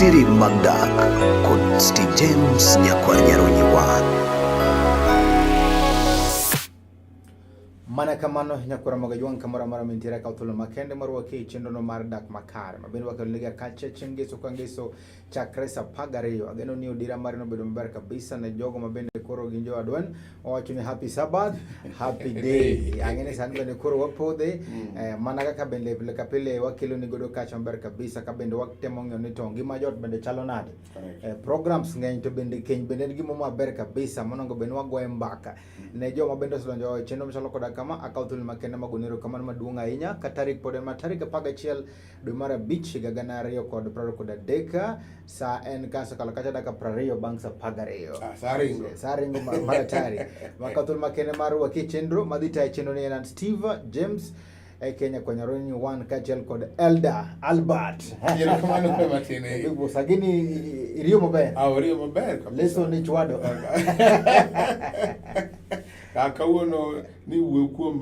Siri mag dak kod Steve James Nyakwar Nyaronye Wan. Mana kamano nyakwara moga jwang' kamoro amora mintiere kaw thuolo makende mar rwaki e chenrono mar dak makare ma bende wakelonega kacha chieng' ngeso ka ngeso chakre saa 12. Ageno ni odira mari nobedo maber kabisa ne jogo ma bende koro gin jo adwen. Owacho ni happy Sabbath, happy day. Ang'e ni sani bende koro wapodhe mana kaka bende pile ka pile wakelo ni godo kacha maber kabisa ka bende watemo ng'iyo ni to ngima joot bende chalo nade. Programs ng'eny to bende keny bende en gima maber kabisa monego bed ni wagoye mbaka. Ne joma bende osedonjo e chenro machalo koda kama, akawo thuolo makende magone erokamano maduong' ahinya ka tarik pod en ma tarik 11 dwe mar abich higa 2023 sa en ka osekalo kacha dakika 20 bang' sa 12. Ah, sa ringo. Sa ringo mar atari. Makawo thuolo makende mar rwaki e chenro madhi tayo chenro ni en an Steve James e Kenya Konyaroni 1 kaachiel kod Elder Albert. Erokamano kwa matin. Big boss, agini iriyo maber. Ah, oriyo maber kabisa. Leso ni chwado. Ah, kawuono ni wuoyo kuom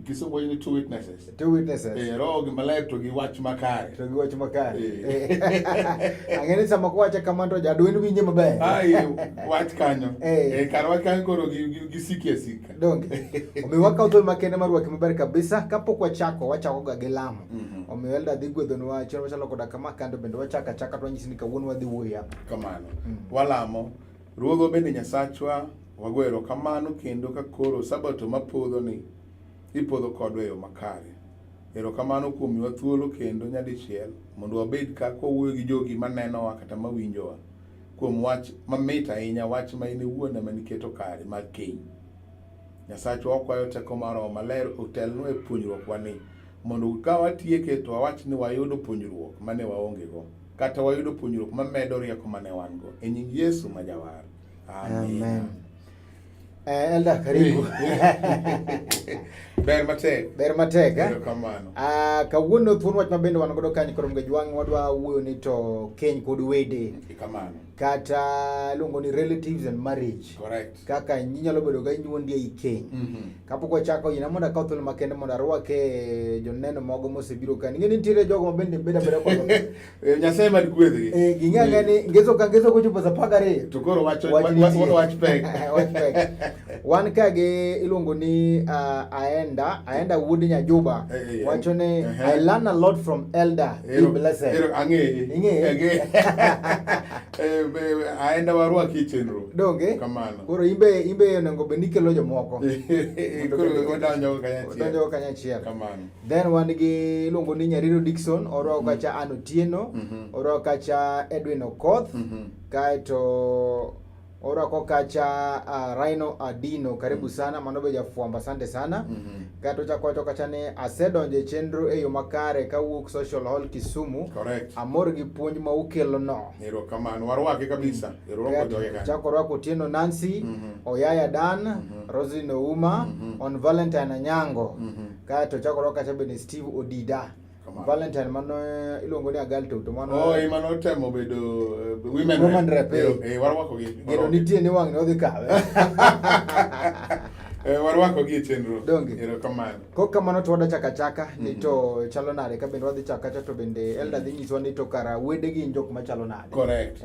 kisungu wacho ni two witnesses. Two witnesses. Roho gi maler to gi wach makare. To gi wach makare. Ang'e ni sama kwacha kamano to jadwen winje maber. Ai, wach kanyo. Kar wach kanyo koro gi siki asika. Donge. Omiyo wakawo thuolo makende mar rwaki maber kabisa. Kapok wachako, wachako ga gi lamo. Omiyo Elda dhi gwedhonwa chenro machalo koda kama kando bende wachako achaka to wanyisi ni kawuono wadhi wuoyo apa. Kamano. Walamo. Ruodhwa bende Nyasachwa, wago erokamano kendo ka koro sabato mapodho ni ipodho kodwa e yo makare. Erokamano kuom miwa thuolo kendo nyadichiel mondo wabed ka kwawuoyo gi jogi manenowa kata mawinjowa kuom wach mamit ahinya, wach ma in iwuon ema niketo kare mar keny. Nyasachwa wakwayo teko mar Roho Maler otelnwa e puonjruokwa ni mondo ka watieke to wawach ni wayudo puonjruok mane waonge go kata wayudo puonjruok mamedo rieko mane wan go e nying Yesu ma Jawar. Amen. Amen. Elda, karibu. Ber matek. Ber matek, eh? Erokamano. Kawuono thuon wach ma bende wan godo kanyo koro Mgajwang' wadwa wuoyo ni to keny kod wede. Kamano. Kata iluongo ni relatives and marriage. Correct. Kaka inyalo bedo ga inyuondi ei keny. Kapok wachako yina mondo akaw thuolo makende mondo arwake joneno mogo mosebiro ka. Ing'e ni nitiere jogo ma bende bedo abeda kod Nyasaye mad gwedhgi. Ging'e ang'e ni ngeso ka ngeso kochopo saa 12. To koro wach Wach nitie. wach pek. Wach pek. Wan ka gi iluongo ni Aenda wuod Nyajuba. Wacho ni I learn a lot from Elder. Be blessed. Ero, ang'eye. Ing'eye? Ang'eye. Aenda warwaki e chenro. Donge? Kamano. Koro imbe onego bed ni ikelo jomoko. Koro wadonjo kanyachiel. Wadonjo kanyachiel. Kamano. Then wan gi iluongo ni Nyariro Dickson, orwako kacha Ann Otieno, orwako kacha Edwin Okoth, kaeto orwako kacha Rhino Adino, karibu sana, mano be jafwambo, asante sana. Kaeto ochako wacho kacha ni asedonjo e chenro e yo makare kawuok Social Hall Kisumu. Correct. Amor gi puonj ma ukelo no. Erokamano, warwake kabisa. Erwako joge kanyo. Chako orwako Otieno Nancy, Oyaya Dan, Roslyn Ouma, on Valentine Anyango. Kaeto chako orwako kacha bende Steve Odida. Kamano. Valentine mano iluongo ni Agalto to mano Oh, ema notemo bedo women Women rep, eh. Warwako gi. Geno nitie ni wang' ni odhi kawe. Warwako gi e chenro. Donge. Erokamano. Kok kamano to wadwa chako achaka ni to chalo nade ka bende wadhi chako kacha to bende Elda dhi nyiswa ni to kara wede gin jok machalo nade. Correct.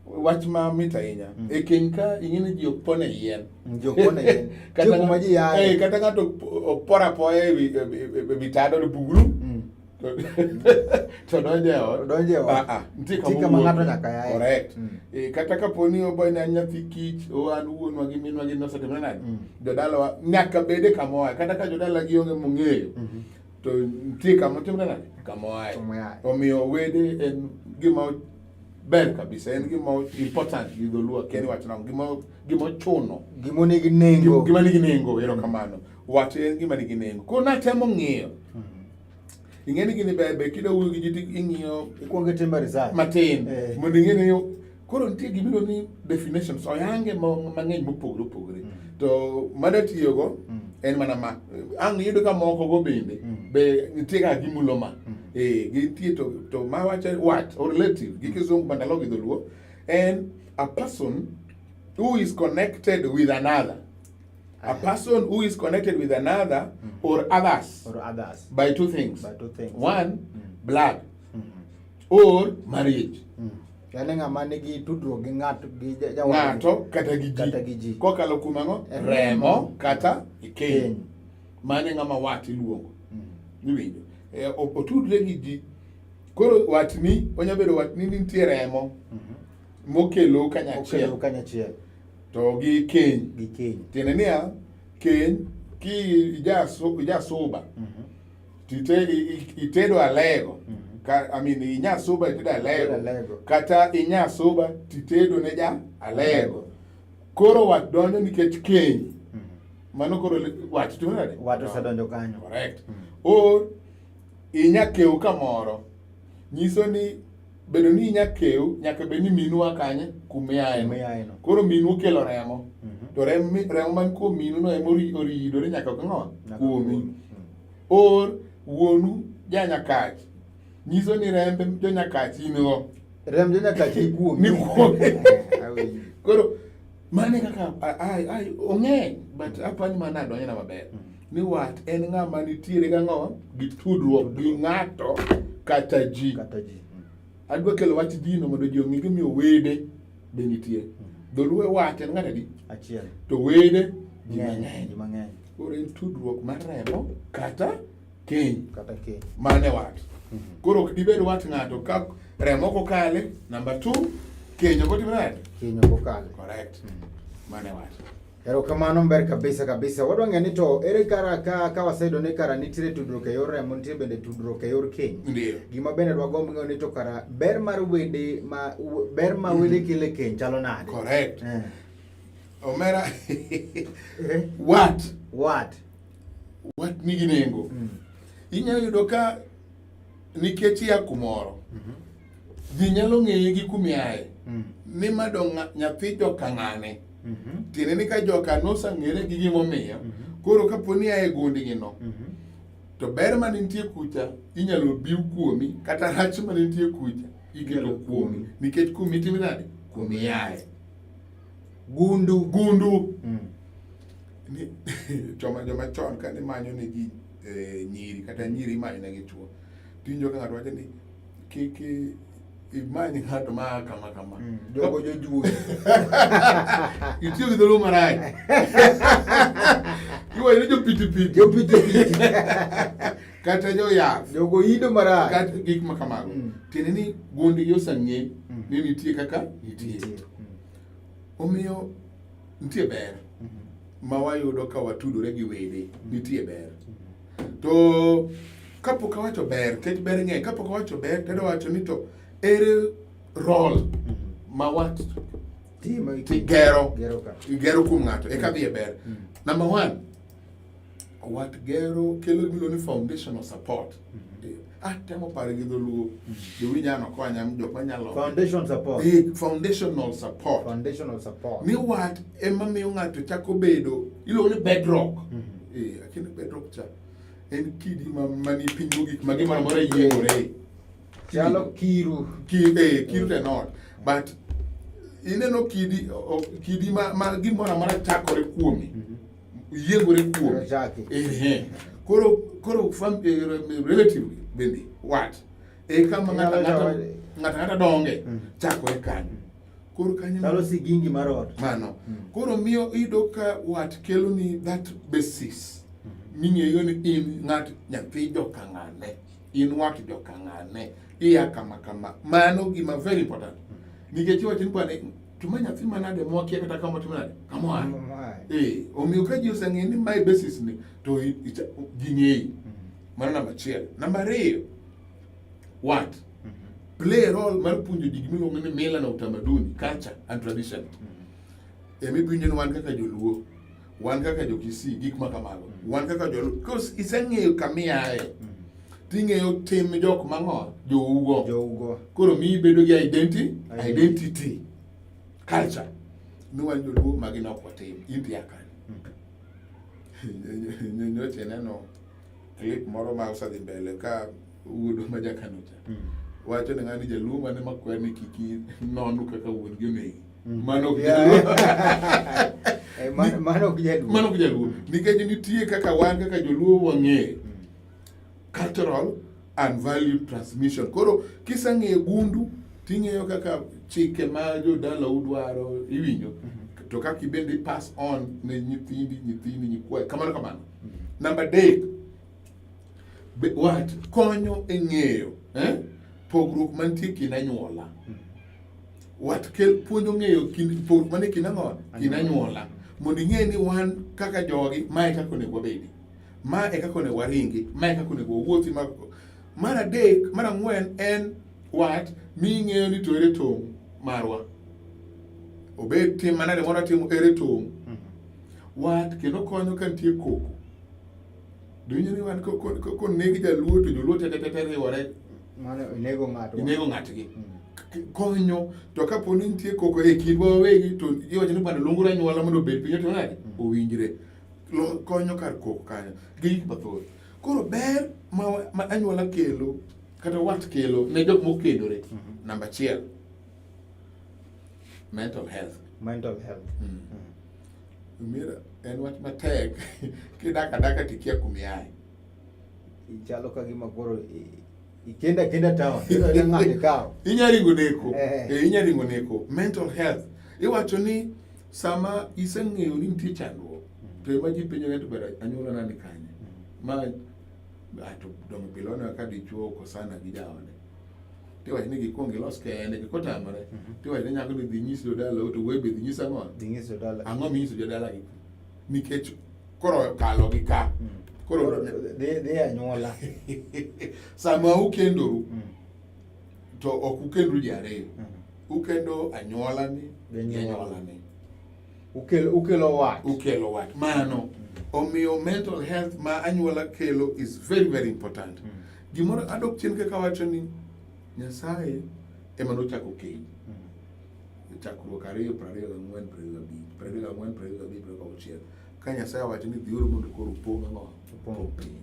Wach ma mit ahinya. E keny ka ing'e ni ji ok pon e yien. Ji ok pon e yien. Nitie kuma ji yae. Kata ng'ato ok por apoya e wi tado to bugru. To donjo e ot. Donjo e ot. Nitie Nitie kama kama owuoke. ng'ato nyaka yae. Correct. Kata kapo ni oboy ne an nyathi kich, o an wuonwa gi minwa gi nosetimore nade? Jodalawa nyaka bede kama oaye. Kata ka jodala gi onge mong'eyo, to nitie kama otimore nade? Kama oaye. Kama oaye. Omiyo wede en gima ber kabisa, en gima important gi dholuo, akia ni wach nang'o, gima ochuno. Gima nigi nengo. Gima nigi nengo, erokamano. Wach en gima nigi nengo. Koro natemo ng'iyo. Ing'e ni gini ber ber kidwa wuoyo gi ji to ing'iyo Ikuongo itimo research. matin. Mondo ing'e ni koro nitie gima iluongo ni definitions, oyange mang'eny mopogore opogore. To mane tiyogo en mana ma. Ang' iyudo ka moko go bende, be nitie kaka gimulo ma. Gintie to ma wacho wat or relative gi kisungu bandalo gi dholuo en a person who is connected with another. A person who is connected with another or others. Or others. By two things. By two things. One, blood. Or marriage. Yaani ng'ama nigi tudruok gi ng'ato gi jawadgi. Ng'ato kata gi ji. Kata gi ji. Kokalo kuom ang'o? Remo. Remo kata keny. Keny. Mano e ng'ama wat iluongo. Iwinjo? Otudre gi ji. Koro watni, onya bedo watni ni nitie remo mokelo kanyachiel. Okelo kanyachiel. To gi keny. Gi keny. Tiende niya, keny ki ijasuba itedo alego. Ka, I mean, inyasuba itedo alego. Alego. Kata inyasuba titedo ne ja alego. Koro wat donjo nikech keny. Mano koro wat timo nade? Wat osedonjo kanyo. Correct. Or inyakew kamoro. Nyiso ni bedo ni inyakew nyaka bed ni minu a kanye kumiaye no. Koro minu okelo remo. To remo man kuom minu no ema oridore nyaka kang'o? Kuomi. Or wuonu janyakach. Nyiso ni rembe jonyakach in go. Remb jonyakach ni kuomi. Ni kuomi. Koro mane kaka ai ong'eny but apani mana adonjona maber. Ni wat en ng'ama nitiere gang'o gi tudruok gi ng'ato kata ji. Kata ji. Adwa kelo wach ji no mondo ji ong'e gimiyo wede be nitie. Dholuo wat en ng'ato adi? Achiel. To wede ji mang'eny. Ji mang'eny. Koro en tudruok mar remo kata keny. Kata keny. Mane wat. Koro ok dibed wat ng'ato ka remo ok okale, number 2, keny ok otimre nade? Keny ok okale. Correct. Mane wat. Erokamano ber kabisa kabisa. Wadwa ng'eyo ni to ere kara ka waseyudo ni kara nitiere tudruok e yor remo, nitie bende tudruok e yor keny. Ndiyo. Gima bende dwagomb ng'eyo ni to kara ber mar wede ma ber ma wede kelo e keny chalo nade? Correct. Omera wat. Wat. Wat nigi nengo. Inyalo yudo ka nikech ia kumoro. Ji nyalo ng'eyi gi kumiaye. Ni ma dong' nyathi joka ng'ane. Tiende ni ka joka nosang'ere gi gimomiyo, koro kapo ni ia e gundgi no, to ber mane nitie kucha inyalo biw kuomi, kata rach mane nitie kucha iketo kuomi. Nikech kuomi itimo nade? Kuomi iaye. Gundu. Gundu. Ni, joma chon kane manyo ne ji nyiri, kata nyiri imanyo ne gi chuo. Tiwinjo ka ng'ato wacho ni kik imany ng'ato ma kama kama. Jogo jojuogi. Itiyo gi dholuo marach. Iwacho ni jopitipiti. Jopitipiti. Kata joyath. Jogo ido marach. Kata gik ma kamago. Tiende ni gundgi oseng'e ni nitie kaka nitie. Nitie. Omiyo nitie ber ma wayudo ka watudore gi wede. Nitie ber. To kapok awacho ber, nikech ber ng'eny, kapok awacho ber, to adwa wacho ni to ere role ma wat Timo ti gero, gero ka. gero kuom ng'ato, eka dhi e ber. Number 1, wat gero kelo gimiluongo ni foundational support. Atemo pare gi dholuo. Jowinjo an ok onya, jok manyalo. Foundation support. Foundational support. Foundational support. Ni wat ema miyo ng'ato chako bedo, iluongo ni bedrock. Lakini bedrock cha en kidi mani piny mogik ma gimoro amora yiengore. Chalo kiru. Kiru to not. But ineno kidi, kidi ma gimoro amora chakore kuome. Yiengore kuome. Chaki. Koro, koro relatively bende wat. E kama Inyalo chako- ng'ato ang'ata donge, chakore kanyo. Koro kanyo Chalo sigingi mar ot. Mano. Koro miyo iyudo ka wat kelo ni that basis. Ming'eyo ni in ng'at nyathi joka ng'ane, in wat joka ng'ane, iya kama kama. Mano gima very important. Nikech iwacho ni bwana, to ma nyathi manade mwakia kata kama otimo nade? Kama oaye. Kama oaye. Omiyo ka ji oseng'eyo ni mae basis ni, to ji ng'eyi. Mano namba achiel. Namba ariyo, wat play a role mar puonjo ji gimiluongo ni mila na utamaduni, culture and tradition. Ema iwinjo ni wan kaka joluo, wan kaka jo-Kisii, gik ma kamago. Wan kaka joluo, because iseng'eyo kama iaye. Ting'eyo tim jok mang'o, jougo. Jougo. Koro miyi bedo gi identity, culture. Ni wan joluo magi ne ok watim, in to ia kanye. Nyocha ineno clip moro ma osedhi mbele ka wuodwa ma Jakano cha. Wacho ni ng'ani jaluo mane makwer ni kik inon kaka wuon gi onegi. Mano ok jaluo. Mano ok jaluo. Mano ok jaluo. Nikech nitie kaka wan kaka joluo wang'eyo. Cultural and value transmission. Koro kiseng'eyo gundu ting'eyo kaka chike ma jodalau dwaro iwinjo to kaka ibende pass on ne nyithindi nyithindi nyikwayi kamano kamano. Namba adek wat konyo e ng'eyo pogruok mantie kind anyuola. Wat kel puonjo ng'eyo kind pogruok manie kind ang'o? Kind anyuola. Mondo ing'e ni wan kaka jogi ma e kaka onego wabedi. Ma e kaka onego waringi, ma e kaka onego wawuothi. Ma mar adek, mar ang'wen en wat ming'eyo ni to ere tong' marwa. Obed tim manade moro atimo ere tong'. Wat kendo konyo ka nitie koko. Donjo ni wan koneg jaluo to joluo te te te riwore. Mano inego ng'ato. Inego ng'atgi. Konyo to kapo ni nitie koko e kindwa wawegi to iwacho ni bwana luongo anyuola mondo obed piny to nade owinjre. Konyo kar koko kanyo gi gik mathoth. Koro ber ma anyuola kelo kata wat kelo ne jok mokendore. Namba achiel, mental health. Mental health. Mira, en wach matek kidak adaka tikia kumiaye. Ichalo ka gima koro ikenda kenda town. Ino ng'ato ikawo. Inya ringo neko. Eh, inya ringo neko. Mental health. Iwacho ni sama iseng'eyo ni nitie chandruok, to ema ji penjo to ber anyuola na ni kanye. Ma to dong pile waneno ka dichuo okosana gi jaode. Tiwacho ni gikuong gilos kendgi kotamore. Tiwacho ni nyako ni dhi nyis jodalau to wuoyi be dhi nyis ang'o? Dhi nyis jodala. Ang'o minyiso jodala gi? Nikech koro kalo gi ka. Koro dhi anyuola. Sama ukendoru to ok ukendru ji ariyo. Ukendo anyuola ni gi anyuola ni. Ukelo wat. Ukelo wat. Mano. Omiyo mental health ma anyuola kelo is very very important. Gimoro adok chien kaka wacho ni Nyasaye ema nochako keny. Chakruok 2, 24, 25, 24, 25, 26. Ka Nyasaye owacho ni dhiuru mondo koro upong' ang'o? Upong' piny.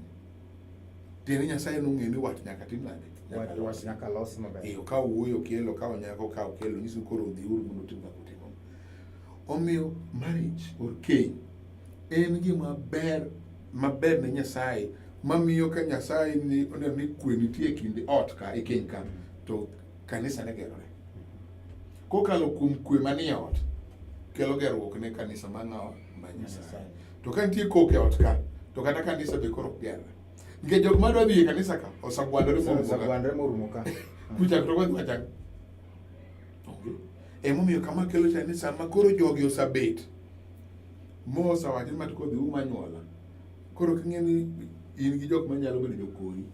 Tiende Nyasaye nong'eyo ni wat nyaka tim nade? Wat nyaka los maber. Eh, okawo wuoyi okelo, okawo nyako okawo okelo, nyiso ni koro dhiuru mondo utim kaka utimo. Omiyo marriage or keny en gima ber maber ne Nyasaye mamiyo ka Nyasaye ni oneno ni kwe nitie e kind ot ka e keny ka to kanisa ne gerore. Kokalo kuom kwe manie ot kelo gerruok ne kanisa ma ng'awa ma Nyasaye. To ka nitie koko e ot ka to kata kanisa be koro ok gerre. Nikech jok madwa dhi e kanisa ka osagwandore morumo ka. Osagwandore morumo ka. Kuchak to wadhi wachak. Onge. Emomiyo kama kelo cha ni sama koro jogi osabet mosewacho ni ma to kodhi um anyuola. Koro king'e ni in gi jok manyalo bedo jokori,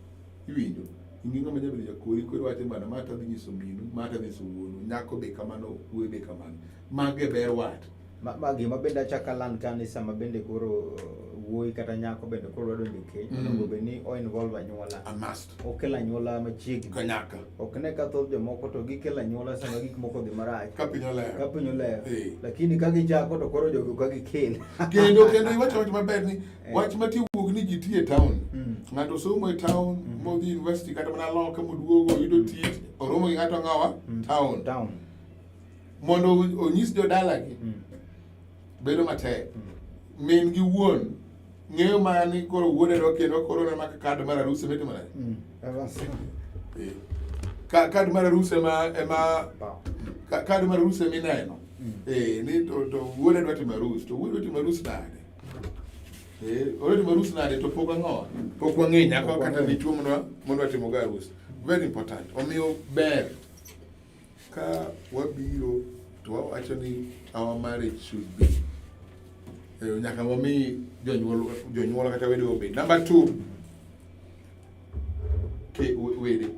iwinjo? In gi ng'ama nyalo bedo jakori, koro iwacho ni bana ma to adhi nyiso minu, ma to adhi nyiso wuonu, nyako be kamano, wuoyi be kamano. Mago e ber wat. Ma gima bende achako aland ka ni sama bende koro wuoyi kata nyako bende koro dwa donjo e keny, onego bed ni o involve anyuola. A must. Okel anyuola machiegni. Kanyaka. Ok ne ka thoth jomoko to gikelo anyuola sama gik moko odhi marach. Ka piny olewo. Ka piny olewo. Lakini ka gichako to koro jogi ok gikel. Kendo iwacho wach maber ni wach mati wuok ni ji tiyo e town. Ng'ato somo e town, modhi university kata mana loka moduogo oyudo tich, oromo gi ng'ato ng'awa? Town. Town. Mondo onyis jodalagi bedo matek. Min gi wuon ng'eyo mana ni koro wuode dwa kendo koro ne maka kad mar arus ema itimo nade? Kad mar arus ema kad mar arus ema ineno. Ni to wuode dwa timo arus, to wuode dwa timo arus nade? Odwa timo arus nade to pok ang'o? Pok wang'eyo nyako kata dichuo modwa timo go arus. Very important. Omiyo ber ka wabiro to wawacho ni our marriage should be nyaka wami jonyuol kata wede obed. Number 2, wede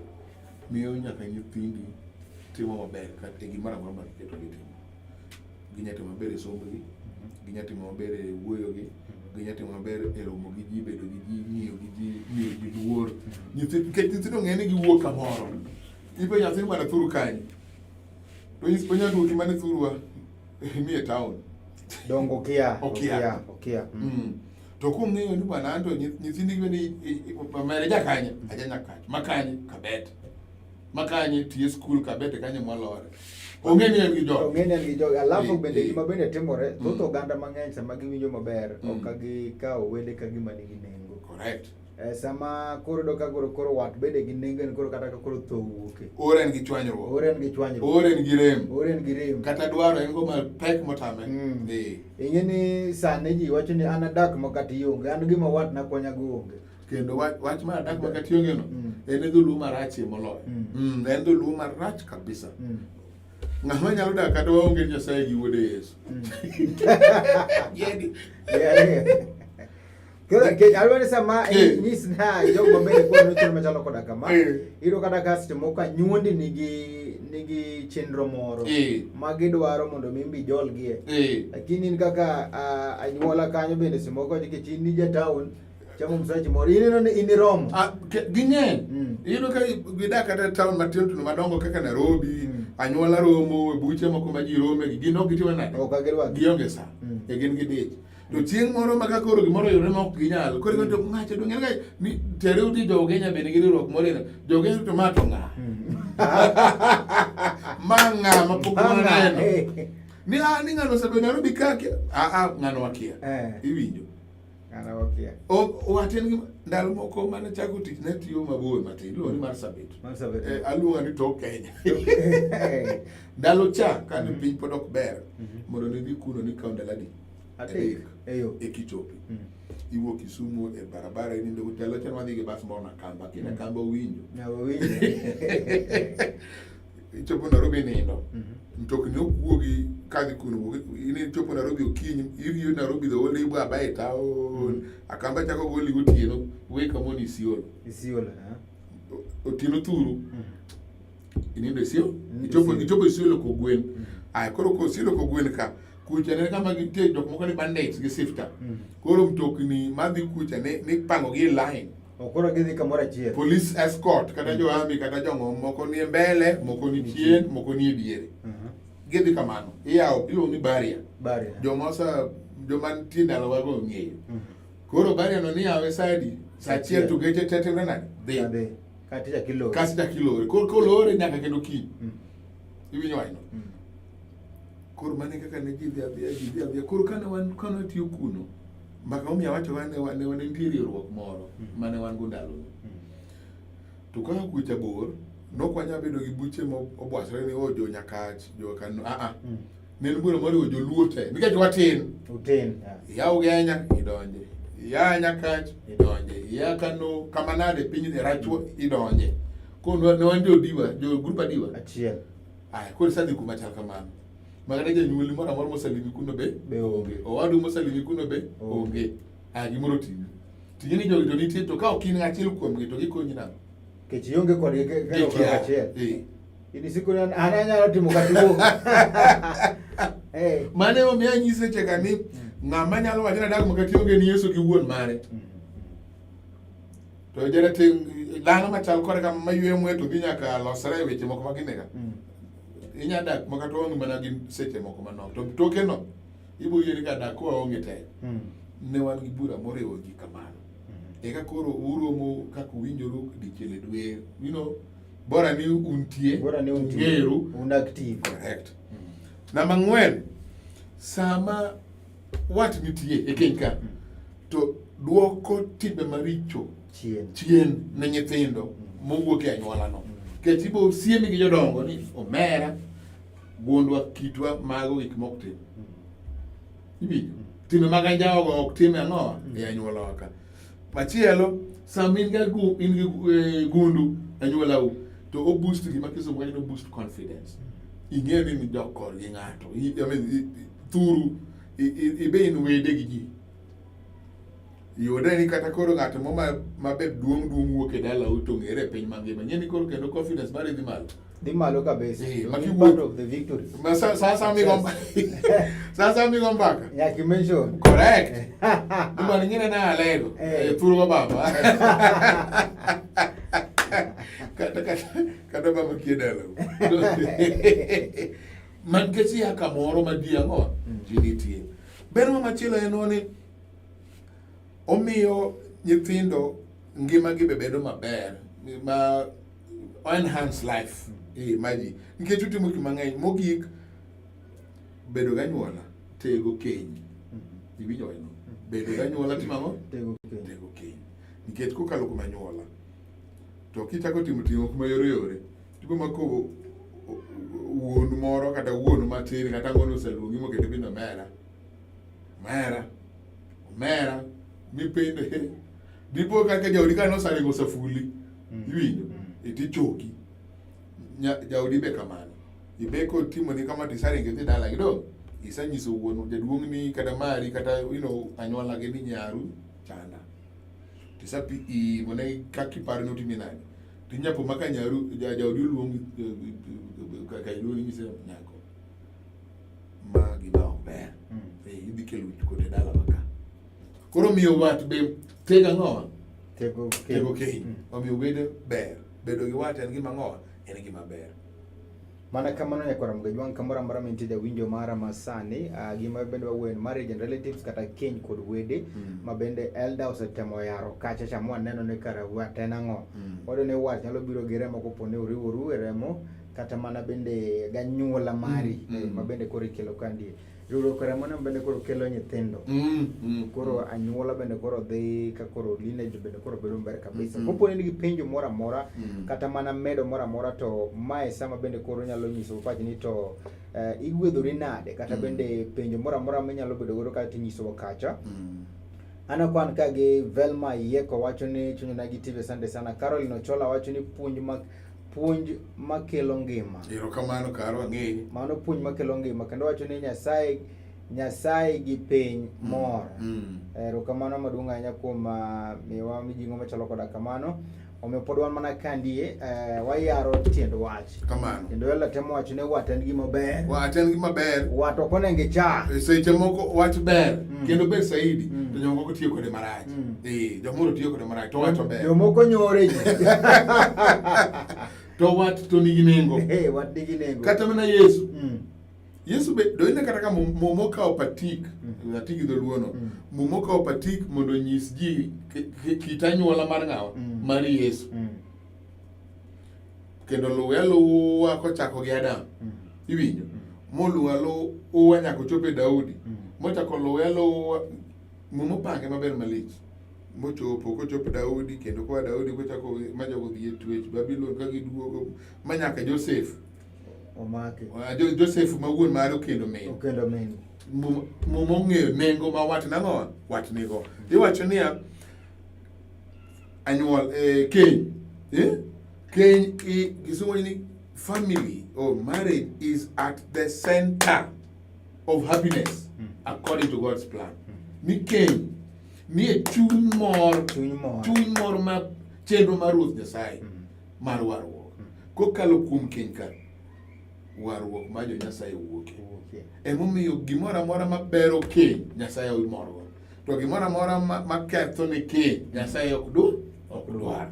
miyo nyaka nyithindi timo maber kata e gimoro amora ma giketo gitimo. Ginya timo maber e sombgi, ginya timo maber e wuoyogi, ginya timo maber e romo gi ji, bedo gi ji, ng'iyo gi ji, miyo ji luor. Nikech nyithindo ng'e ni giwuok kamoro. Ipenjo nyathi ni bwana thuru kanye? To onya duoki mana thurwa ni e town. Dongo okia. Okia. Okia. To kong'eyo ni bwana anto nyithindi gi ni mamere ja kanye? Aja Nyakach. Makanye? Kabet. Makanye tiye skul Kabete kanye mwalore. Ong'e ni en gi jogi. Ong'e ni en gi jogi. Alafu bende gima bende timore, thoth oganda mang'eny sama giwinjo maber, ok gikawo wede ka gima nigi nengo. Correct. Sama koro yudo ka koro koro wat bede gi nengo en koro kata ka koro tho wuoke. Ore en gi chwanyruok. Ore en gi chwanyruok. Ore en gi rem. Ore en gi rem. Kata dwaro en go mapek motame. Ing'e ni sani ji wacho ni an adak ma kata ionge, an gima watna konya go onge. Kendo wach mar adak ma kata ionge no, en e dholuo marachie moloyo. En dholuo marach kabisa. Ng'ama nyalo dak kata waonge Nyasaye gi wuode Yesu. Yedi. Yeah. Koro nikech adwa ni sama inyis na jogo mabende koro chenro machalo koda kama, iyudo kata ka seche moko anyuondi nigi chenro moro ma gidwaro mondo mi imbi ijolgie. Lakini in kaka anyuola kanyo bende seche moko nikech in ija town chamo msachi moro ineno ni in iromo. Ging'eny. Iyudo ka gidak kata e town matindo tindo madongo kaka Nairobi, anyuola romo, e buche moko ma ji rome, gin ok gitimo nade? Ok girwaki. Gionge sa. E gin gi dich. To chieng' moro ma ka koro gimoro oyudore ma ok ginyal, koro mm. to ng'acha dong' ka ni tere uti jo Ugenya bende gi riwruok moro eno. Jo Ugenya to ma to ng'a? Ma ng'a ma pok waneno. Ni a ni ng'ano osebedo Nairobi ka kia. A ng'ano wakia. Iwinjo. Ng'ano wakia. O waten gi ndalo moko mane chako tich ne tiyo mabor matin, iluongo ni Marsabit. Marsabit. Aluonga ni tok Kenya. Ndalo cha kane piny pod ok ber, mondo ne dhi kuno ni kawo ndalo adi? Adek. Eyo. E kichopi. Iwuok Kisumu e barabara inindo ndalo cha wadhi gi bas moro Nakamba, kina Kamba owinjo. Na owinjo. Ichopo Nairobi nindo. Mtokni ok wuogi kadhi kuno, in ichopo Nairobi okinyi, iriyo Nairobi the whole day ibo aba e town. Akamba chako goli gotieno, we kamoni Isiolo. Isiolo, ha? Otieno thuru. Inindo Isiolo? Ichopo Isiolo kogwen. Aya koro ko Isiolo kogwen ka, kucha ne kama gintie jok moko ni bandits gi sifta. Koro mtokni madhi kucha ne nipango gi e line. Koro gidhi kamoro achiel. Police escort kata jo army kata jong'o moko ni mbele, moko ni chien, moko ni e diere. Gidhi kamano. Iyawo iluongo ni barrier. Barrier. Joma osa joma nitie ndalo wago ong'eyo. Koro barrier no niyawe sa adi? Sa achiel to geche te timre nade? Dhi. Kata chak ilore. Kasto chak ilore. Koro kolore nyaka kendo kiny. Iwinjo wachno? Koro mano e kaka ne ji dhi adhiya, ji dhi adhiya. Koro kane wan kane watiyo kuno, mbaka momiyo awacho ne nitie riwruok moro mane wan go ndalono. To kaka kucha bor, nok wanyal bedo gi buche mobwasore ni oh jo Nyakach, jo Kano, a a. Ne en bura moriwo joluo te, nikech watin. Utin. Iya Ugenya, idonje. Iya Nyakach, idonje. Iya Kano, kama nade piny e Rachuo, idonje. Koro ne wan jo Diwa, jo grup Adiwa. Achiel. Aya, koro isadhi kuma chal kamano. Ma kata janyuolni moro amora mosalimi kuno be onge. Owadu mosalimi kuno be onge. Aya, gimoro otimi. Ting'e ni jogi to nitie to ka ok in achiel kuomgi to gikonyi nang'o? Nikech ionge kodgi Gikia. achiel. In isiko ni an anyalo timo kata wuok. Mano emomiyo anyise chega ni ng'ama nyalo wacho ni adak makati onge ni Yesu gi wuon mare. To jarateng' dhano machal kode kama mayweyo muya to dhi nyaka losre e weche moko ma ginega. Inya dak makata waonge mana gi seche moko manok. To toke no ibo yieri ka dak kowaonge tek. Ne wan gi bura moriwo ji kamano. Eka koro uromo kaka uwinjoru dichiel e dwe. You know, bora ni untie, Bora ni untie. ung'eru. Un active. Correct. Namba ang'wen, sama wat nitie e keny ka, to duoko timbe maricho Chien. chien ne nyithindo mowuok e anyuolano. Nikech ibo siemi gi jodongo ni omera, gundwa, kitwa, mago gik mok tim. Iwinjo? Timbe mag anjawo go ok tim ang'owa e anyuolawa ka. Machielo, sama in gi in gi gundu anyuolau, to o boost gima kisungu wacho ni boost confidence. Ing'eyo ni nidok korgi ng'ato. I mean, thuru, ibe in wede gi ji. Yudre ni kata koro ng'ato mo ma be duong' duong' wuok e dalau to ong'ere e piny mangima. Ing'e ni koro kendo confidence mari dhi malo. Dhi malo kabisa. Ma In kiwuok- part of the victory. Ma sa migo sa migo mbaka. Nyaka i-mention. Correct. Ibwana ing'e na alego. Thuru go baba. Kata baba kie dalau. Man nikech ia kamoro ma ji ang'o? Ji nitie. Ber ma machielo en ni omiyo nyithindo ngimagi be bedo maber ma enhance life ma ji nikech utimo gik mang'eny mogik bedo gi anyuola tego keny. Iwinjo wachno? Bedo gi anyuola timo ang'o? Tego keny. Tego keny. Nikech kokalo kuom anyuola, to kichako timo timo moko mayore yore, tipo mako wuonu moro kata wuonu matin kata ang'o noseluongi moketi piny omera. Omera. Omera. Mipende. Dipo kaka jaodi ka nosaringo osefuli. Iwinjo? Itichoki. Jaodi be kamano. Ibe kotimoni kama tisaringo idhi dalagi dong. Isenyiso wuonu jaduong'ni kata mari kata you know, anyuolagi ni nyaru chanda. Tisapi imone kaka iparo ni otimi nade. Tinyapo maka nyaru jaodi oluongi kaka iluongi nyise nyako. Ma gima ok ber. Eh, idhi kelo wichkuot e dalawa ka. Koro miyo wat be tego ang'owa? Tego Tego keny. Omiyo bedo ber. Bedo gi wat en gima ang'owa? En gima ber. Mana kamano nyakwar Ramogi Ajwang' kamoro amora mintie jawinjo mara ma sani, gima bende wawuoyo en marriage and relatives kata keny kod wede ma bende Elda osetemo yaro kacha cha mwaneno ni kara wat en ang'o. Wayudo ni wat nyalo biro gi remo kopo ni uriworu e remo kata mana bende ganyuola mari ma bende koro ikelo kandie. Riwruok e remo no bende koro kelo nyithindo. Koro anyuola bende koro dhi ka koro lineage bende koro bedo maber kabisa. Kopo ni in gi penjo moro amora kata mana medo moro amora to mae sama bende koro nyalo nyiso pachi ni to igwedhori nade kata bende penjo moro amora minyalo bedo godo kae tinyisowa kacha. Aneno ka an ka gi Velma Yieko wacho ni chunyna gi TV asante sana. Caroline Ochola wacho ni puonj ma puonj makelo ngima. Erokamano Karo, ang'eyi. Mano puonj makelo ngima kendo wacho ni Nyasaye Nyasaye gi piny mor. Erokamano maduong' ahinya kuom miyowa mijing'o machalo koda kamano. Omiyo pod wan mana kandie, wayaro tiend wach. Kamano. Kendo Ella temo wacho ni wat en gima ber. Wat en gima ber. Wat ok onego icha. Seche moko wach ber kendo ber saidi to jomoko tiyo kode marach. Jomoro tiyo kode marach to wach ber. Jomoko nyore ji. To wat to nigi nengo. Wat nigi nengo. Kata mana Yesu. Yesu be do ine kata ka Muma okawo patik, ati gi dholuo no. Muma okawo patik mondo onyis ji kit anyuola mar ng'awa? Mar Yesu. Kendo luwe aluwa kochako gi Adam. Iwinjo? Moluwe aluwa nyaka ochopo e Daudi. Mochako luwe aluwa Muma opange maber malich. Mochopo kochopo Daudi kendo koa Daudi kochako ma jogo dhi e twech Babylon ka giduogo ma nyaka Joseph. Omaki. Joseph ma wuon mare okendo min. Okendo min. Muma ong'eyo nengo ma wat nang'o? Wat nigo. Iwacho niya anyuol keny. Keny kisungu ni family or marriage is at the center of happiness according to God's plan. Ni keny ni e chuny mor, Chuny mor. chuny mor ma chenro mar Ruoth Nyasaye mar warruok. Kokalo kuom keny ka warruok mar jo Nyasaye wuokie. Wuokie. Emomiyo gimoro amora mabero keny Nyasaye omorgo. To gimoro amora maketho ne keny Nyasaye ok ok dwar.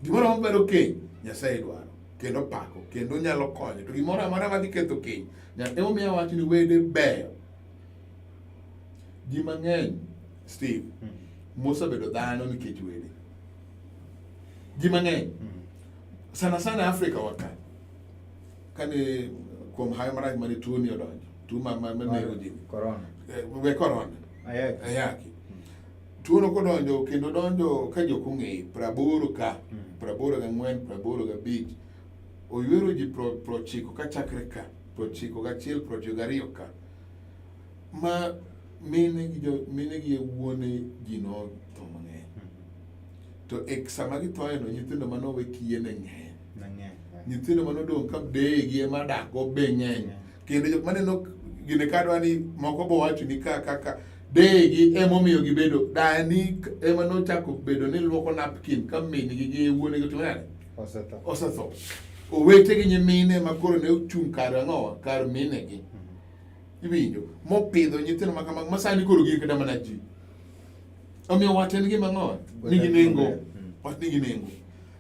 Gimoro amora mabero keny Nyasaye dwaro kendo pako kendo nyalo konyo. To gimoro amora madhi ketho keny emomiyo awacho ni wede beyo. Ji mang'eny Steve mosebedo dhano nikech wede. Ji mang'eny sana sana Afrika wa ka kane kuom hayo marach mane tuo ni odonjo, tuo ma nego ji. Corona. We corona. Ayaki. Ayaki. Tuo no kodonjo kendo donjo ka jok ong'eyo 80 ka, 84, 85. Oywero ji 90 kachakre ka, 91, 92 ka. Ma mine gi jo mine gi wuone ji notho mang'eny. To e sama githoe no nyithindo manowe kiye ne ng'eny. Nyithindo manodong' ka deyegi ema dak go be ng'eny. Kendo jok maneno gine kadwa ni moko bo wacho ni ka kaka deyegi emomiyo gibedo dani ema nochako bedo ni luoko napkin ka min gi gi wuonegi otimo nade? Osetho. Osetho. Owete gi nyimine ma koro ne ochung' kar ang'owa? Kar minegi. Iwinjo? Mopidho nyithindo ma kamago ma sani koro gin kata mana ji. Omiyo wat en gima ang'owa? Nigi nengo. Wat nigi nengo.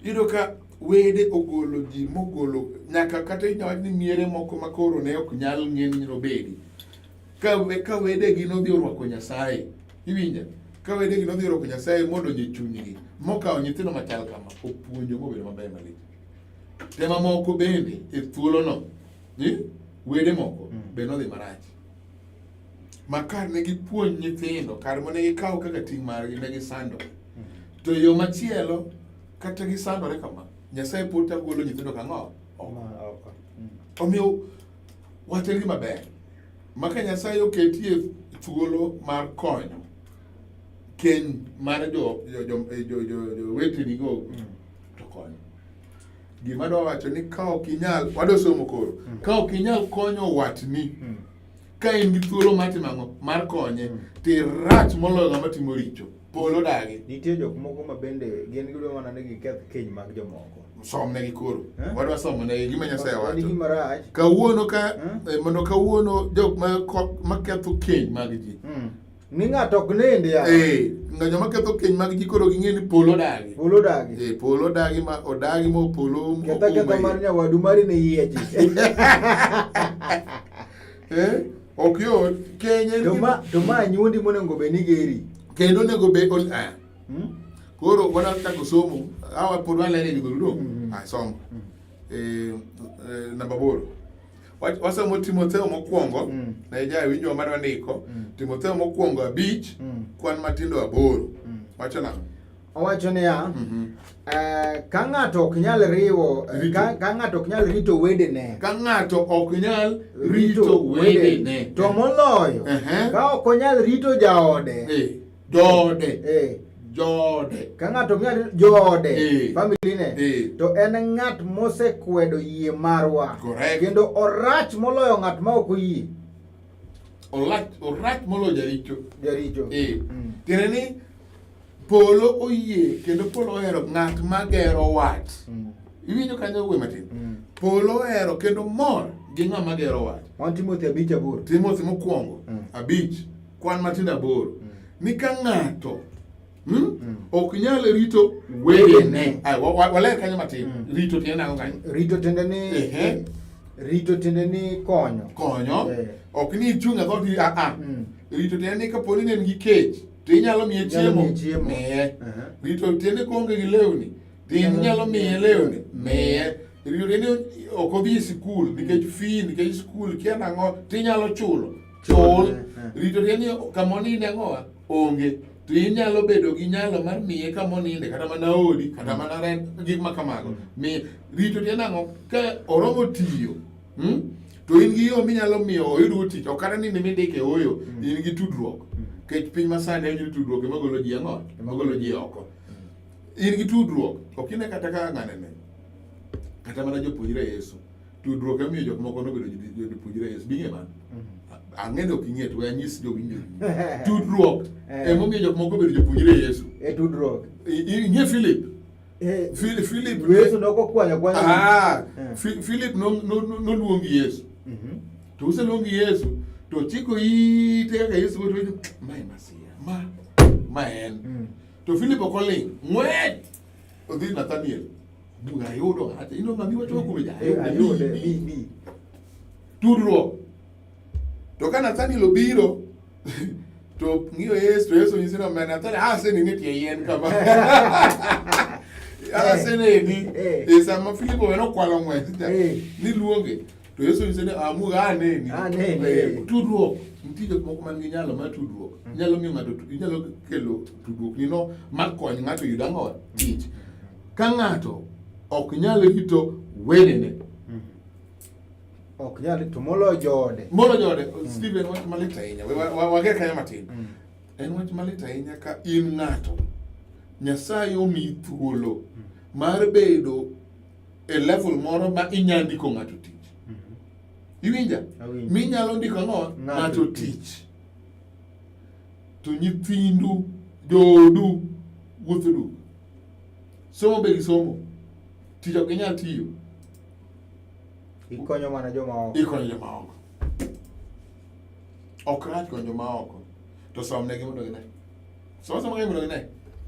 Iyudo ka wede ogolo ji mogolo nyaka kata inyalo wach ni miere moko ma koro ne ok nyal ng'e ni nobedi. Ka wedegi nodhi orwako Nyasaye, iwinjo? Ka wedegi nodhi orwako Nyasaye modonjo e chunygi, mokawo nyithindo machal kama, opuonjo mobedo maber malich. Te mamoko bende e thuolono, wede moko be nodhi marach. Ma kar ne gipuonj nyithindo, kar mane gikawo kaka ting' margi, ne gisando. To yo machielo kata gisandore kama, Nyasaye pod chako golo nyithindo kang'o? Oko. Ma oko. Omiyo wach en gima ber ma ka Nyasaye oketie thuolo mar konyo keny mar jo jo jo jo jo joweteni go to kony. Gima adwa wacho ni ka ok inyal, wadwa somo koro, ka ok inyal konyo watni ka in gi thuolo mar timo ang'o? Mar konye, to irach moloyo ng'ama timo richo. Polo dagi. Nitie jok moko ma bende gin gidwa mana ni giketh keny mag jomoko. Somnegi koro. Eh? Wadwa somonegi gima Nyasaye En wacho. gima rach. Kawuono ka Eh? mondo kawuono jok ma maketho keny mag ji. Ni ng'ato ok nindi ya. Eh, nga joma ketho keny mag ji koro ging'e ni polo dagi. Polo dagi. Eh, polo dagi ma odagi ma polo Ketha ketha oume mar iye. nyawadu mari ne yiechi. Eh, ok yot. Keny en To gima- ma to ma nyuondi monego bed ni geri. kendo onego bed ol- ah. Hmm? Koro wadwa chako somo, awa pod walere gi dholuo. Mm. Ah, som. Eh, namba 8. Wasomo Timotheo mokwongo, ne jawinjo madwa ndiko. Timotheo mokwongo 5, kwan matindo 8. Wacho nang'o? Owacho niya, ka ng'ato ok nyal riwo, ka ng'ato ok nyal rito wedene. Ka ng'ato ok nyal rito wedene. To moloyo, ka ok onyal rito jaode. Joode. Joode. Ka ng'ato ok nyal joode, family ne, to en ng'at mosekwedo yie marwa. Correct. Kendo orach moloyo ng'at ma ok oyie. Orach moloyo jaricho. Jaricho. Tiende ni polo oyie kendo polo ohero ng'at magero wat. Iwinjo kanyo wuoyi matin? Polo ohero kendo mor gi ng'ama gero wat. Wan Timothy 5:8. Timothy mokwongo 5 kwan matindo 8. Ni ka ng'ato ok nyal rito wedene. Ai, waler kanyo matin. Rito tiende nang'o kanyo? Rito tiende ni rito tiende ni konyo. Konyo. Ok ni ichung' e dhoot a a. Rito tiende ni kapo ni en gi kech to inyalo miye chiemo. Miye. Rito tiende koonge gi lewni to inyalo miye lewni. Miye. Rito tiende ok odhi e sikul nikech fee, nikech sikul kia nang'o to inyalo chulo. Chul. Rito tiende ni kama oninde ang'owa onge. To inyalo bedo gi nyalo mar miye kama oninde kata mana odi kata mana rent gik ma kamago. Miye. Rito tiende ang'o ka oromo tiyo to in gi yo minyalo miyo oyud tich ok kata ni mindike ooyo in gi tudruok. Nikech piny masani en tudruok ema golo ji ang'o ema golo ji oko. In gi tudruok ok ine kata ka ng'ane ne kata mana jopuonjre Yesu tudruok emiyo jok moko nobedo jopuonjre Yesu bing'e mano. Ang'e ni ok ing'e to we anyis jowinjo. Tudruok emomiyo jok moko obedo jopuonjre Yesu. E tudruok. Ing'e Philip. Philip Yesu nokokwanyo kwanyo. Philip noluongi Yesu. To oseluongi Yesu to chiko ite kaka Yesu wuoyo to ma e Masia. Ma en. To Philip ok oling'. Ng'wech! Odhi Nathaniel. Buga ayudo ng'ato. Ino ng'ama iwacho kuome ja. Ayude bi. Tudruok. To ka Nathaniel obiro to ng'iyo Yesu to Yesu nyise ni omera Nathaniel aseneni e tie yien kama. Aseneni. E sama Philip owene okwalo ng'wech niluonge to Yesu nyise ni amuga aneni. Aneni. Tudruok. Nitie jok moko man gi nyalo mar tudruok. Inyalo miyo ng'ato inyalo kelo tudruok ni no mar kony ng'ato yud ang'o tich. Ka ng'ato ok nyal rito wedene. Ok nyal to moloyo joode. Moloyo joode. Stephen wach malit ahinya. Wager kanyo matin. En wach malit ahinya ka in ng'ato Nyasaye omiyi thuolo mar bedo e level moro ma inyalo ndiko ng'ato tich. Iwinja? Minyalo ndiko ang'o? Ng'ato tich. To nyithindu, joodu wuotho duk. Somo be gisomo. Tich ok ginyal tiyo. Ikonyo mana joma oko. Ikonyo joma oko. Ok rach konyo joma oko. To somnegi mondo gine. Somo somo mondo gine.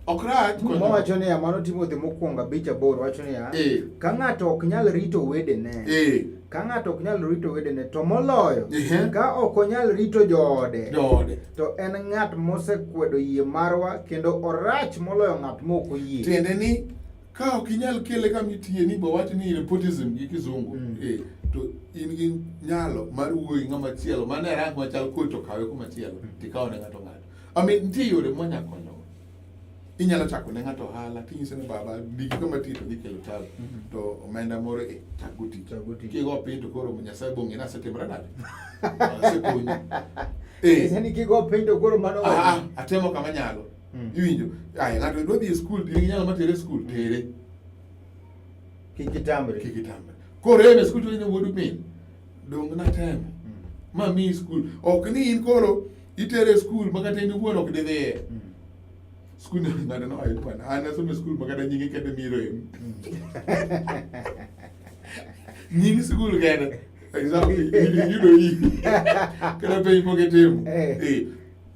Ok rach konyo. Muma wacho niya, mano Timothy mokwongo 5:8 wacho niya, ka ng'ato ok nyal rito wedene, ka ng'ato ok nyal rito wedene, to moloyo, ka ok onyal rito joode, to en ng'at mosekwedo yie marwa kendo orach moloyo ng'at mok oyie. Tiende ni ka ok inyal kele kama itiye ni bo wach ni nepotism gi kizungu to in gi nyalo mar wuoyo gi ng'ama chielo mane rank machal kodi to kawe kuma chielo tikawo ne ng'ato ng'ato. I mean nitie yore mwanya konyogo. Inyalo chako ne ng'ato ohala tinyise ni baba ndiki kama tiyo to dhi kelo tabu. To omenda moro e chak go tich. Chak go tich. Kigo piny to koro Nyasaye bong'e ni asetimora nade? Asekonyi. Eh. Nyise ni kigo piny to koro mano Ah, ah, atemo kama nyalo. Iwinjo? Aya, ng'ato dwa dhi e skul, in gi nyalo mar tere e skul, tere. Kik itamri. Kik itamri. Korem e skul to in wuod min. Dong natemo. Ma miyi skul. Ok ni in koro itere e skul ma kata in iwuon ok didhiye. Skul ni ng'ato nowacho ni bwana, an asomo e skul ma kata nyinge kende miro em. Nying skul kende. Exam iyudo i. Kata penj pok itimo. Eh.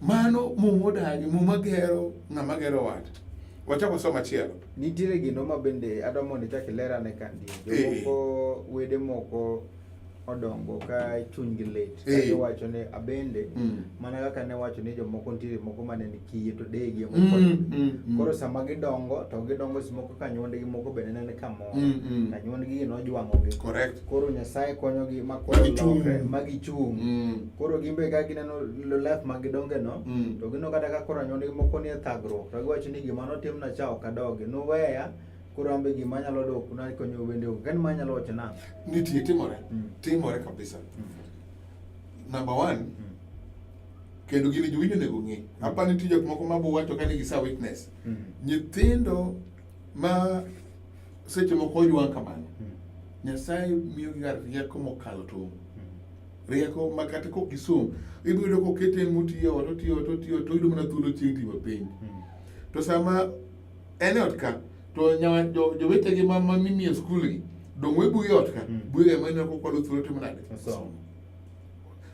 Mano muma odagi, muma gero ng'ama gero wat. Wachak wasom machielo. Nitiere gino ma bende adwa mondo ichak iler ane ka nitie. Jomoko wede moko odongo ka chunygi lit. Ka giwacho ni abende mana kaka ne wacho ni jomoko nitiere moko mane ni kiye to degi ema okonyo. Koro sama gidongo to gidongo seche moko ka anyuondgi moko bende ne ni kamoro. To anyuondgi nojwang'ogi. Correct. Koro Nyasaye konyogi ma koro Ma gichung'. lokre ma gichung'. Koro gin be ka gineno life ma gidonge no to gineno kata ka koro anyuondgi moko nie thagruok to giwacho ni gima notimna cha ok adogi. Nuweya koro an be gima anyalo dok na konyo bende onge. Kani ma anyalo wacho nang'o? Nitie timore. Timore kabisa. Number one, kendo gini jowinjo onego ng'e. Apa nitie jok moko ma bo wacho ka ni gisa witness. Nyithindo ma seche moko ojwang' kamano. Nyasaye miyogi ga rieko mokalo tong'. Rieko ma kata kok gisom, ibiro yudo kokete motiyo ot, otiyo ot, otiyo ot, oyudo mana thuolo chieng' timo penj. To sama en e ot ka, to jowetegi ma mimiyo skul gi, dong' we buge ot ka, buge ema ineno kokwalo thuolo timo nade? Osomo.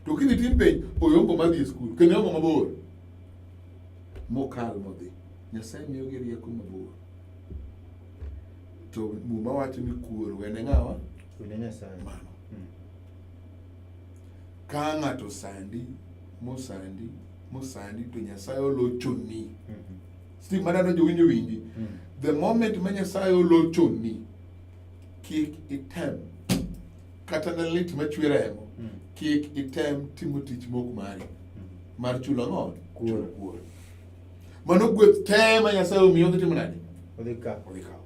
To kidhi tim penj, oyombo mar dhi e skul, kendo oyombo mabor. Mokal modhi. Nyasaye miyogi rieko mabor. To Muma wacho ni kuor wene ng'awa? Wene Nyasaye. Mano. Ka ng'ato sandi, mosandi, mosandi to Nyasaye olochoni. Steve, madano jowinjo winji. The moment ma Nyasaye olochoni, kik item kata ne lit machwe remo, kik item timo tich mok mari mar chulo ang'o? Chulo kuor. Mano gweth te ma Nyasaye omiyi odhi timo nade? Odhi kawo. Odhi kawo.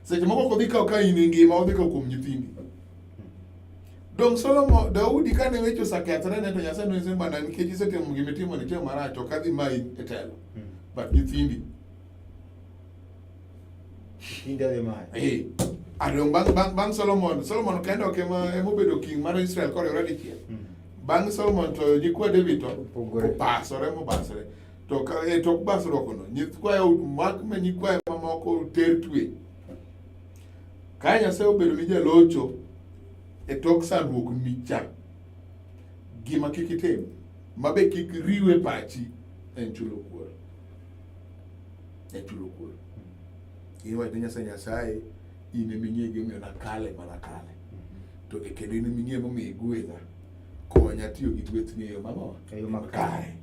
Seche moko ok odhi kawo ka in e ngima, odhi kawo kuom nyithindi. Dong Solomon, Daudi kane weche osekethore ne to Nyasaye nonyise bana nikech isetimo gima itimo ni itimo marach ok adhi mayi e telo. But nyithindi. Nyithindi odhi mayo. Eh. Adong bang bang bang Solomon, Solomon kende ok ema obedo king mar Israel koriwore dichiel. Bang Solomon to nyikwa David to Opogore. obasore mobasore. To ka e tok basruok no, nyikwayo mak ma nyikwayo mamoko ter twe. Ka Nyasaye obedo ni jalocho e tok sandruok ni cha, gima kik itim, ma be kik riwe pachi en chulo kuor. En chulo kuor. Iwacho ne Nyasaye, Nyasaye in ema ing'e gimomiyo nakale mana kale. To e kendo in ema ing'e momiyo igwedha. Konya tiyo gi gwethni e yo mang'o? E yo makare.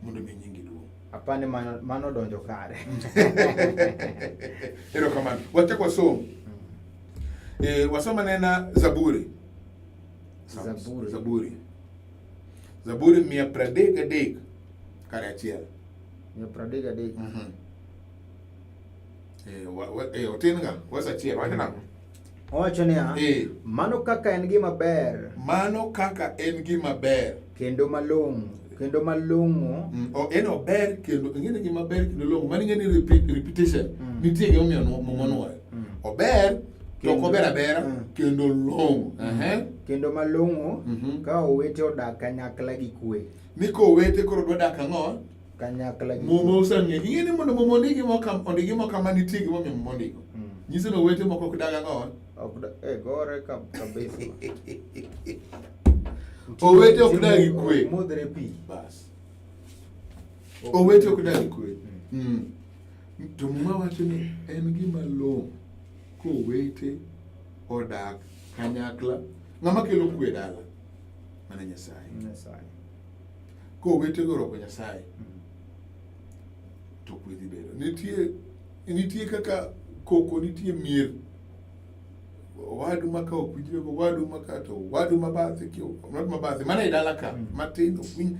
Mondo mi nyingi duong'. Apani mano donjo kare. Erokamano. Wachak wasom. Wasom anena Zaburi. Zaburi. Zaburi. Zaburi 133 kare achiel. 133. Otin ga, wes achiel, wacho nang'o? Owacho niya, mano kaka en gima ber. Mano kaka en gima ber. Kendo malong'o. Kendo malong'o. En ober kendo, ing'e ni gima ber kendo long'o. Mano ing'e ni repetition. Nitie gima omiyo Muma nwoyo. Ober, to ok ober abera, kendo long'o. Kendo malong'o, ka owete odak kanyakla gi kwe. Ni kowete koro dwa dak ang'o? Kanyakla gi Muma oseng'e. Ing'e ni mondo Muma ondiki ondiki moko kama nitie gima omiyo Muma ondiko. Nyiso ni owete moko ok dag ang'o? Ok gore kabisa. Owete ok dag gi kwe. Modhre pi. Bas. Owete ok dag gi kwe. To Muma wacho ni en gima long'o kowete odak kanyakla. Ng'ama kelo kwe dala? Mana Nyasaye. Nyasaye. Kowete go orwako Nyasaye, to kwe dhi bedo. Nitie kaka koko nitie mier. Owadu ma ka ok winjre go, owadu ma ka to owadu ma bathe ki owadu ma bathe. Mana e dala ka, matin ok winj.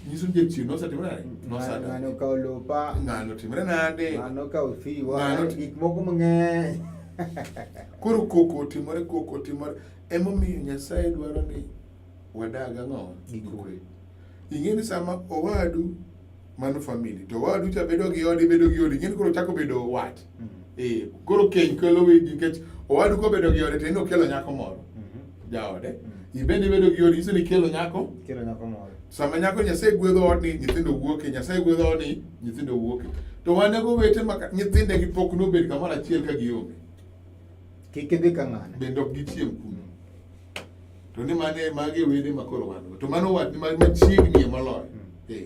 Nyiso ni jachien nosetimore nade? Ng'ano Nosedonjo. okawo lopa. Ng'ano otimore nade? Ng'ano okawo fiwa. Ng'ano- Gik moko mang'eny. Koro koko otimore, koko otimore. Emomiyo Nyasaye dwaro ni wadag ang'o? Gi kwe. Ing'e ni sama owadu mano family to owadu cha bedo gi ode bedo gi ode ing'e ni koro chako bedo wat. Eh, koro keny kelo wegi nikech owadu kobedo gi ode to en okelo nyako moro jaode. Ibende ibedo gi odi nyiso ni ikelo nyako. Kelo nyako moro. Sama nyako Nyasaye gwedho odni nyithindo wuoke, Nyasaye gwedho odni nyithindo wuoke. To wan ego owete ma nyithindegi pok nobet kamoro achiel ka gionge. Kik idhi ka ng'ane. Bende ok gichiem kuno. To ni mane magi e wede ma koro wan go. To mano wat ma machiegni e moloyo. Eh.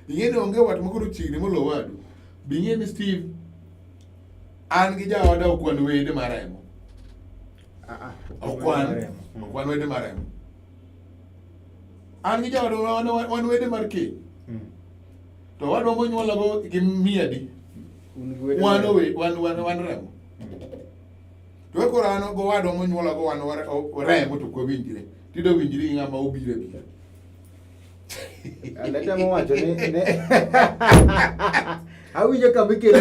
Ing'e ni onge wat ma koro chiegni moloyo wadu. Be ing'e ni Steve an gi jaoda ok wan wede mar remo. Ah, ah. Ok wan ok wan wede mar remo. An gi jaoda wan wede mar keny. To wadwa monyuolago gi mia adi? Un gi wede Wan mar- owe wan wan wan remo. To e koro an gowadwa monyuolago wan remo to ok wawinjre. Tinde winjri gi ng'ama obiro abira. Anatemo wacho ni ne awinjo kama ikelo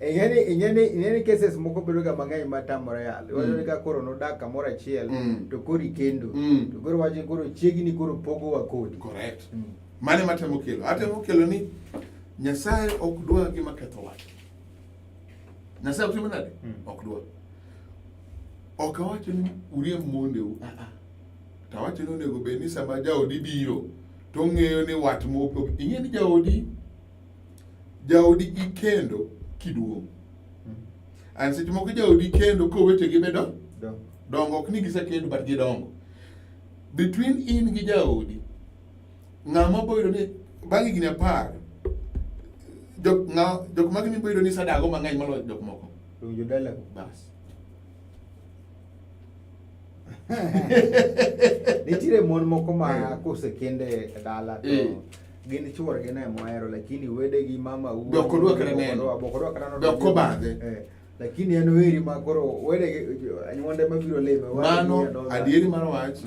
ing'eni ing'eni cases moko bedo ga mang'eny matamore yalo. Iwacho ni ka koro nodak kamoro achiel to koro ikendo to koro wacho ni koro chiegni koro pogowa kodi. Correct. Mane matemo kelo? Atemo kelo ni Nyasaye ok dwa gima ketho wach. Nyasaye ok timo nade? Ok dwa. Ok awacho ni uriemb mondeu. Ah ah. To awacho ni onego bed ni sama jaodi biro to ong'eyo ni wat moko ing'e ni jaodi jaodi ikendo kiduong'. And seche moko jaodi kendo kowetegi bedo dongo ok ni gisekendo but gidongo. Between in gi jaodi ng'ama boyudo ni bang' higni 10 jok ng'a jok mage miboyudo ni isadago mang'eny moloyo jok moko. Jodala Bas. Nitiere mon moko ma kosekende e dala to gin chuorgi ne mohero lakini wedegi mama Be ok odwa kata neno. Be ok odwa kata neno. Be ok obadhe. Lakini en weri ma koro wedegi anyuonde mabiro lime. Mano adieri mar wach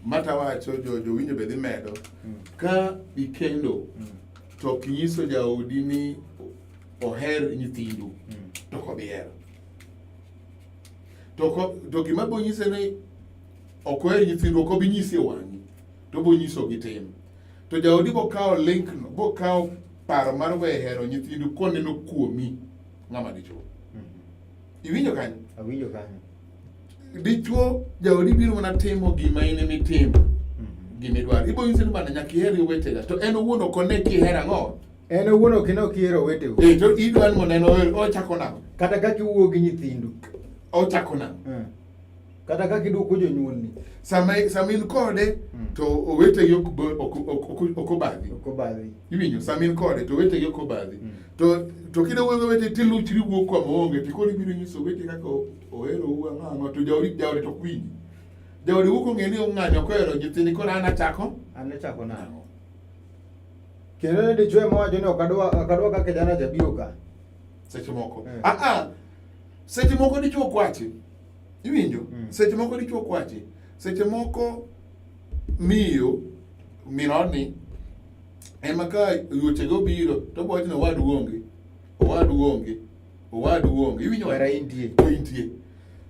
matawacho jo jowinjo be dhi medo ka ikendo to ok inyiso jaodi ni oher nyithindu to ok obi hero. To gima bo nyise ni ok oher nyithindu ok obi nyisi e wang'i to bo nyiso gi tim. To jaodi bo kawo link no, bo kawo paro mar we hero nyithindu koneno kuomi ng'ama dichuo. Iwinjo kanyo? Awinjo kanyo. Dichuo jaodi biro mana timo gima in emitimo. Gima idwaro. Ibo nyise ni bana nyaka iher owetega. To en owuon ok one kihero ang'o? En owuon ok ine kihero owetego. Eh, to idwa ni mondo en oher, ochako nang'o? Kata kaka iwuoyo gi nyithindu. Ochako nang'o? Kata kaka iduoko jonyuolni. Sama in kode to owetegi ok obadhi. Ok obadhi. Iwinjo? Sama in kode to owetegi ok obadhi. To kida wuoyo gi owete tiluchri wuok kama oonge to koro ibiro nyiso owete kaka oherou ang'o ang'o to jaodi jaode to ok winji. Jaodi wuok ong'e ni ng'ani ok ohero nyithindi koro an achako. An achako nang'o? Kendo ne dichwo ema wacho ni ok adwa ka kijana cha biro ka. Seche moko. Ah ah. Seche moko dichwo ok wachi. Iwinjo? Seche moko dichwo ok wachi. Seche moko miyo min odni ema ka yuochege obiro to obo wacho ni owadu onge. Owadu onge. Owadu onge. Iwinjo? Wera intie. To intie.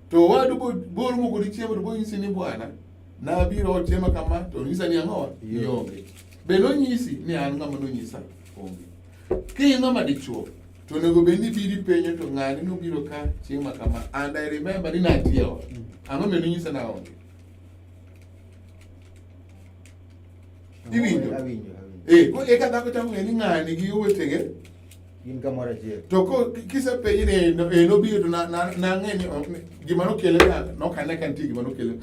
To owadu bo romo kodi chiemo to bo nyisi ni bwana nabiro ochiemo kama to onyisa ni ang'o? Ionge. Be nonyisi ni an ng'ama nonyisa onge. Ka in ng'ama dichuo to onego bed ni ibiro ipenjo to ng'ani nobiro ka chieng' ma kama and I remember ni nantie e ot. Ang'o miyo nonyisa ni aonge? Iwinjo? Awinjo. Eh, eka dhako chako ng'eyo ni ng'ani gi owetege gin kamoro achiel. To ko kisepenje ni nobiro to nang'e ni gima nokele nok ane ka nitie gima nokele.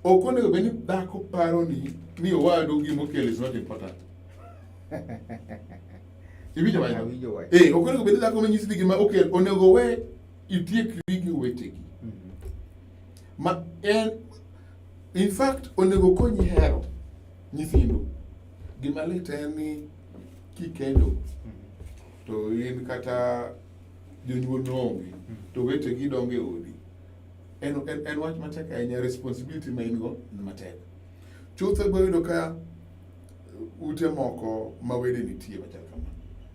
Ok onego bed ni dhako paro ni owadu gima okelo is not important. Iwinjo wachno? Awinjo wach. Eh, ok onego bed ni dhako manyisi ni gima okel onego we itiekri gi owetegi. Ma en in fact onego konyi hero nyithindo. Gima lit en ni kikendo to in kata jonyuol noonge to owetegi dongo e odi. En wach matek ahinya, responsibility ma in go en matek. Chutho ibiro yudo ka ute moko ma wede nitie machal kama.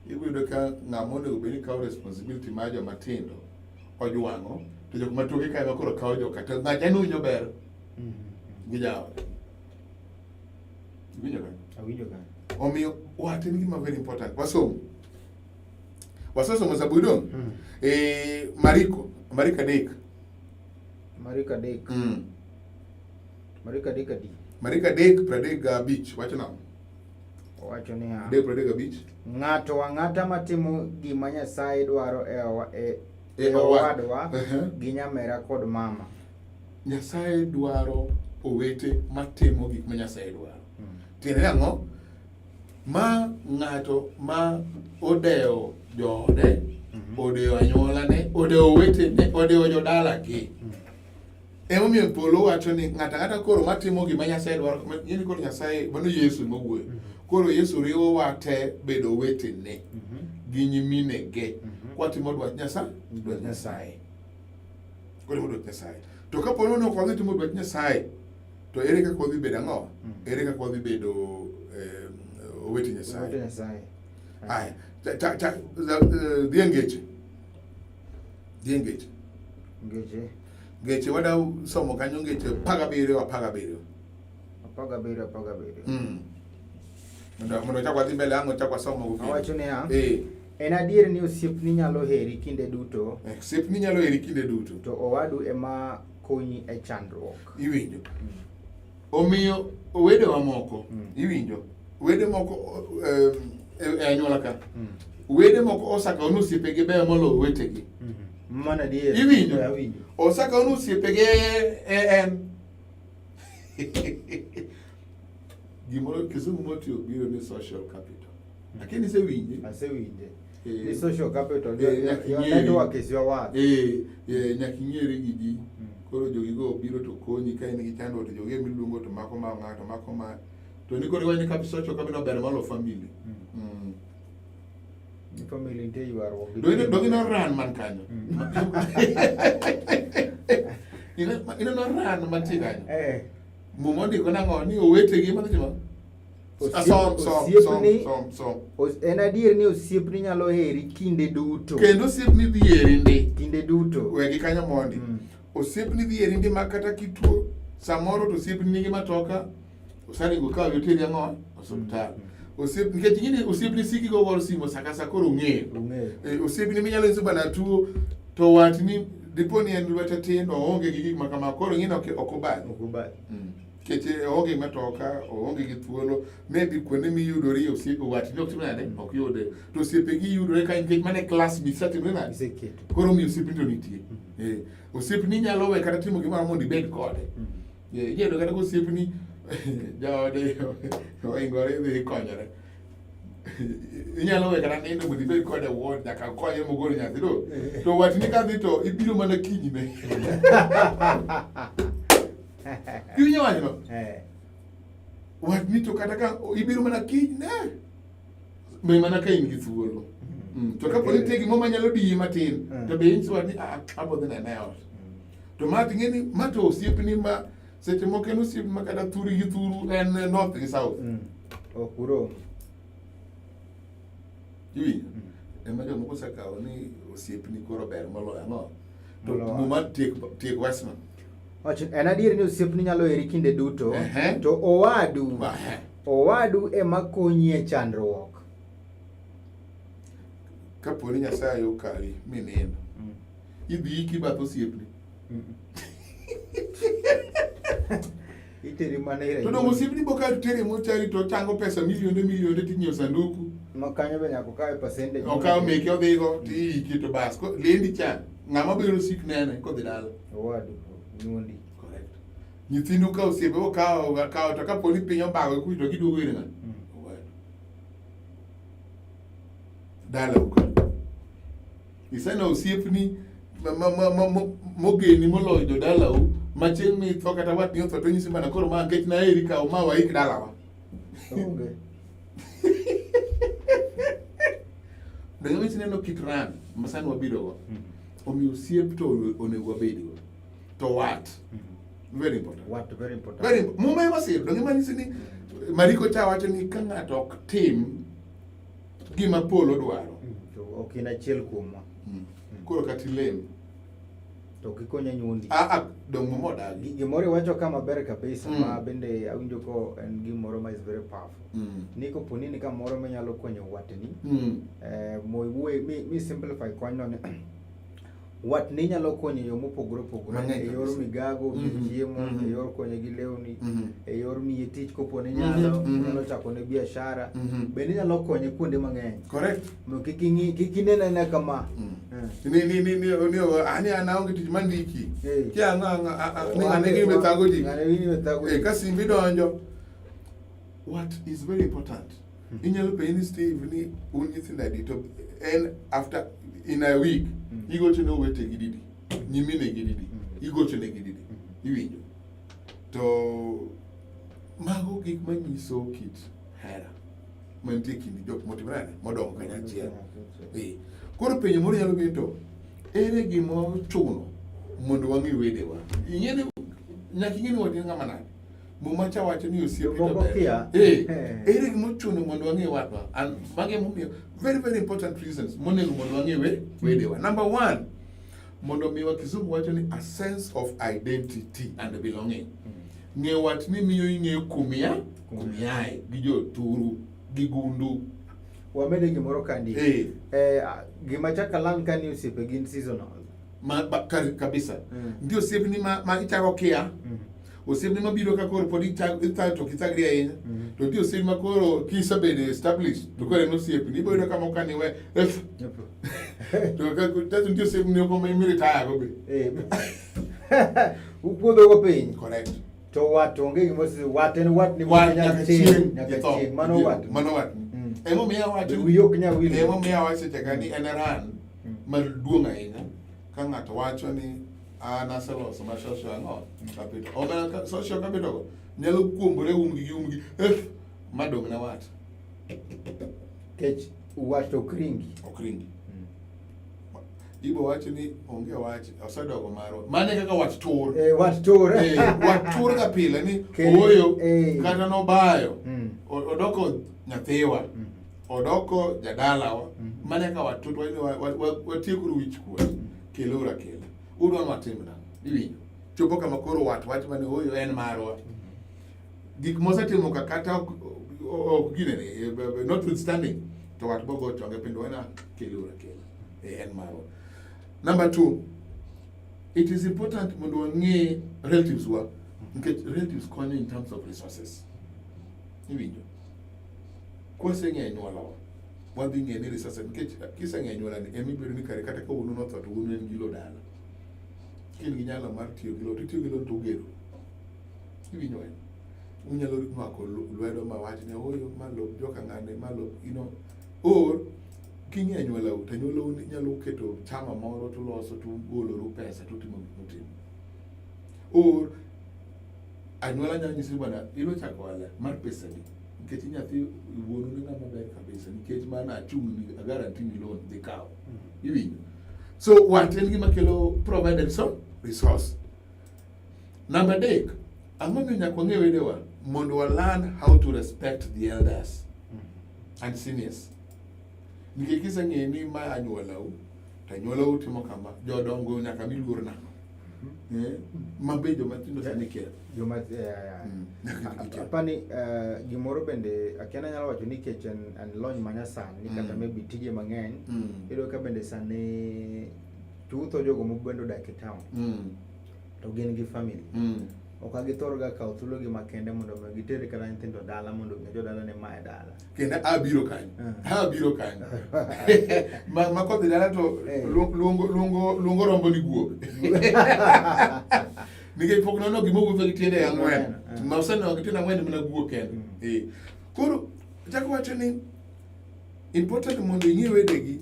Ibiro yudo ka ng'ama onego bed ni kawo responsibility mar joma tindo ojwang'o to jok ma toke ka ema koro kawo joka to ng'acha ni winjo ber gi jaode. Iwinjo kanyo? Awinjo kanyo. Omiyo wat en gima very important. Wasom. Wasesomo Zaburi dong'? Eh, Mariko, Mariko 3. Mariko 3. Mariko 3 adi? Mariko 3:35 wacho nang'o? Owacho niya. 3:35. Ng'ato ang'ata matimo gima Nyasaye dwaro e E owadwa gi nyamera kod mama. Nyasaye dwaro owete matimo gik ma Nyasaye dwaro. Tiende ni ang'o? Ma ng'ato ma odewo joode, odewo anyuolane, odewo owetene, odewo jodalagi. Emomiyo polo wacho ni ng'ato ang'ata koro matimo gima Nyasaye dwaro, ng'eni koro Nyasaye, mano Yesu ema wuoyo. Koro Yesu riwowa te bedo owetene gi nyiminege. Kwatimo dwach Nyasaye, dwach Nyasaye. Kwatimo dwach Nyasaye. To kapo ni ok wadhi timo dwach Nyasaye, to ere kaka wadhi bedo ang'o? Ere kaka wadhi bedo owete Nyasaye? Owete Nyasaye. Aya, dhi e ngeche. Dhi e ngeche. Ngeche. Ngeche wada somo kanyo ngeche 17 17. 17 17. Mondo wachak wadhi mbele ang' wachak wasomo go kendo. Awacho niya. Eh. En adier ni osiepni nyalo heri kinde duto. Osiepni nyalo heri kinde duto. To owadu ema konyi e chandruok. Iwinjo. Omiyo owedewa moko, iwinjo. Wede moko e anyuola ka. Wede moko osakawo ni osiepegi beyo moloyo owetegi. Mano adier. Iwinjo? Awinjo. Osakawo ni osiepegi en. Gimoro Kisumu motiyo biro ni social capital. Lakini isewinje? Asewinje. Ni social capital, Nyaka your ing'eri. network is your worth. Nyaka ing'eri gi ji. Koro jogi go biro to konyi ka in gi chandruok to jogi ema iluongo to mako ma ng'ato mako ma. To ni koro iwacho ni social capital ber moloyo family. Ni family nitie ywaruok gi Donge ino ran man kanyo? Ineno ran mantie kanyo? Muma ondiko nang'o? Ni owetegi ema timo? Som, som, som, som, som. En adier ni osiepni nyalo heri kinde duto. Kendo osiepni dhi heri ndi. Kinde duto. Wegi kanyo mondi. Osiepni dhi heri ndi ma kata kituo samoro to osiepni nigi matoka osaringo kawi oteri ang'o? Osiptal. Osiep nikech ing'e ni osiepni siki go gor simo sa ka sa koro ong'eyo. Ong'eyo. Osiepni minyalo nyiso bana tuo to watni dipo ni en lwete tin oonge gi gik ma kamago koro ing'e ni ok obadhi. Ok obadhi. Nikech oonge gi matoka, oonge gi thuolo, maybe kuonde miyudori osiepe watni ok tim nade? Ok yude. To osiepegi yudore ka nikech mano e class misetimre nade? Iseketo. Koro omiyo osiepni to nitie. Osiepni nyalo we kata timo gimoro mondo ibed kode. Inyalo yudo kata ka osiepni jaode oingore dhi konyore. Inyalo we kata nindo mondo ibed kode e ward nyaka konye mogol nyathi to. To watni kadhi to ibiro mana kinyne. Iwinjo wachno? Watni to kata ka ibiro mana kinyne. Be mana ka in gi thuolo. To kapo ni nitie gimoro manyalo diyi matin, to be inyiso watni, ah, abo dhi nene e ot. To ma to ing'e ni ma to osiepni ma seche moko en osiep ma kata thuru gi thuru en north gi south. Ok urom. Iwinjo? Ema jomoko osekawo ni osiepni koro ber moloyo ang'o? To Moloyo. Muma tiek wachno. Wacho, en adier ni osiepni nyalo heri kinde duto, to owadu ema konyi e chandruok. Kapo ni Nyasaye okawi minindo, idhi iki bath osiepni. Iteri mana ire. To donge osiepni bo ka teri mochari to chango pesa milionde milionde tinyiewo sanduku. Ma kanyo be nyaka okawe percentage. Okawo meke odhigo tiiki to bas. Lendi cha ng'ama biro sik nene kodhi dala. Owadu, nyuondi. Correct. Nyithindu ka osiepe okawo kawo to kapo ni piny obago kucho to giduogo ir ng'a? Owadu. Dalau ka. Iseno osiepni mogeni moloyo jodalau ma chieng' mitho kata watni otho to nyisi mana koro ma nikech naheri kaw ma waik dalawa. Onge. Donge wich neno kit ran ma sani wabiro go. Omiyo osiep to onego wabedgo. To wat. Very important. Wat very important. Very Muma ema siro, donge manyisi ni Mariko cha wacho ni ka ng'ato ok tim gima polo dwaro. To ok in achiel kuomwa. Koro kata ilem. To ok ikony anyuondi. Ah ah, dong muma odagi. Gimoro iwacho ka maber kabisa ma bende awinjo ko en gimoro ma is very powerful. Ni kopo ni ni kamoro minyalo konyo watni, moiwuoye mi simplify konyno ni watni nyalo konyo e yo mopogore opogore Mang'eny e yor kabisa. migago, miye chiemo, e yor konye gi lewni, e yor miye tich kopo ni nyalo, inyalo chako ne biashara, bende inyalo konye kuonde mang'eny. Correct. Mondo kik ing'i, kik inen anena kama. Ni ni ni ni ni ani an aonge tich mandiki. Kia ang'o ang'o ni ng'ane Wate- gini thago ji. Ng'ane gini thago ji. Ka simbi donjo. What is very important. Inyalo penji ni Steve ni un nyithindo adi to en after in a week igocho ne owete gi didi, nyimine gi didi, igocho ne gi didi, iwinjo. To mago gik manyiso kit hera mantie e kind jok motimore nade modongo kanyachiel. Koro penjo moro nyalo bedo to ere gima ochuno mondo wang'i wedewa? Ing'e ni nyaka ing'e ni watni ng'ama nade. Muma cha wacho ni osiep to Jomoko ber. kia. Ere gima ochuno mondo wang'e watwa? And magi emomiyo very very important reasons monego mondo wang'e wedewa. Number one, mondo miwa kizungu wacho ni a sense of identity and belonging. Ng'eyo watni miyo ing'eyo kumiae gi joturu gi gundu. Wamede gimoro kandi. Gima chaka lan ka ni osiepe gin seasonal. Ma, ba, kabisa. Nitie osiepni ma ichako kia. Osiepni mabiro ka koro pod ithago to ok ithagri ahinya. To nitie osiepni ma koro kisebedo established to koro en osiepni. Ibiro yudo ka moko ka niwe, ef. To ka to nitie osiepni moko ma imiritaya go be. Ukuodho go piny. Correct. To wat onge gima ose wat en wat ni Wat nyaka nyaka chieng', chieng', nyaka itho. chieng'. Mano wat. Mano wat. Emomiyo awacho Wiyi ok nyal wil. Emomiyo awacho seche ka ni en ran maduong' ahinya ka ng'ato wacho ni an aseloso ma social ang'o capital. Omera ka social capital go nyalo kuombore umgi gi umgi madong' na wat. Kech wat ok ringi. Ok ringi. Ibo wacho ni onge wach, osedogo marwa. Mano e kaka wach tur. Wach tur. Wach tur ga pile ni ooyo, kata nobayo. Odoko nyathiwa. Odoko jadalawa. Mano e kaka wach tur. Watiekuru wich kuot. Keluru akela. Udwa ni watim nang'o? Iwinjo? Chopo kama koro wat wach mane ooyo en marwa. Gik mosetimo ka kata ok ginene, notwithstanding, to wat bogo chonge piny to en keluru akela. En marwa. Number 2, it is important mondo wang'e relatives wa, nikech relatives konyo in terms of resources. Iwinjo? Kwaseng'eyo anyuolawa, wadhi ng'eyo ni resources, nikech kiseng'eyo anyuolani, ema ibedo ni kare kata ka wuonu notho to wuonu en gi lowo dala. Ka in gi nyalo mar tiyo gi lowo, to itiyo gi lowo to ugero. Iwinjo wach? Unyalo mako lwedo ma wach ni ooyo, ma lob joka ng'ane, ma lob, you know, or king'eyo anyuolau, to anyuolau nyalo keto chama moro to uloso to ugoloru pesa to utimo gik mutimo. Or anyuola nyalo nyisi ni bwana, idwa chako ohala mar pesa adi? Nikech nyathi wuonu ni ng'ama ber kabisa, nikech mano achung' ni, a guarantee ni loan dhi kawo. Iwinjo? So wat en gima kelo provided so resource. Number 3, ang'o momiyo nyaka wang'e wedewa? Mondo wa learn how to respect the elders and seniors. Nikech kiseng'eyo ni ma anyuolau, to anyuolau timo kama, jodongo nyaka mi luor nang'o? Ma be joma tindo sani kia. Joma, Nyaka gikia. Apani, gimoro bende, akia nanyalo wacho ni kech en lony manyasani, ni kata maybe tije mang'eny, iyudo ka bende sani chutho jogo mobende odak e town, to gin gi family. Ok githor ga kawo thuolo gi makende mondo mi giter kata nyithindo dala mondo ong'e jodala ni mae dala. Kendo abiro kanyo. Abiro kanyo. Ma kodhi dala to luongo rombo ni guok. Nikech pok nono gima owuotho gi tiende ang'wen. Ma oseneno gi tiende ang'wen mana guok kende. Koro achako wacho ni important mondo ing'e wedegi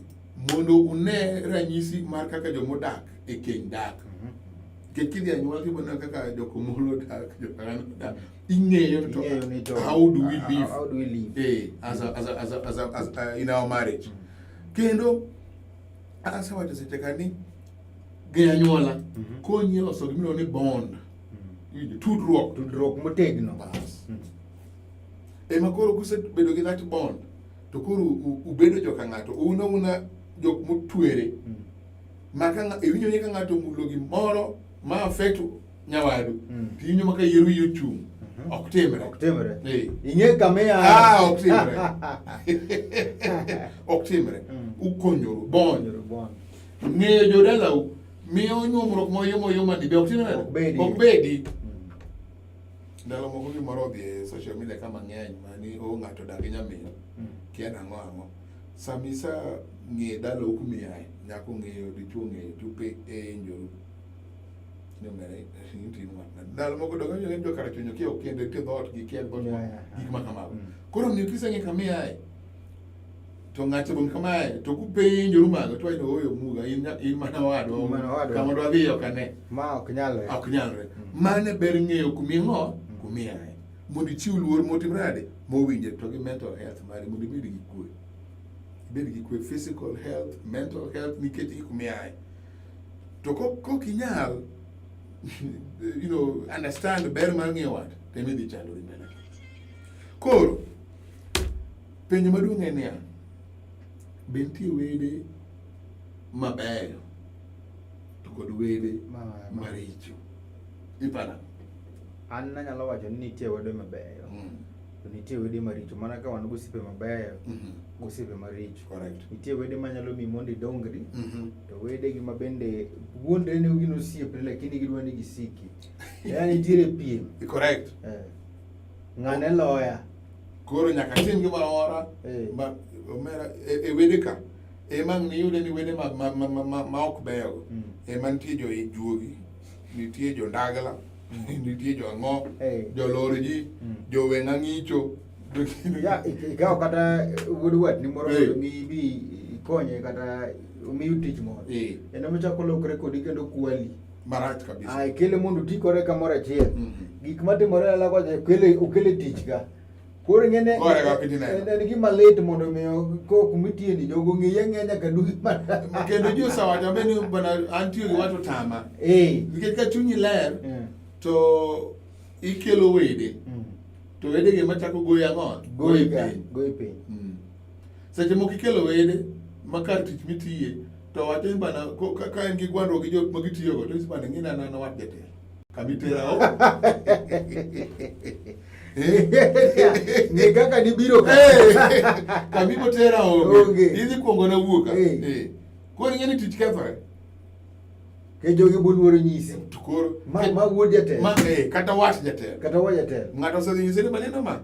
mondo une ranyisi mar kaka jomodak e keny dak. Nikech kidhi anyuola tibiro neno kaka jokomolo dak, jokagano dak. Ing'eyo to Ing'eyo ni to how do we live? How do we live? As in our marriage. Kendo asewacho seche ka ni ng'eyo anyuola konyi e loso gimiluongo ni bond. Iwinjo? Tudruok. Tudruok motegno. Bas. Ema koro kusebedo gi that bond to koro ubedo joka ng'ato un auna jok motwere ma ka iwinjo ni ka ng'ato omulo gimoro ma affect nyawadu to iwinjo ma ka yier wiyi ochung' ok timre. Ok timre. Eh. Ing'e kama ia. Ah, ok timre. Ok timre. Ukonyoru bond. Bond. Ng'eyo jodalau miyo nyuomruok moyom oyoma ni be ok timre? Ok bedi. Ok bedi. Ndalo moko gimoro odhi e social media ka mang'eny ma ni o ng'ato odak gi nyamin kia nang'o ang'o. Sama isa ng'e dalau kumiaye, nyako ong'eyo, dichuo ong'eyo, tupe enjoru. Ni omera in watna. Ndalo moko donge ni jo karachuonyo kia ok kende nitie dhoot gi kia dhoot gik ma kamago. Koro omiyo kiseng'e kamiaye to ng'ato bong kamae to kupenjoru mago to wacho ooyo muga in in mana owadwa In mana owadwa. kama dwa dhiyo ok ane. Ma ok nyalre. Ok nyalre. Mano e ber ng'eyo kuming'o kumiaye mondo ichiw luor motimre nade mowinjore to gi mental health mari mondo ibed gi kwe. Ibed gi kwe physical health, mental health nikech gi kumiaye. To kok inyal you know, understand ber mar ng'eyo wat to ema idhi chandori mbele. Koro penjo maduong' en niya, be nitie wede mabeyo to kod wede maricho? Iparo? An nanyalo wacho ni nitie wede mabeyo to nitie wede maricho mana ka wan gosiepe mabeyo gosiepe maricho. Correct. Nitie wede manyalo miyi mondo idongri to wede gi ma bende wuondre ni gin osiepni lakini gidwa ni gisiki. Yaani nitiere piem. Correct. Ng'ane loya. Koro nyaka tim gimoro amora ma omera e wede ka ema ang' niyude ni wede ma, ma, ma, ma, ma ok beyogo ema nitie jo juogi, nitie jo ndagla, nitie jo ang'o, jolor ji, jo weng'a ng'icho. Ya, ikawo kata wuod watni moro mondo mi ibi ikonye kata omiyi tich moro. En ema ochako lokre kodi kendo kwali. Marach kabisa. Ah, ikele mondo oti kode kamoro achiel. Gik matimore dala kocha okele okele tich ka. Koro ing'e Gore ga piny neno. en gima lit mondo mi ko kumitiye ni jogo ng'eye ang'eya nyaka dugi mana. Kendo ji osewacho be ni bwana an tiyo gi wach otama. Nikech ka chunyi ler to ikelo wede. To wedegi ema chako goyi ang'o? Goyi piny. Goyi piny. Seche moko ikelo wede ma kar tich mitiye to wacho ni bana ka en gi gwandruok gi jok ma gitiyogo to nyiso bana ing'e ni an an wat jatelo. Kama itera o. Ng'e kaka nibiro ka. Kama ibotera onge. Onge. Idhi kuongo na wuok ka. Koro ing'e ni tich kethore. Ke jogi boluoro nyisi. To koro Ma wuod jatelo. Ma kata wat jatelo. Kata wat jatelo. Ng'ato osedhi nyise ni maneno ma.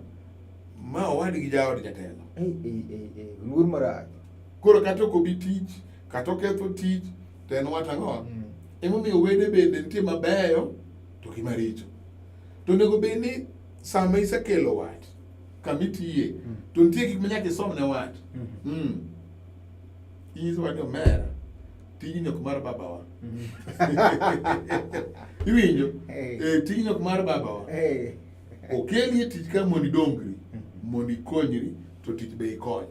Ma owadgi jaod jatelo. Luor marach. Koro kata ok obi tich, kata oketho tich, to en wat ang'o? Emomiyo wede bende nitie mabeyo to gi maricho. To onego bed ni sama isekelo wat kama itiye, to nitie gik ma nyaka isom ne wat. Inyiso wat ni omera, tijni ok mar babawa. Iwinjo? Tijni ok mar babawa. Okeli e tich ka mondo idongri, mondo ikonyri, to tich be ikony.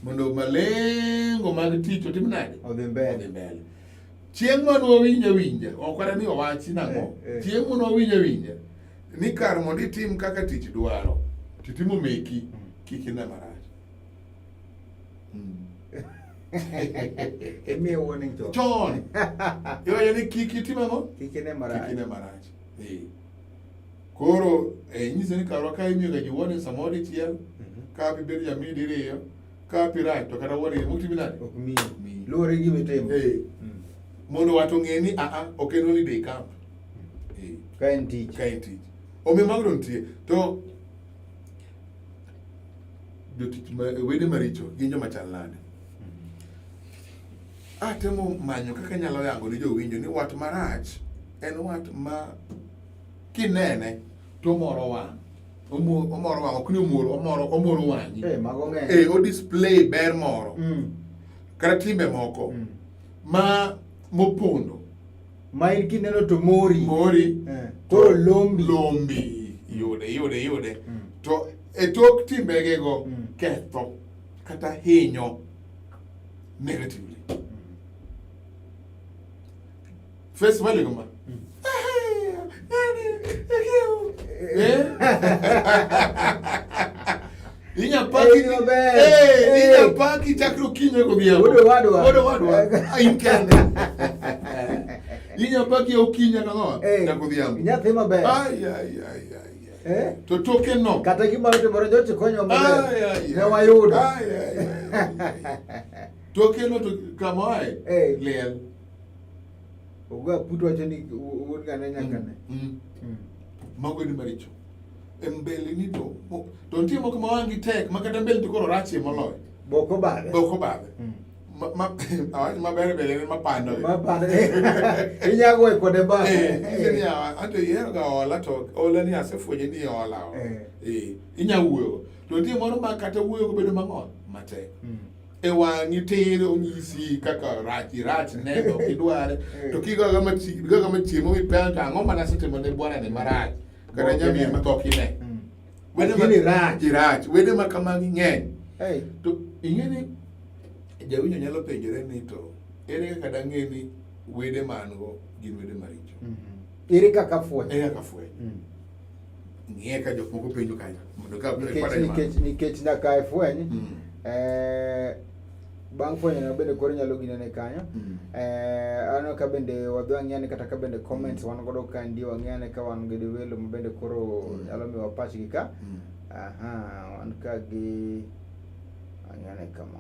Mondo malengo mag tich otim nade? Odhi mbele. Odhi mbele. Chieng' mane wawinjo awinja, ok kata ni owachi nang'o, chieng' mane wawinjo awinja ni kar mondo itim kaka tich dwaro, to itimo meki, kik ine marach. Imiye warning chon. Chon. Iwacho ni kik itim ang'o? Kik ine marach. Kik ine marach. Koro inyiso ni karwa ka imiyo ga ji warning samoro dichiel, ka ibedo jamii diriyo, ka pi rach to kata warning mok timi nade? Ok miyi. Luwore gi gima itimo. Mondo wato ong'e ni ok en holiday camp. Ka en tich. Ka en tich. Omiyo mago to nitie. To jotich wede maricho gin joma chal nade? Atemo manyo kaka anyalo yango ne jowinjo ni wat marach en wat ma kinene to omoro wang'. Omoro wang', ok ni omoro, omoro, omoro wang'i. Mago ng'eny. O display ber moro. Kata timbe moko ma mopondo. Ma in kineno to mori. Mori. Koro lombi. Lombi. Yude, yude, yude. To e tok timbegego ketho kata hinyo negatively. Face value kama. Eh? Inya paki Eh, maber. Eh, Eh. inya paki chakre okinyi godhiambo. Wuod owadwa. Wuod owadwa. Ah, in kende. Inya paki okinyi nyaka ng'o? Eh, Nyaka odhiambo. Nyathi maber. Ai ai ai ai. ai. Eh? To toke no. Kata gima notimore nyocha ikonyowa maber. Ai, ai, Ne ai. wayudo. Ai, ai, ai, ai. Toke no to kama oae. Eh. Liel. Ogo aputo wacho ni wuod ng'ane nyaka ne. Mago ni maricho. E mbele ni to to nitie moko ma wang'gi tek ma kata mbele to koro rachie moloyo. Boko badhe. Boko badhe. Ma ma awach maber bende en mapando. Mapando. Inya goyo kode mbaka. Eh, nyise ni awa, anto ihero ga hola to hola ni asefwenye ni hola. Eh. Eh, inya wuoyo. To nitie moro ma kata wuoyo go bedo mang'o matek. E wang'i tir onyisi kaka rach irach ne ok idware. Eh. To kigoga machi gigoga machiemo mipenjo to ang'o mana asetimo ne bwana ni marach. Kata Ok nyamin ine. ma ok ine. Wede ma Lakini rach. Irach. Wede ma kamagi ng'eny. Hey. To ing'e ni jawinjo nyalo penjore ni to ere kaka dang'e ni wede ma an go gin wede maricho. Ere kaka fwenyo? Ere kaka fwenyo? Ng'iye ka jok moko penjo kanyo. Mondo ka Nikech nikech nikech nyaka e fweny bang' fwenyo no bende koro inyalo ginene kanyo. Aneno ka bende wadhi wang'i ane kata ka bende comments wan godo ka ndie wang'i ane ka wan gi welo ma bende koro nyalo miyowa pachgi ka. Aha, wan ka gi wang'i ane kama.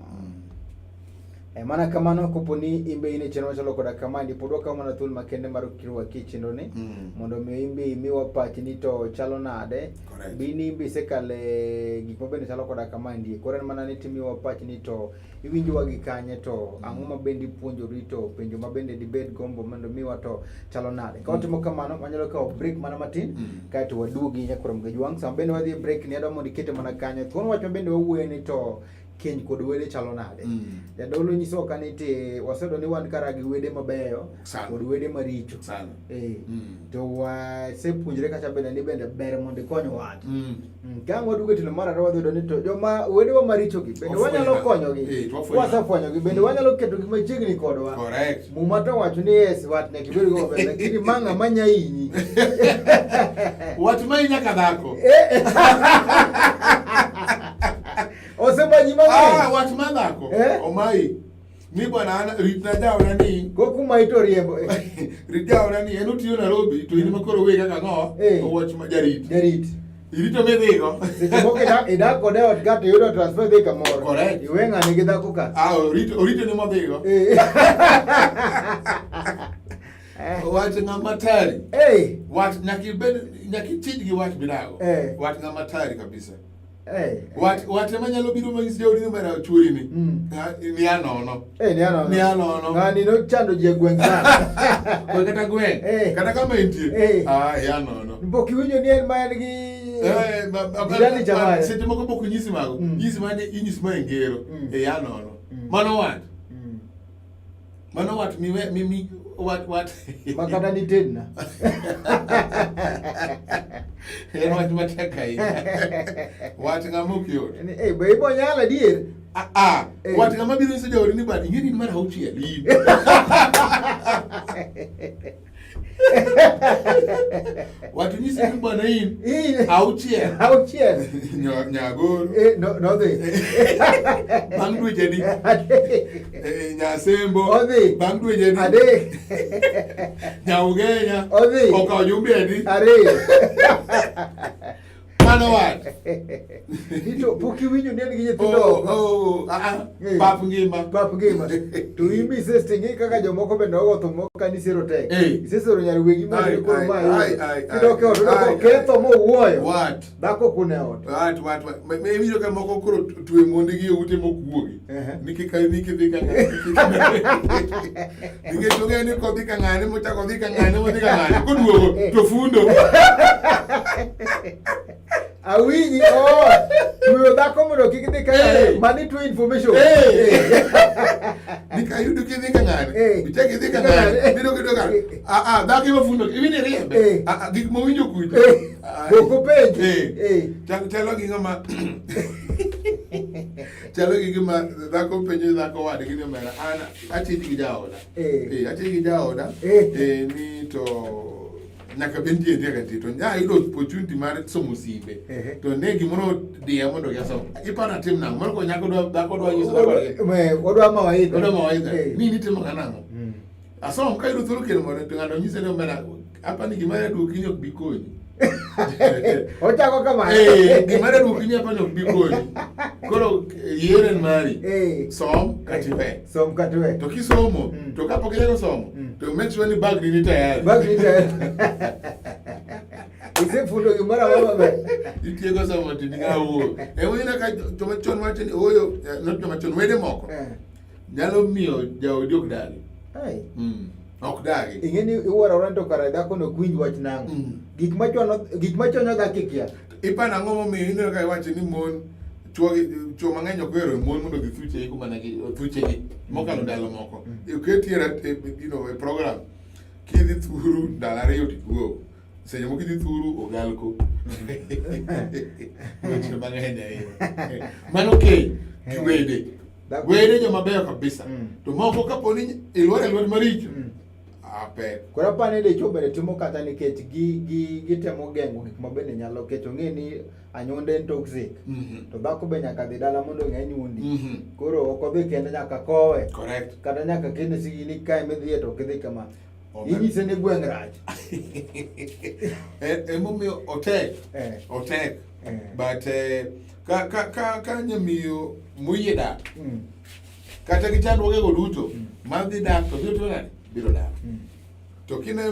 Mana kamano kopo ni in be in e chenro machalo koda kamaendi pod wakawo mana thuolo makende mar rwaki e chenro ni mondo mi in be imiwa pachi ni to chalo nade. Correct. Be in be isekale gik mabende chalo koda kamaendi. Koro en mana ni timiwa pachi ni to iwinjowa gi kanye to ang'o ma bende ipuonjori to penjo ma bende dibed gombo mondo miwa to chalo nade. Ka watimo kamano wanyalo kawo break mana matin kaeto waduogi nyaka Mgajwang'. Sama bende wadhi e break ni adwa mondo ikete mana kanyo. Thuon wach ma bende wawuoye ni to keny kod wede chalo nade. Jadolo nyisowa ka ni ti waseyudo ni wan kara gi wede mabeyo Sana. kod wede maricho. Sana. To wasepuonjre kacha bende ni bende ber mondo ikony wat. Ka ang' waduogo e tielo mar ariyo wadhi yudo ni to joma wedewa marichogi bende Wafwenyo wanyalo na. konyogi. Eh, to wafwenyo. Wasefwenyogi bende wanyalo ketogi machiegni kodwa. Correct. Muma to wacho ni yes wat nyaka ibed go maber lakini ma ng'ama nya hinyi. Wat ma inya ka dhako. Osemanyi mang'eny. Ah, wat ma dhako. Eh? Omayi. Ni bwana an ritna jaoda ni Go kuma ito riembo. rit jaoda ni en otiyo Nairobi to in ema koro we kaka ng'o Eh. owach ma jarit. Jarit. Irito midhigo. Seche moko idak kode e ot ka to iyudo transfer idhi kamoro. Correct. Iwe ng'ani gi dhako ka. Ah, orito orito ni modhigo. Wach ng'ama tari. Eh. Wat nyaka ibed nyaka ichij gi wach midago. Eh. Wat ng'ama tari kabisa. Eh. Wat wat ema nyalo biro manyis jaodi ni mera chuori ni. Ah, Ni anono. Eh, ni anono. Ni anono. Ng'ani nochando ji e gweng' sana. Kod kata gweng'. Eh. Kata kama entie. Eh. Ah, ya nono. Pok iwinjo ni en ma en gi Eh, jirani cha mare. Seche moko pok onyisi mago. Nyisi mane inyisi ma e ngero. E ya nono. Mano wat. Mano wat mi mi mi wat wat. Ma kata nitedna. En wach matek ahinya. Wat ng'ama ok yot. Eh, be ibo nyalo adier. Ah, ah. Eh. Wat ng'ama biro nyiso jaodi ni bad ing'e ni in mar auchiel in. Wat nyisi ni bwana in In. auchiel. Auchiel. Nyagoro. Eh, no nodhi. Bang' dweche adi? Adek. Eh, Nyasembo. Odhi. Bang' dweche adi? Adek. Nyaugenya. Odhi. Okawo jumbe adi? Ariyo. Mano wat. Nito pok iwinjo ni en gi nyithindo Oh, oko. oh, ah, ah. Eh. Pap ngima. Pap ngima. To in be isestingi kaka jomoko bende ogo thum moko ka nisero tek. Eh. Isesero nyar wegi ma Ai, koro ai, ma ai, ai, Kidok e ot ai, ai. ketho mowuoyo. Wat. Dhako kune ot. Wat, wat, wat. Ma iwinjo ka moko koro twe mondegi e ute mok wuogi. Ehe. Ni kik ni kidhi ka ng'ane. Nikech ong'eyo ni kodhi ka ng'ane mochako odhi ka ng'ane modhi ka ng'ane. Koduogo to fundo. Awinji oh tueyo dhako mondo kik dhi ka Eh. mani tuo information. Eh. Ni kayudo kidhi ka ng'ane. Eh. Ichak idhi ka ng'ane. Biro kido ka. Ah ah, dhako ema fundo. Iwinjo riembe. Eh. Ah ah, gik mowinjo kucho. Eh. Ah, Pok openjo. Eh. Eh. Chalo gi ng'ama chalo gi gima dhako penjo dhako wadgi ni omera an achich gi jaoda. Eh. Eh, achich gi jaoda. Eh. Eh, ni to Nyaka bed nitie nyaka nitie to nya yudo opportunity mar somo simbe. To ne gimoro diya mondo gisom. Iparo atim nang'o? Mano ko nyako dwa dhako dwa nyiso dhako dwa. Me odwa mawaidha. Odwa mawaidha. Eh. Ni nitimo ga nang'o? Mm. Asom ka yudo thuolo kendo mondo to ng'ato nyise ni omera apa ni gima duoki ni ok bi konyi. Ochako kamano. Eh, gima duoki ni apa ni ok bi konyi. Koro yier en mari. Eh. Som kata iwe. Som kata iwe. To kisomo, Mm. to kapok ichako somo, Mm. to make sure ni bag ni ni tayari. Bag ni tayari. Isefundo gimoro amora maber. Itieko somo to ni awuo. E wina ka joma chon wacho ni ooyo, not joma chon, wede moko. Eh. Nyalo miyo jaodi ok dagi. Ai. Ok dagi. Ing'e ni iwuoro awuora ni to kara dhako no ok winj wach nang'o. Mm. Gik machwano gik machwanyo dhako ikia. Iparo ang'o momiyo ineno ka iwacho ni mon chuo chuo mang'eny ok ohero mon mondo odhi thuchegi kuma ne gi thuchegi mokalo ndalo moko. Oketi e you know, e program kidhi thuru ndalo ariyo to iduogo. Seche moko idhi thuru ogalko. Weche mang'eny ahinya. Mano keny gi wede. Wede joma beyo kabisa. Mm. To moko kapo ni ilwar e lwet maricho, Mm. ah, pek. Koro aparo ni dichuo bende timo kata nikech gi gi gitemo geng'o gik ma bende nyalo kech ong'e ni anyuonde en toxic. Mhm. To dhako be nyaka dhi dala mondo ong'e anyuondi. Mhm. Koro ok odhi kende nyaka kowe. Correct. Kata nyaka kende sigi ni kae midhiye to ok idhi kama. Omer. Inyise ni gweng' rach. Emomiyo otek. Eh. Otek. Eh. But ka nyamiyo moyie dak Mm. kata gi chandruogego duto mar dhi dak to biro timo nade? Biro dak. Mm. To kine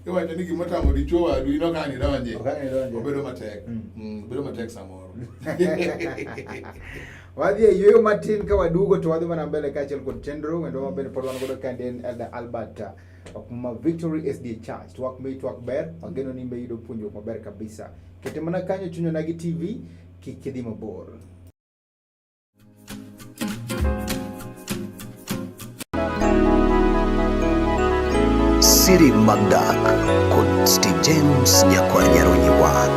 iwacho ni gima otamo dichuo wadu in ok ang' idonje. Ok ang' idonje. Obedo matek. Mm. Bedo matek samoro. Wadhi e yueyo matin ka waduogo to wadhi mana mbele kaachiel kod chenro wendo ma bende pod wan godo kaendi en Elder Albert ma Victory SDA Church. Twak mi twak ber, wageno ni imbe yudo puonjruok maber kabisa. Kete mana kanyo chuny Onagi TV, kik idhi mabor. Siri mag dak kod Steve James Nyakwar Nyaronyi Wan.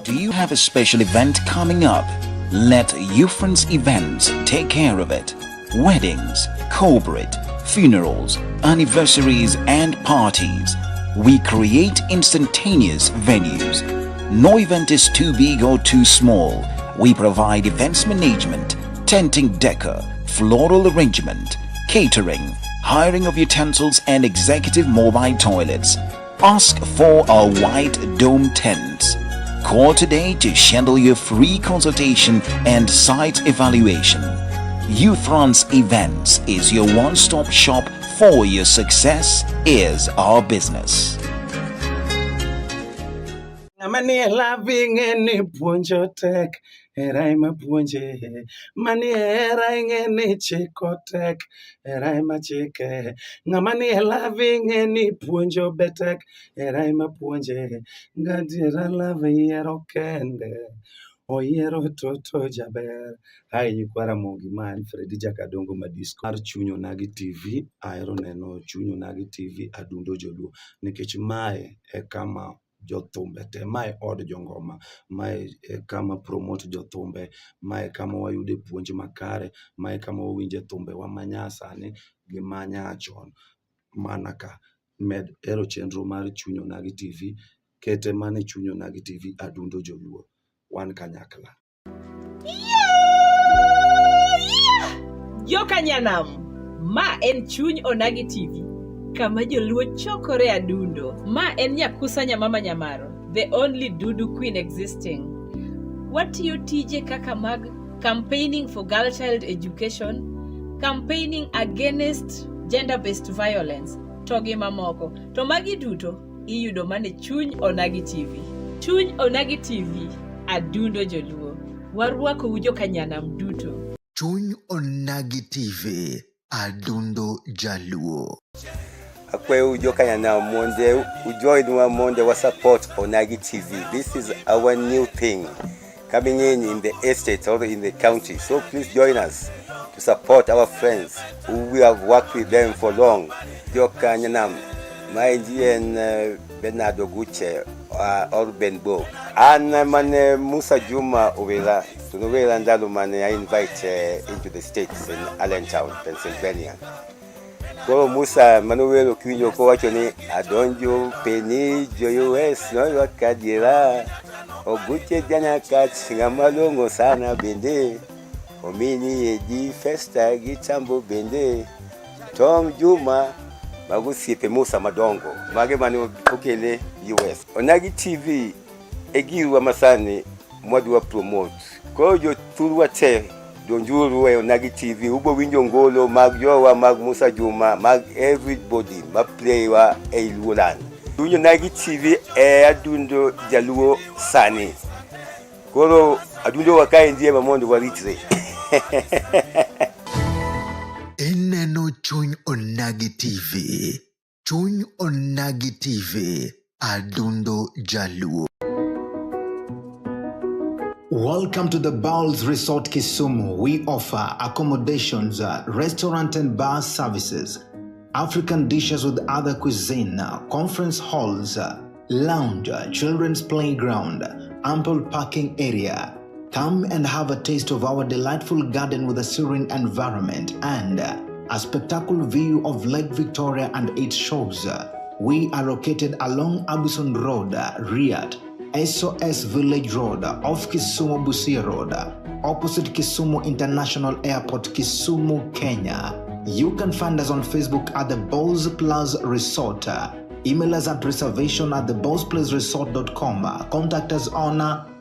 Do you have a special event coming up? Let Ufrance Events take care of it. Weddings, corporate, funerals, anniversaries, and parties. We create instantaneous venues. No event is too big or too small. We provide events management, tenting decor, floral arrangement, catering, hiring of utensils, and executive mobile toilets. Ask for our white dome tents. Call today to schedule your free consultation and site evaluation. Ufrance Events is your one-stop shop for your success is our business. Ng'ama nie love ing'e ni puonjo tek, hera ema puonje. Manie hera ing'e ni chiko tek, hera ema chike. Ng'ama nie love ing'e ni puonjo be tek, hera ema puonje. Gadiera love yiero kende, oyiero toto jaber. Hi nyikwa Ramogi, ma en Fredi Jakadongo Madisco mar Chuny Onagi TV. Ahero neno Chuny Onagi TV adundo joluo nikech mae e kama jothumbe te, mae od jongoma, mae e kama promote jothumbe, mae kama wayude puonj makare, mae kama wawinje thumbewa manyasani gi manyachon mana ka. Med hero chenro mar Chuny Onagi TV, kete mana e Chuny Onagi TV adundo joluo. Wan kanyakla. Joka nyanam, ma en Chuny Onagi TV, kama joluo chokore adundo. Ma en Nyakusa Nyamama Nyamaro, the only Dudu queen existing. Watiyo tije kaka mag campaigning for girl child education, campaigning against gender-based violence, to gi mamoko. To magi duto iyudo mana e Chuny Onagi TV. Chuny Onagi TV, adundo joluo. Warwakou joka nyanam duto. Chuny Onagi TV, adundo jaluo. Akwayo jokanyanam mondo ujoinwa mondo wa support Onagi TV. This is our new thing coming in the estate or in the county. So please join us to support our friends who we have worked with them for long. Jokanyanam, maendi en Bernard Oguche or Ben Bo. An mane Musa Juma Owera, to nowera ndalo mane I invite into the States in Allentown, Pennsylvania. Koro Musa manowero kiwinjo kowacho ni adonjo peni jo US noywak adiera Oguche janyakach ng'ama long'o sana bende omini edi Festa gi Tambo bende Tom Juma mago osiepe Musa madongo mage mane okele US. Onagi TV e girwa masani mwadwa promote. Koro jothurwa te donjuru e Onagi TV ubo winjo ngolo mag jowa mag Musa Juma mag everybody ma play wa e Luoland. Winjo Onagi TV e adundo jaluo sani. Koro adundo wa kaendi ema mondo waritre. Ineno Chuny Onagi TV. Chuny Onagi TV. Adundo Jaluo. Welcome to the Bowls Resort Kisumu. We offer accommodations, restaurant and bar services, African dishes with other cuisine, conference halls, lounge, children's playground, ample parking area. Come and have a taste of our delightful garden with a serene environment and a spectacular view of Lake Victoria and its shores. We are located along Abuson Road, Riyadh, SOS Village Road, off Kisumu Busia Road, opposite Kisumu International Airport, Kisumu, Kenya. You can find us on Facebook at the Bowls Plus Resort. Email us at reservation at thebowlsplaceresort.com. Contact us on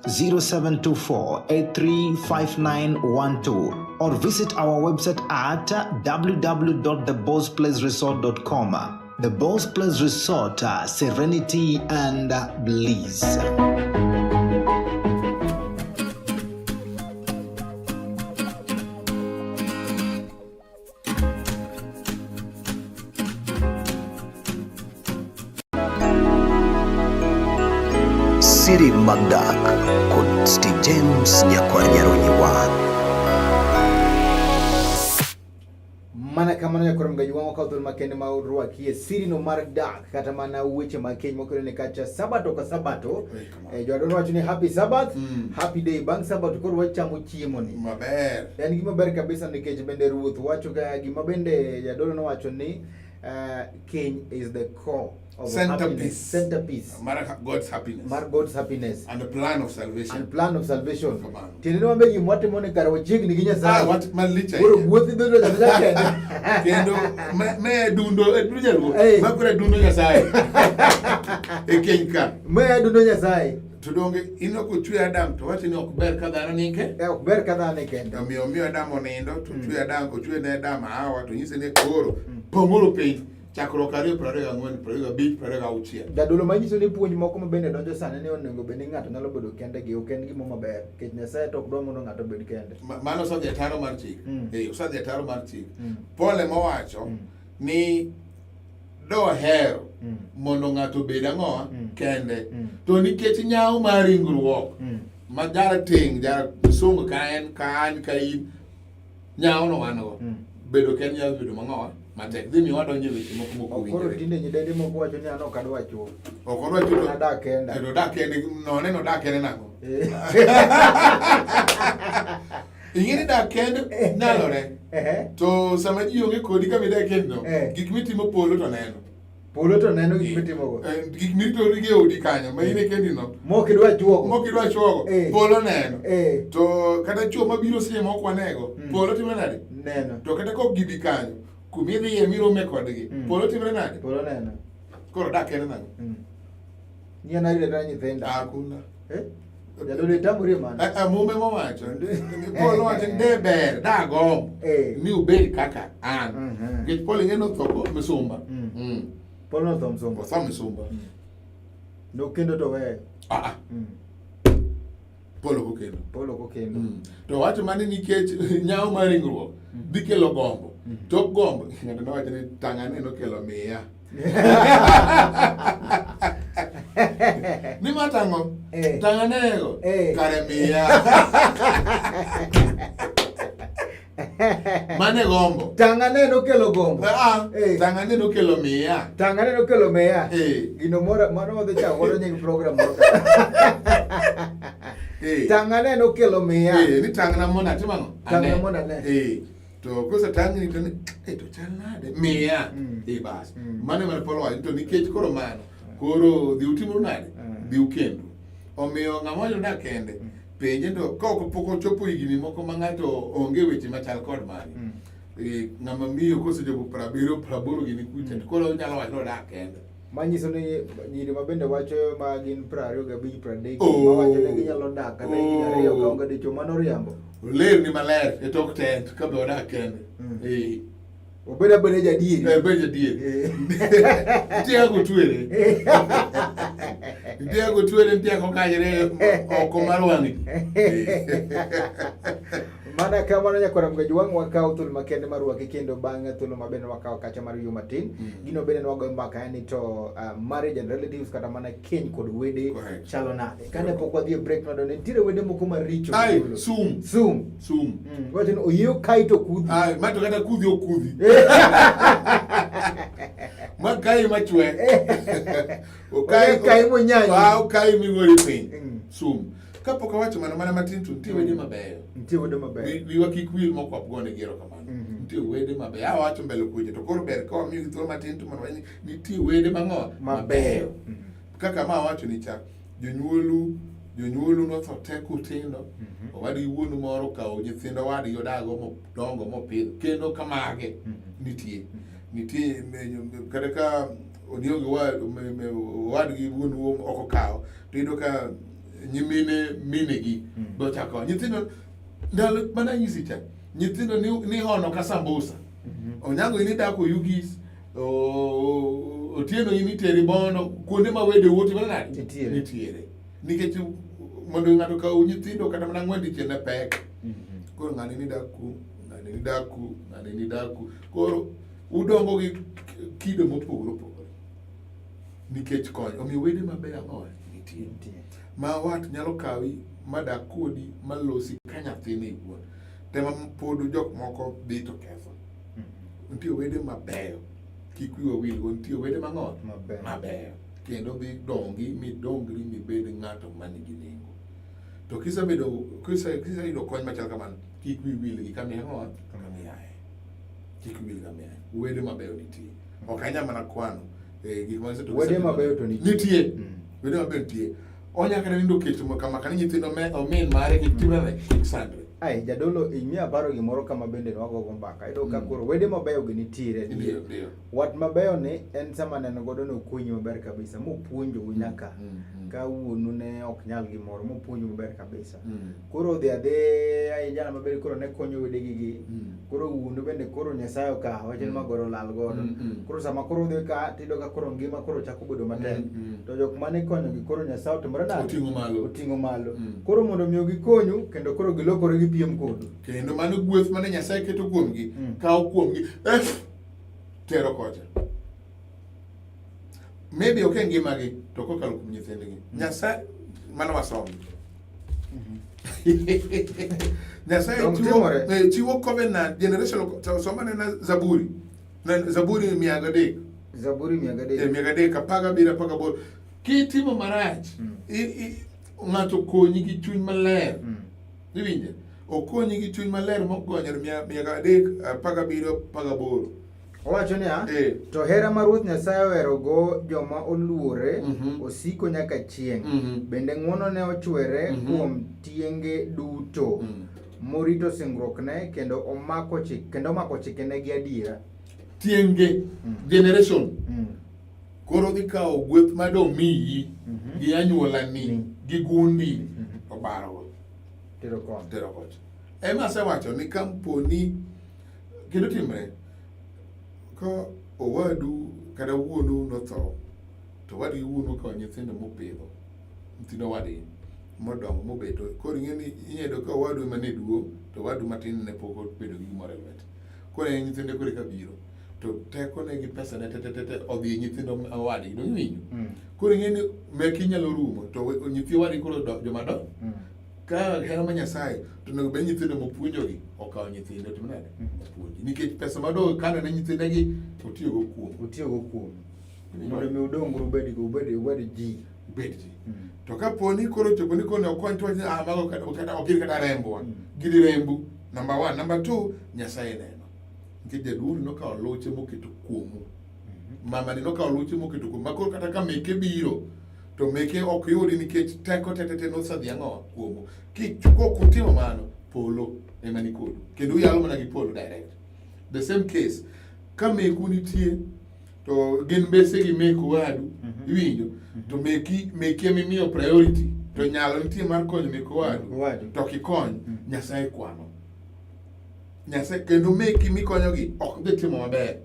0724 835912 or visit our website at www.thebowlsplaceresort.com. The Bowls Place Resort, serenity and bliss. Siri Magdak kod Steve James Nyakwar Nyaronyi Wan. Mana kamano nyakwar Mgaji wang' okawo thuolo makende ma orwakie sirino mar dak kata mana weche mag keny mokelo ne kacha sabato ka sabato. Joadolo wacho ni happy Sabbath, happy day. Bang' sabato koro wachamo chiemo ni. Maber. En gima ber kabisa nikech bende ruoth wacho ga gima bende jadolo nowacho ni keny is the core of Centerpiece. happiness. Centerpiece. Mar God's happiness. Mar God's happiness. And the plan of salvation. And plan of salvation. Kamano. Tiende ni wambe gima watimo ni kare wachiegni gi Nyasaye. Ah, wat malich Koro ahinya. wuoth bedo Nyasaye kende. Kendo me dundo, e dundo jaluo. Eh. Ma koro e dundo Nyasaye. E keny ka. Me dundo Nyasaye. To donge in ok ochwe Adam to wacho ni ok ber ka dhano ni ke? Ok ber ka dhano ni kende. Omiyo omiyo Adam onindo to ochwe Adam, ochwe ne Adam Hawa to nyise ni koro pong'uru piny. Chakruok 2 24 25 26. Jadolo manyiso ni puonj moko ma bende donjo sani ni onego bed ni ng'ato nyalo bedo kende gi ok en gima maber nikech Nyasaye to ok dwar mondo ng'ato obed kende. Mano osedhi e taro mar chik. Osedhi e taro mar chik. Paul ema owacho ni dohero mondo ng'ato obed ang'owa kende. To nikech nyawo mar ringruok ma jarateng', jarasungu ka en, ka an, ka in, nyawo no wan go. Bedo kende nyalo bedo mang'owa matek. Dhi miyo wadonjo e weche moko mok Koro owinjore. tinde nyidendi moko wacho ni an ok adwa chuo. Ok odwa chuo to- An adak kenda. To odak kende, none no odak kende nang'o? Ing'e ni dak kende nyalore. To sama ji onge kodi kama idak kende no, gik mitimo polo to neno. Polo to neno gik mitimogo. Gik mitori gi e odi kanyo, ma in e kendi no. Mok idwa chuogo. Mok idwa chuogo. Polo neno. To kata chuo mabiro seche mok wanego, polo timre nade? Neno. To kata kok gibi kanyo, kumidhiye mirome kodgi, polo timre nade? Polo neno. Koro dak kende nang'o? Ni an arito arita nyithinda. Ah, kuna. Jadolo itamori mano. Mume mowacho, Paul nowacho ni de ber, dagombo ni ubed kaka an. Nikech Paul ing'e notho ko misumba. Paul notho misumba. Otho misumba. Nokendo to weyo. Paul ok okendo. Paul ok okendo. To wacho mane nikech nyawo mar ringruok dhi kelo gombo. Tok gombo, ng'ato nowacho ni tang'ane nokelo miya. Ni ma tang'o? Tang'anego. Kare miya. Mane gombo. Tang'ane nokelo gombo. Ah, Eh. tang'ane nokelo miya. Tang'ane nokelo meya. Eh. Gino moro mano wadhi chako godo nying program moro. Eh. Tang'ane nokelo miya. Eh, ni tang'na mondo atim ang'o? Tang'na Ane. mondo ane. Eh. To kosetang'ni to ni eh, to chal nade? Miya. Mm. Eh, bas. Mm. Mano ema ne Paul owacho to nikech koro mano. Koro dhi utimru nade? Mm. Dhi ukendu. Omiyo ng'ama wacho dak kende, penje to ka ok pok ochopo higni moko ma ng'ato onge weche machal kod magi. Mm. Eh, ng'ama miyo kosechopo 70, 80 gini kucha to koro onyalo wacho ni odak kende. Manyiso ni nyiri ma bende wacho ma gin 25, 30 Oh. mawacho ni ginyalo dak kata higni 2 Oh. kaonge dichuo mano riambo. Olerni maler e tok tent ka be odak kende. Mm. Eh. Obed abeda jadieri. Eh, bed jadier. Eh. Nitie kaka otwere. Nitie kaka otwere, nitie kaka okanyre oko mar wang' ji. Mana kamano nyakwara Mgaji wang' wakawo thuolo makende mar rwaki kendo bang' thuolo mabende wakawo kacha mar yo matin. Mm. Gino bende nwagoyo mbaka ni to marriage and relatives kata mana keny kod wede Correct. chalo nade. Kane pok wadhi e break nodo ne nitiere wede moko maricho. Ai, Jadolo. sum. Sum. Sum. Wacho ni oyiew kai to kudhi. Ai, ma to kata kudhi ok kudhi. Ma kai machwe. Okai kai monyanyi. Ah, okai migori piny. Mm. Sum. Kapok awacho mana mana matin to nitie wede mabeyo. Nitie wede mabeyo. Wiwa kik wil mok wagone gi erokamano. Mhm. Nitie wede mabeyo. Awacho mbele kucha to koro ber ka wamiyogi thuolo matin to mondo wang'e ni nitie wede mang'o Mabeyo. Mhm. Kaka ma awacho ni cha, jonyuolu jonyuolu notho te kutindo, Mhm. owadgi wuonu moro okawo nyithind owadgi odago modongo mopidho kendo kamage Mhm. nitie. Nitie kata ka onionge owadgi wuonu ok okawo to iyudo ka nyimine minegi Mm. be ochako nyithindo ndalo mana anyisi cha nyithindo ni hono ka sambusa Mhm. Onyango in idak Oyugis, Otieno in iteri Bondo, kuonde ma wede wuothe mana nade? Nitiere. Nitiere. Nikech mondo ng'ato okaw nyithindo kata mana ang'wen dichiel ne pek. Mhm. Koro ng'ani ni dak ku, ng'ani ni dak ku, ng'ani ni dak ku. Koro udongo gi kido mopogore opogore. Nikech kony. Omiyo wede mabeyo ang'o? Nitie. Nitie. Ma wat nyalo kawi madak kodi malosi ka nyathini iwuon. Tema pod jok moko dhi to ketho. Mhm. Nitie wede mabeyo. Kik wiwa wilgo nitie wede mang'o? Mabeyo. Mabeyo. Kendo dhi dongi midongri mibed ng'ato manigi nengo. To kisebedo kiseyudo kony machal kamano, kik wiyi wil gi kama iang'o? Kama iaye. Kik wiyi wil kama iaye. Wede mabeyo nitie. Ok anyal mana kwano. Eh, gik ma Wede mabeyo to nitie. Nitie. Mm. Wede mabeyo nitie. Onya kata nindo kecho kama kani nyithindo me omin mare kik timre kik sandre. Ai, jadolo imiya paro gimoro kama bende nwagogo mbaka. Iyudo ka Mm. koro wede mabeyo gi nitiere. Ndio, ndio. Wat mabeyo ni en sama neno godo nokonyi maber kabisa mopuonjou nyaka Mm, mm. ka wuonu ne ok nyal gimoro mopuonju maber kabisa. Mm. Koro odhi adhiya ijana maber koro ne konyo wedegi gi. Mm. Koro wuonu bende koro Nyasaye okawo wach ni Mm. magoro olal godo. Mm, mm. Koro sama koro udhi ka tiyudo ka koro ngima koro chako bedo matek. Mm, mm. To jok mane ikonyogi koro Nyasaye otimore nade? Oting'o malo. Oting'o malo. Mm. Koro mondo mi gikonyu kendo koro gilokore gipiem kodu. Kendo mano gweth mane Nyasaye keto kuomgi, Mm. kawo kuomgi, eh, tero kocha. Maybe ok e ngimagi, to kokalo kuom nyithindgi. Nyasaye, mano wasomo. Nyasaye Dong' chiwo, timore. chiwo covenant, generational, soma nena Zaburi. Zaburi 300. Zaburi 303. 300, 17, 18. Kitimo marach, Mm. ng'ato konyi gi chuny maler. Mm. Iwinje? Okonyi gi chuny maler mokgonyore 300, 17, 18. Owacho niya, Eh. to hera ma Ruoth Nyasaye oherogo joma oluore Mhm. osiko nyaka chieng'. Mhm. Bende ng'wonone ochwere Mhm. kuom tienge duto Mm. morito singruokne kendo omako chik kendo omako chikene gi adiera. Tienge, Mm. generation. Mm. Koro dhi kawo gweth madomiyi Mhm. gi anyuolani Mm. gi gundi Mhm. to barogo Tero koni. tero kocha. Ema asewacho ni kamponi kendo timre ka owadu kata wuonu notho to owadgi wuonu okawo nyithindo mopidho nyithind owadgi modongo mobeto koro ing'e ni inyalo yudo ka owadu ema ne duong' to owadu matin ne pok obedo gi gimoro e lwete koro en nyithinde koro eka biro to tekone gi pesane te te te te odhi e nyithindo owadgi dong iwinjo Mm. koro ing'e ni meki nyalo rumo to nyithi owadgi koro joma do Mm. Ka hera ma Nyasaye to onego bed nyithindo mopuonjogi okawo nyithinde otim nade? Opuonji. Nikech pesa madong' kano ne nyithindegi otiyogo kuom. Otiyogo kuom. Mondo mi udongru ubed ubed ubed ji. Ubed ji. To kapo ni koro ochopo ni koro okony to wacho ni ah mago kata kata ok gin kata rembwa. Gin rembu. Number one. Number two, Nyasaye neno. Nikech jaduong' nokawo luche moketo kuomu. Mama ni nokawo luche moketo kuomu. Ma koro kata ka meke biro to meke ok yudi nikech teko te te te nosedhi ang'o kuomu. Kok utimo mano, polo ema ni kodu. Kendo uyalo mana gi polo direct. The same case, ka meku nitie to gin mbese gi mek owadu, iwinjo, to meki meki ema imiyo priority to nyalo nitie mar konyo mek owadu to ok ikony, Nyasaye kwano. Nyasaye kendo meki mikonyogi ok dhi timo maber.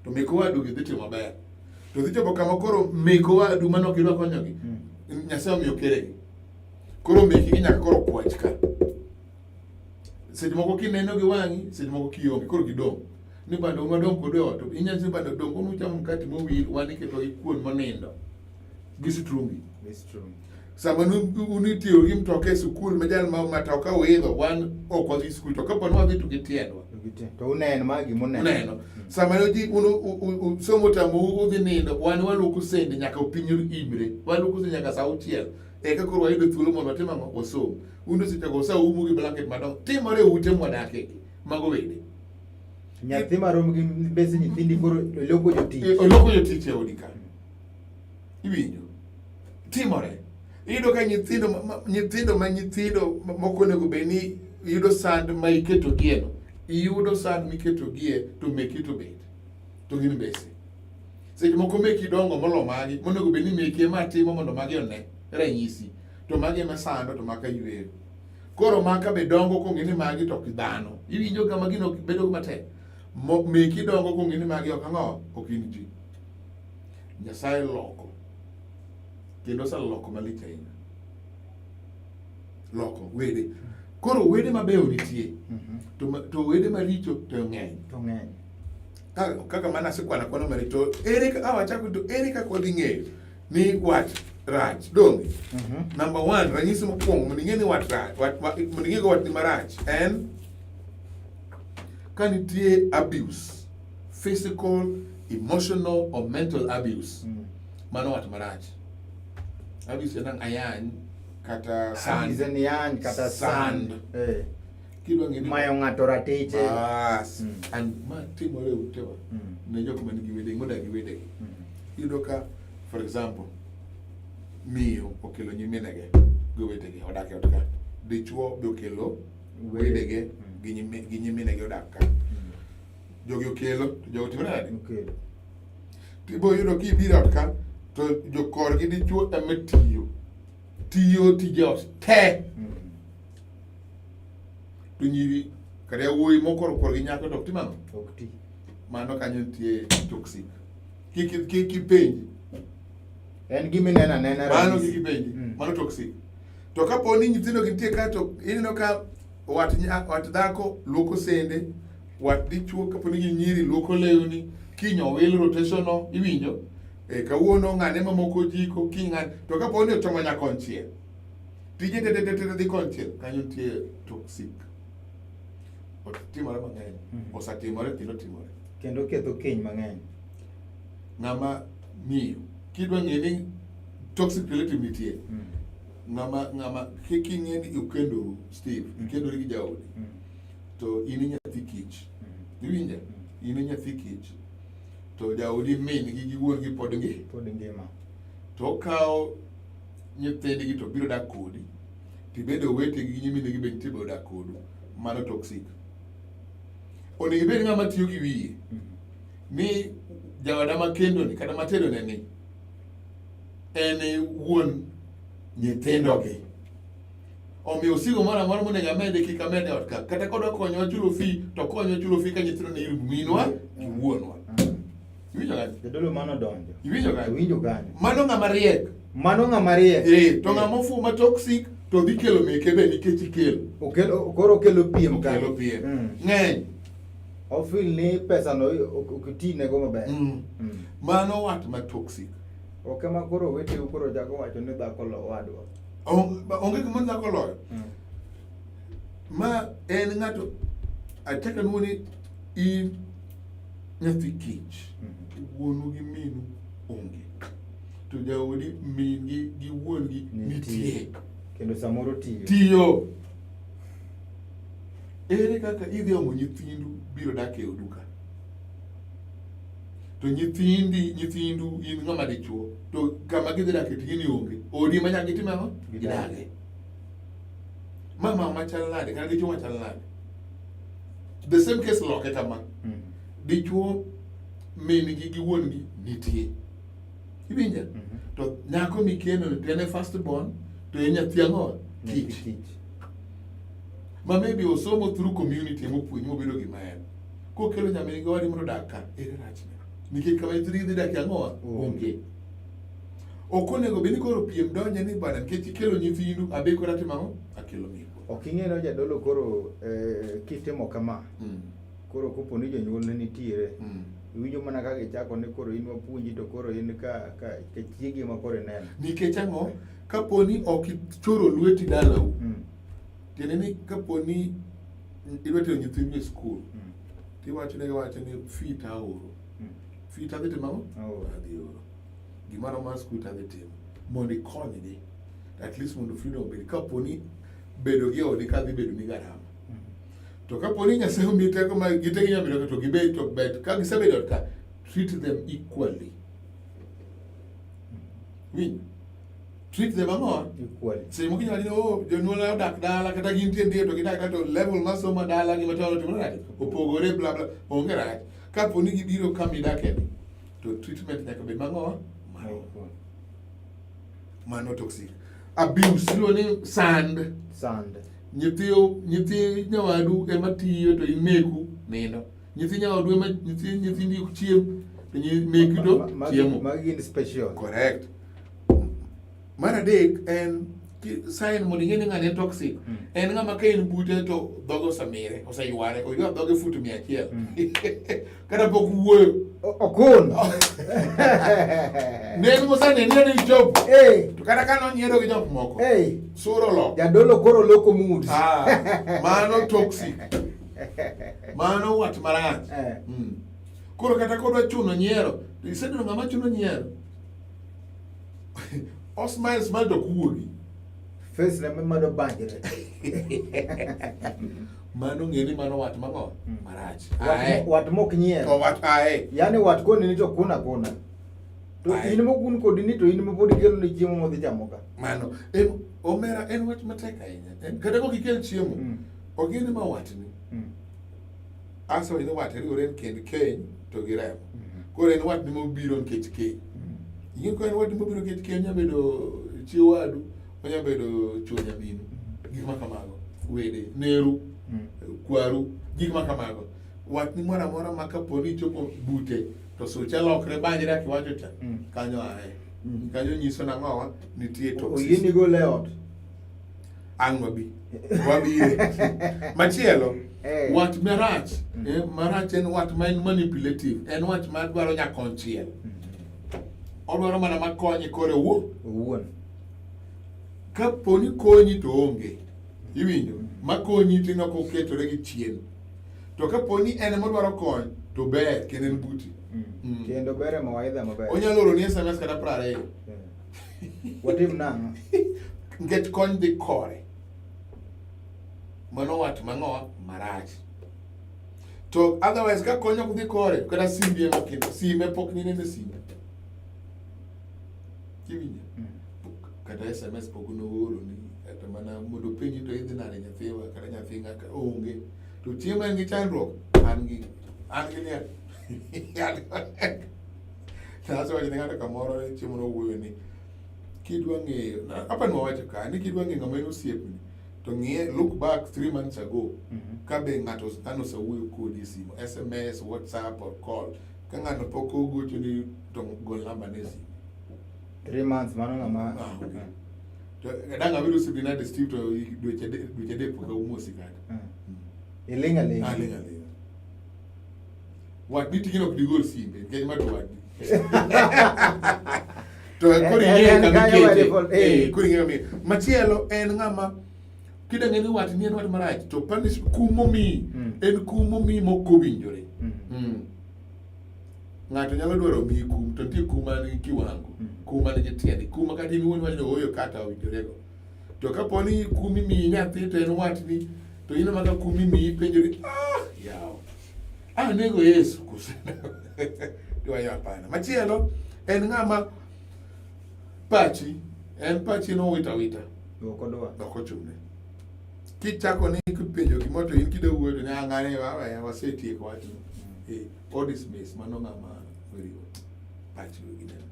To mek owadu gi dhi timo maber. To dhi chopo kama koro mek owadu mane ok idwa konyogi, Nyasaye omiyo keregi. Koro meki gi nyaka koro kwach ka. Seche moko kineno gi wang'i, seche moko kionge, koro gidong'. Ni bando wadong' kodu e ot, to inyalo ni bando dong' unu chamo mkati mowil, wan iketo gi kuon monindo gi sitrungi. Sama un itiyo gi mtoka e sikul ma jal ma matoka oidho, wan ok wadhi sikul, to kapo ni wadhi to gi tiendwa. To uneno ma gima uneno. Uneno. Sama ne ji un somo tamou udhi nindo, wan waluoko sende nyaka piny imre. Waluoko sende nyaka saa auchiel. Eka koro wayudo thuolo mondo watim ang'o? Wasom. Un to sechego usaumu gi blanket madongo. Timore e ute mwadake gi. Mago wede. Nyathi marom gi mbese nyithindi koro oloko jotich. E, oloko jotich e odi ka. Iwinjo? Timore. Iyudo ka nyithindo nyithindo ma nyithindo moko onego bed ni yudo sand ma iketogie no. Iyudo sand miketogie to meki to bet. To gin mbese. Seche moko meki dongo molo magi, monego bed ni meki ema timo mondo magi one ranyisi. To magi ema sando to maka yweyo. Koro maka be dongo kong'e ni magi to ok dhano. Iwinjo kama gino bedo matek. Meki dongo kong'e ni magi ok ang'o, ok in ji. Nyasaye loko. Kendo oseloko malich ahinya. Loko wede. Koro wede mabeyo nitie. To wede maricho to ng'eny. To ng'eny. Kaka mana asekwano akwana maricho, to ere kaka wachako to ere kaka wadhi ng'eyo ni wat rach donge? Number one, ranyisi mokwongo mondo ing'e ni wat rach, mondo ing'e go wat ni marach en ka nitie abuse, physical, emotional or mental abuse. Mano wat marach. Abuse en ayany kata sand. Abuse en yany kata sand. Eh. Kidwa ng'e ni Mayo ng'ato ratiche. Bas. And ma timore e utewa ne jok man gi wedegi modak gi wedegi. Iyudo ka for example miyo okelo nyiminege gi owetege odak e ot ka. Dichuo be okelo wedege gi nyiminege odak ka. Jogi okelo to jogo timore nade? Okelo. Tibo yudo kibiro e ot ka to jokorgi dichuo ema tiyo. Tiyo tije ot te. To nyiri kata yawuoyi mokoro korgi nyako to ok tim ang'o? Ok ti. Mano kanyo nitie toxic. Kik kik ipenji. En gima ineno anena Mano ranyisi. kik ipenji. Mano toxic. To kapo ni nyithindo gi nitie ka to ineno ka wat wat dhako luoko sende, wat dichuo kapo ni gin nyiri luoko lewni, kiny owil rotation no, iwinjo? E, kawuono ng'ane mamoko jiko, kiny ng'ane. To kapo ni ochomo nyakonchiel, tije te te te te dhi konchiel, kanyo nitie toxic. Otimore mang'eny. Osetimore kendo timore. Kendo ketho keny mang'eny. Ng'ama miyo, kidwa ng'e ni toxic relative nitie, ng'ama ng'ama kik ing'e ni okendoru Steve, ikendori gi jaodi, to in e nyathi kich. Iwinja? In e nyathi kich. To jaodi min gi gi wuon gi pod ngi. Pod ngima. To okawo nyithindgi to biro dak kodi. Tibedo owetegi gi nyiminegi be nitie biro dak kodu. Mano toxic. Onego ibed ng'ama tiyo gi wiye. Ni jaoda makendoni kata matedone ni en e wuon nyithindogi. Omiyo osigo moro amora monego amede kik amede ot ka. Kata kodwa konyowa chulo fee to konyowa chulo fee ka nyithindo ni ir minwa gi wuonwa. Iwinjo kanyo? Jadolo mano donjo. Iwinjo kanyo? Awinjo kanyo. Mano ng'ama riek. Mano ng'ama riek. Eh, to ng'ama ofuwo ma toxic to dhi kelo meke be nikech ikelo. Okelo koro okelo piem kanyo. Okelo piem. Ng'eny. Ofil ni pesa no ok otinego maber. Mano wat ma toxic. Ok ema koro oweteu koro chako wacho ni dhako lo wadwa. Onge gima dhako loyo. Ma en ng'ato achaka nuo ni in nyathi kich. Wuonu gi minu onge. To jaodi min gi gi wuon gi nitie. Kendo samoro tiyo. Tiyo. Ere kaka idhi omo nyithindu biro dak e odu ka? To nyithindi, nyithindu in ng'ama dichuo, to kama gidhi dakie to gini onge. Odi ema nyaka gitim ang'o? Gidage. Ma mama machal nade kata dichuo machal nade? The same case loke kama. Dichuo min gi gi wuon gi nitie. Iwinja? To nyako mikendo ni to en e first born to en nyathi ang'o? Nyathi Kich. kich. Ma maybe osomo through community emopuonj mobedo gima en. Kokelo nyamin gi owadi mondo odag ka, ere rachne? Nikech kama nyithindi dhi dakie ang'o? Onge. Ok onego bed ni koro piem donje ni bwana nikech ikelo nyithindu, abe koro atimo ang'o? Akelo mekwa. Ok ing'e no jadolo koro eh, kitimo kama koro kopo ni jonyuol ne nitiere iwinjo mana ka gichako ni koro in wapuonji to koro in ka ka, ka chiegi ema koro ineno. Nikech ang'o? Kapo ni ok ichoro lweti dalau, tiende ni kapo ni idwa tero nyithindu e skul, tiwacho ne giwacho ni fee to aoro. Fee to adhi timo ang'o? Aoro. Adhi oro. Gimoro mar skul to adhi timo. Mondo ikonygi. At least mondo freedom obed. Kapo ni bedo gi odi ka dhi bedo ni garama. To kapo ni Nyasaye omiyi teko ma gite ginyalo bedo ka to gibed to bet ka gisebedo ot ka treat them equally. Winjo? Treat them ang'o? Equally. Seche moko inyalo wacho ni oh jonyuol odak dala kata gintie ndiyo to gidak dala to level mar somo dala gi matono timore nade? Opogore bla bla onge rach. Kapo ni gibiro kama idake ni to treatment nyaka bed mang'o? Marom. Mano toxic. Abuse iluongo ni sand. Sand. Nyithi nyithi nyawadu ema tiyo to in meku nindo. Nyithi nyawadu ema nyithi nyithindi ok chiem to nyi meku to chiemo. Magi gin special. Correct. Mar adek en sign mondo ing'e ni ng'ani en toxic. En ng'ama ka in bute to dhoge osemire, oseyware, oywa dhoge fut 100. Kata pok wuoyo. Okun. Ne en moseneni ni ichopo. Hey. To kata ka nonyiero gi jok moko. Hey. Suro loko. Jadolo koro loko mood. Ah, mano toxic. Mano wat marach. Eh. Koro kata kodwa chuno nyiero, to iseneno ng'ama chuno nyiero. O smile smile to ok wuogi. Face ne mado banjre. Mano ng'e ni mano wat mang'o? Marach. Ae. Wat mok nyier. To wat ae. Yani wat koni ni to kuna kuna. To Ae. in mokun kodi ni to in mapod ikelo ni chiemo modhi chamo ka. Mano en omera en wach matek ahinya. En kata kok ikel chiemo, ok ing'e ni ma watni. Aso ni wat riwore en kind keny to gi remo. Koro en watni mobiro nikech keny. Ing'e ko en watni mobiro nikech keny onya bedo chi owadu, onya bedo chuo nyaminu. Gik ma kamago. Wede, neru, kwaru, gik ma kamago. Watni moro amora ma kapo ni ichopo bute to suche lokre banjre kaka iwacho cha, kanyo ae. Kanyo nyiso nang'owa nitie toxicity. Oyieni gole e ot. Ang' wabi. Wabire. Machielo, wat marach, marach en wat ma en manipulative, en wach ma dwaro nyakonchiel. Odwaro mana makonye kore owuon. Owuon. Kapo ni konyi to onge. Iwinjo? Makonyi to ineno koketore gi chien. To kapo ni en ema odwaro kony, to ber kendo en buti. Kendo ber e mawaidha maber. Onyalo oroni SMS kata 20. Watim nang'o? Nikech kony dhi kore. Mano wat mang'o marach. To otherwise ka kony ok dhi kore, kata simbi ema ok sime pok ninene simbe. Iwinjo? Kata SMS pok nooroni, kata mana mondo openji to idhi nade nyathiwa, kata nyathi ng'aka onge. To chieng' ma en gi chandruok, an gi an gi niya. Nasewacho ne ng'ato kamoro ni chieng' moro wuoyo ni kidwa ng'eyo, apa ni wawacho ka, ni kidwa ng'eyo ng'ama en osiepni, to ng'iye look back 3 months ago, ka be ng'ato ng'ano osewuoyo kodi e simu, SMS, WhatsApp or call. Ka ng'ano pok ogochoni to gol namba ne e simu. 3 months mano ng'ama Ah, okay. To dang' abiro osiepni nade Steve to dweche adek pok amosi kata. Iling' aling'a. Aling' aling'a. Watni tijno ok digol simbe nikech ma to watni. To koro ing'eyo En kama kanyo by ikete. default, eh. Eh, koro ing'eyo kama ikete. Machielo en ng'ama Kidang'e ni wat ni en wat marach to punish kum momiyi Mm. en kum momiyi mok owinjore. Mm. Ng'ato nyalo dwaro miyi kum to nitie kum man gi kiwango, Mm. kum man gi tiende, kum ma kata in iwuon iwacho ni ooyo kata owinjorego. To kapo ni kum imiyi nyathi to en watni to in ema ka kum imiyi ipenjori ah yawa anego Yesu koso to hapana. Machielo en ng'ama pachi en pachi nowito awita Ok odwa. ok ochune. Kichako ni kipenjo gimoro to in kida wuoyo to ne ang'ane wasetieko wachno. Eh, o dismiss mano ng'ama weriwo pachi wegi neno.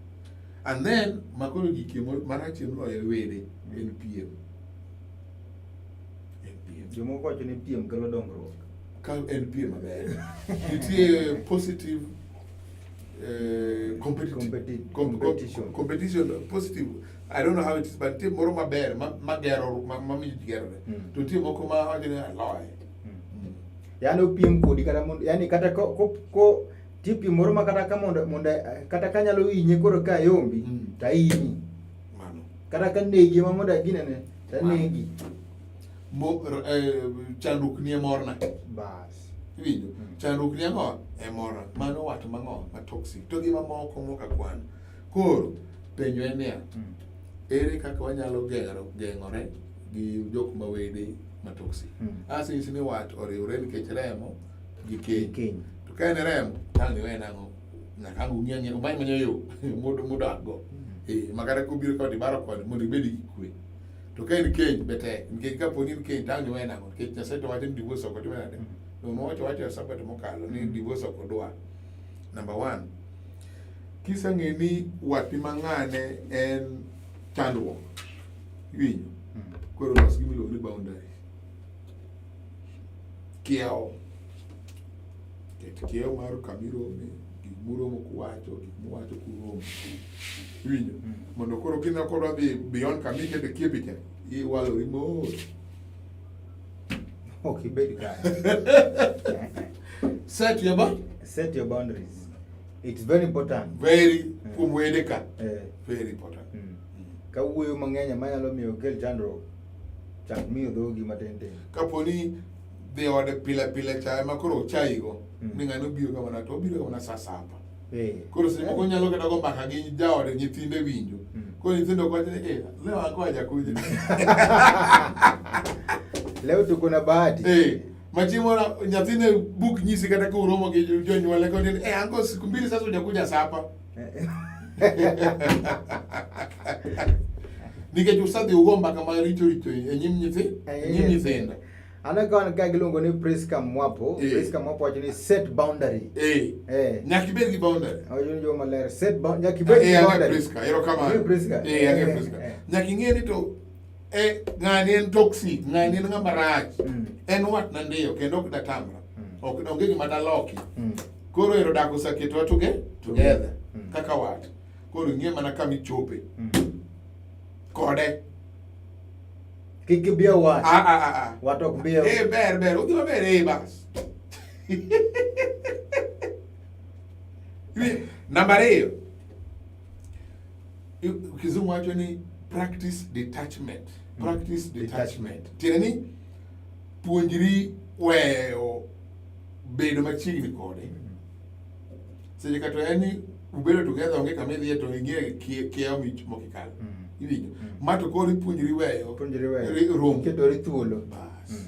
And then makoro gik marachie moloyo wede en piem. En piem. Jomoko wacho ni piem kelo dongruok. Ka en piem maber. Nitie positive competitive Competition. Competition positive. I don't know how it is, but nitie moro maber ma gero ma miyo ji gerore. To nitie moko ma wacho ni aloye. Yani opiem kodi kata mondo yani kata ko ko, ko nitie piem moro ma kata ka mondo mondo kata ka nyalo hinye koro ka ayombi to ahinyi. Mano. Kata ka negi ma mondo aginene to anegi. Mo, chandruok ni e morna. Bas. Iwinjo? Chandruok ni ang'o? E morna. Mano wat mang'o? Ma toxic. To gi mamoko mok akwan. Koro, penjo en niya, ere kaka wanyalo geng'ore gi jok ma wede ma toxic? Asenyisi ni wat oriwre nikech remo gi keny. Keny. To ka en remo, tang' iwe nang'o? Nyaka ang' ung'i ang'iya, umany mana yo mudak go. Ma kata kobiro kod ibaro kode mondo ibed gi kwe. To ka en keny be tek, nikech kapo ni en keny tang' iwe nang'o? Nikech Nyasaye to wacho ni divorce ok otim nade? To nowacho wacho e Sabato mokalo ni divorce ok odwar. Number one, kiseng'e ni watni mang'ane en chandruok, iwinjo? Koro los gima iluongo ni boundary. Kiewo. Ket kiewo mar kama irome, gik muromo kuwacho, gik muwacho kuromo. Iwinjo? Mondo koro kineno kodwa dhi beyond kama ikete kiepe cha, iwalori mos. Ok ibed kanyo. Set your Set your boundaries. It's very important. Very kuom wede ka. Very important. Ka wuoyo mang'eny ema nyalo miyo okel chandruok, chak miyo dhogi matin tin. Kapo ni dhi ode pile pile cha ema koro ochayigo, ni ng'ani obiro ka mana to obiro ka mana saa saba. Koro seche moko onyalo kata go mbaka gi jaode nyithinde winjo. Koro nyithindo ok wach ni eh, leo ako hajakuja. Leo tuko na bahati. Machieng' moro nyathine buk nyisi kata ka uromo gi jonyuolne koni ni eh, ango siku mbili sasa hujakuja sapa. Nikech usadhi ugo mbaka maricho richo e nyim nyithi, e nyim nyithindo. Aneno ka wan ka giluongo ni Priska Mwapo. Priska Mwapo wacho ni set boundary. Nyaka ibed gi boundary. Owacho ni joma ler set boundary. Nyaka ibed gi Ang'e boundary. Priska, erokamano. Ing'e Priska? Ang'e Priska. Nyaka ing'e ni to ng'ani en toxic, ng'ani en ng'ama rach. En watna ndiyo kendo ok datamra. Ok onge gima daloki. Koro ero dak oseketwa together kaka wat. Koro ing'e mana kama ichope. Kode. Kik ibiew wat. Wat ok biew. Ber ber, odhi maber bas. Namba ariyo. Kizungu wacho ni practice detachment. Practice detachment. Tiende ni puonjri weyo bedo machiegni kode. Seche ka to en ni ubedo together onge kama idhiye to ing'e kiewo mokikal. Iwinjo? Ma to koro ipuonjri weyo. Puonjri weyo. Romo. Ketori thuolo. Bas.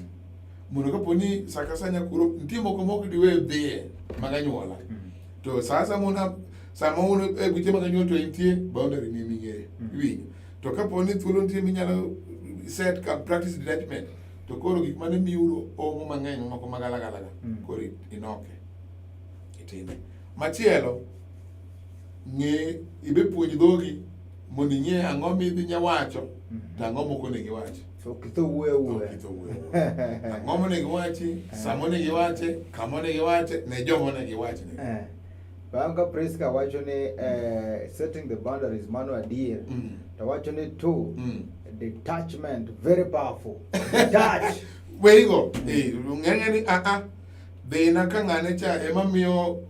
Mondo kapo ni sa ka sa nyakuro nitie moko mok diwe dhiye mag anyuola. To sa asaya sama un e buche mag anyuola to nitie boundary ni ming'eyo. Iwinjo? To kapo ni thuolo nitie minyalo set ka practice detachment to koro gik mane miuro omo mang'eny moko magalagala ga koro inoke itime. Machielo ng'e ibe puonj dhogi mondo ing'e ang'o midhi nya wacho to ang'o mok onego iwachi. Ok itho wuoyo awuoya. Ok itho wuoyo awuoya. Ang'o monego iwachi, sama onego iwache, kama onego iwache, ne joma onego iwachne. Bang' ka Priska wacho ni setting the boundaries mano adier. To wacho ni two, detachment very powerful. Detach. Weigo, ng'eng'e ni a a dhina ka ng'ane cha ema miyo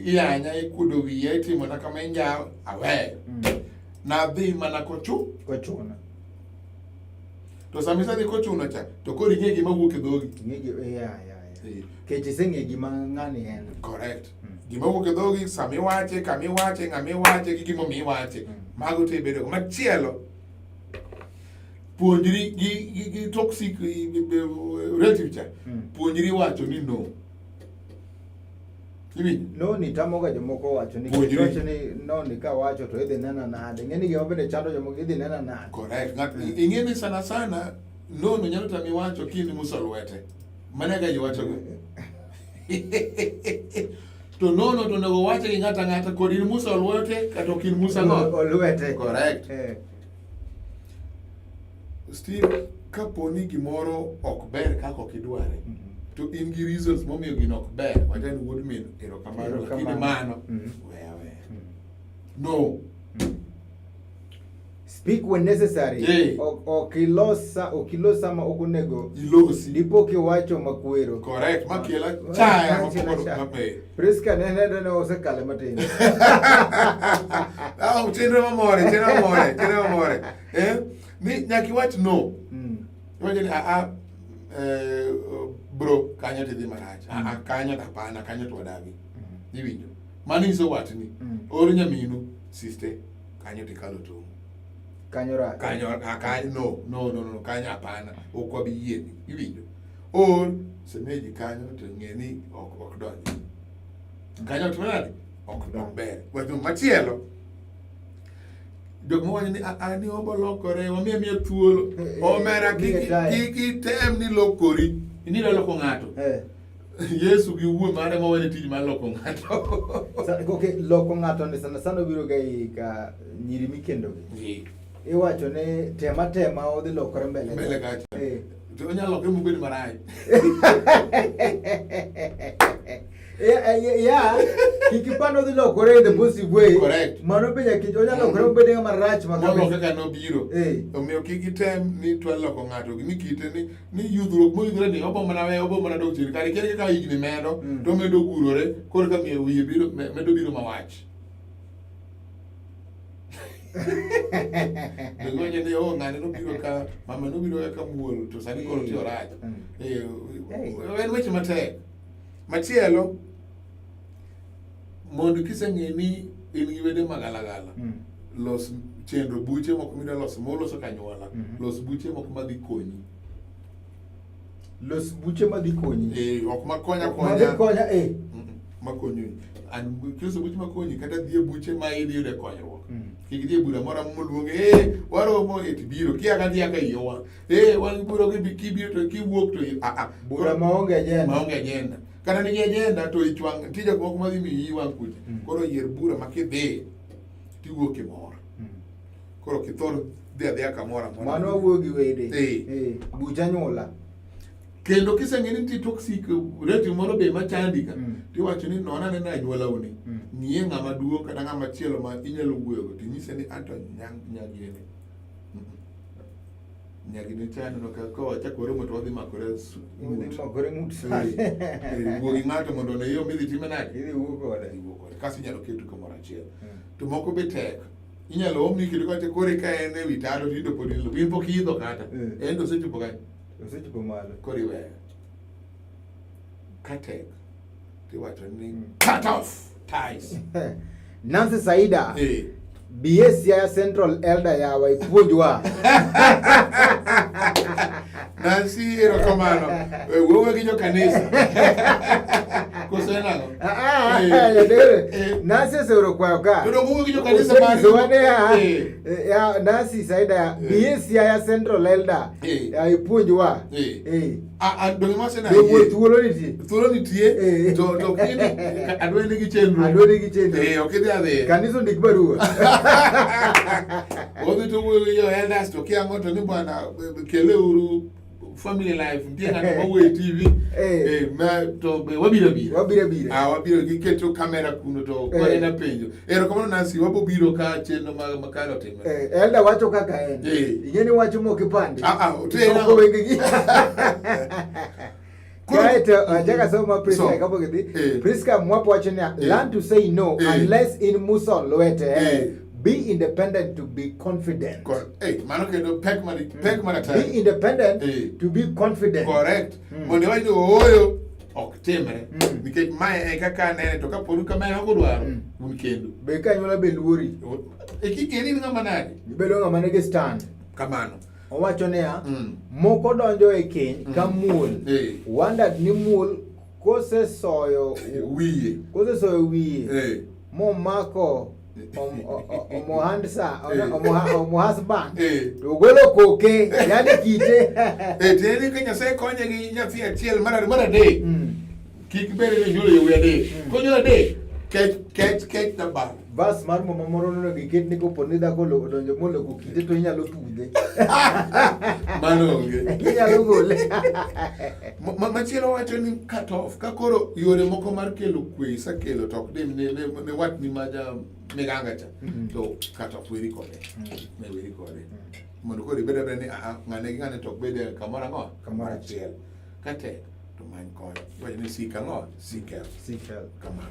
iyanya ikuodo wiya itimo na kama injawo aweyo. Nadhi mana kochu. Kochuna. To sama isedhi kochuno cha, to koro ing'e gima wuok e dhogi. Ing'e gi ya. Kech iseng'e gima ng'ani en. Correct. Gima wuok e dhogi, sama iwache, kama iwache, ng'ama iwache, gi gimomiyo iwache. Mago te ibedo go. Machielo, puonjri gi toxic relative cha. Puonjri wacho ni no. Iwinjo? No ni tamoga jomoko wacho ni Puonjri. wacho ni no ni ka wacho to idhi nena nade. Ing'e ni gima bende chando jomoko idhi nena nade. Correct. Ng'at ing'e ni sana sana no no nyalo tami wacho kini muso lwete. Mano e kaka ji wachoga. To no no to onego wache gi ng'ato ang'ata kod in muso lwete kata ok in musa go. Olwete. Correct. Steve, kapo ni gimoro ok ber kaka ok idware, to in gi reasons momiyo gino ok ber, wacha ni wuod min erokamano, lakini Erokamano. mano weya weya. No. Speak when necessary. Ok ilos sama ok onego ilosi. Dipo kiwacho makwero. Correct. Makela chaya Makela mapogore chaya. maber. Priska ne osekale matin. Ah, chenro mamore, chenro mamore, chenro mamore. Ni nyaka iwach no. Iwacho ni bro, kanyo tidhi marach. Kanyo to hapana, kanyo to wadagi. Iwinjo. Mano nyiso watni. Or nyaminu, sister, kanyo tikalo tong'. Kanyo rach. Kanyo, kanyo, no, no, no, no, kanyo hapana. Ok wabi yieni. Iwinjo. Or semeji kanyo to ng'e ni ok donji. Kanyo to nade? Ok ber. Wach machielo. Jok mawacho ni ni obo lokore, wamiye miya thuolo. Omera kik item ni lokori. Inilo loko ng'ato. Yesu gi wuo mare mawene tij mar loko ng'ato. Okay, loko ng'ato ni sana sana obiro ga i ka nyiri mikendo gi. Iwacho ni tema tema odhi lokore mbele. Mbele kacha. To onyalo lokore mobed marach. Ya, kik ipand odhi lokore in the positive way. Correct. Mano be nyaka onyalo lokore mobed ng'ama rach ma Molo kabisa. kaka nobiro. Omiyo kik item ni twa loko ng'ato ni kite ni yudhruok moyudhore ni obo mana weyo, obo mana dok chien. Kare kia kaka higni medo, to omedo gurore, koro ka miyo wiye biro, medo biro mawach. Dongonye ni oh ng'ane nobiro ka mama nobiro ka muol to sani koro ti orach. En weche matek. Machielo, mondo kiseng'e ni in gi wede magalagala, los chenro buche moko midwa loso moloso kanyuola, los buche moko madhi konyi. Los buche madhi konyi. Ok makonya Ok madhi konya. konya, eh. Makonyi. An kiloso buche makonyi kata dhi e buche ma idhi yude konyruok. Kik idhi e bura moro amora moluongi, waromo e tibiro, kia ka dhi ka iyowa. Wan gi bura kibiro to kiwuok to Bura maonge agenda. Maonge agenda. Kata nigi agenda to ich wang', nitie jok moko madhi miyi wang' kucha. Koro yier bura ma kidhi tiwuok e mor. Koro kithor dhi adhiya kamoro amora. Mano wawuoyo gi wede. Buch anyuola. Kendo kiseng'e ni nitie toxic relative moro be machandi ka, tiwacho ni non ane anyuolau ni. Ng'iye ng'ama duong' kata ng'ama chielo ma inyalo wuoyogo tinyise ni anto nyagine. Nyagine cha aneno ka wachako waromo to wadhi makore Wadhi ng'ut. makore ng'ut. Wuo gi ng'ato mondo one yo midhi time nade. Idhi wuo kode. Idhi wuo kode. Kasto inyalo ketu kamoro achiel. To moko be tek. Inyalo omni kendo kacha kore ka en e wi tado to in to pod in lowo. In pok iidho kata. En to osechopo kanyo. Osechopo malo. Koro iweyo. Ka tek, tiwacho ni cut off ties. Nancy Saida. BA Siaya Central Elder yawa ipuonjwa. Nancy erokamano. Wuowe gi jokanisa. Koso en ang'o? Nancy oseoro kwayo ka. To dong wuowe gi jokanisa Osenyisowa niya, ya, Nancy Saida, BA Siaya Central Elder. Ya ipuonjwa. Donge mase na Donge yie? thuolo nitie? Thuolo nitie. To kini adwa nigi chenro. Adwa nigi chenro. Ok idhi adhiya. Kanisa ondik barua. Odhi to wuoyo gi jo elders to kia ang'o to ni bwana keleuru family life nitie ng'ato mawuoyo e TV. Ma to be wabiro biro. Wabiro biro. Wabiro giketo kamera kuno to kore na penjo. Erokamano Nancy, wabo biro ka chenro makare otimore. Elder wacho kaka en. Ing'e ni wacho mok ipandi. Tena. Soko wengegi. Kaeto achaka somo Priska So, kapok idhi. Priska Mwapo wacho niya, learn to say no unless in muso lwete. Be independent to be confident. Hey, mano kendo pek mar pek mar Be independent to be confident. Correct. Mondo iwach ni ooyo ok timre. Nikech mae e kaka anene to kaponi kama en ok odwaro un kendo. Be ka anyuola be luori. E kigeni in ng'ama nade? Ibedo ng'ama nigi stand. Kamano. Owacho niya, moko donjo e keny ka muol. Wondered ni muol kosesoyo wiye. Kosesoyo wiye. Momako omohandsa omohusband to ogolo koke yani kite. Tiende ni ka Nyasaye konye gi nyathi achiel mar adek. Kik bed ni onyuolo yawuoyi adek. Konyuolo adek, kech kech kech dabal. Vas mar muma moro nonego iket ni kopo ni dhako odonjo moloko kite to inyalo pudhe. Mano onge. Inyalo gole. Machielo wacho ni cut off. Ka koro yore moko mar kelo kwe isekelo to ok dim ne watni ma ja miganga cha. To cut off weri kode. Ne weri kode. Mondo koro ibed abeda ni aha ng'ane gi ng'ane to ok bed e kamoro ang'o? Kamoro achiel. Ka tek to many kony. Iwacho ni seek ang'o? Seek help. Seek help. Kamano.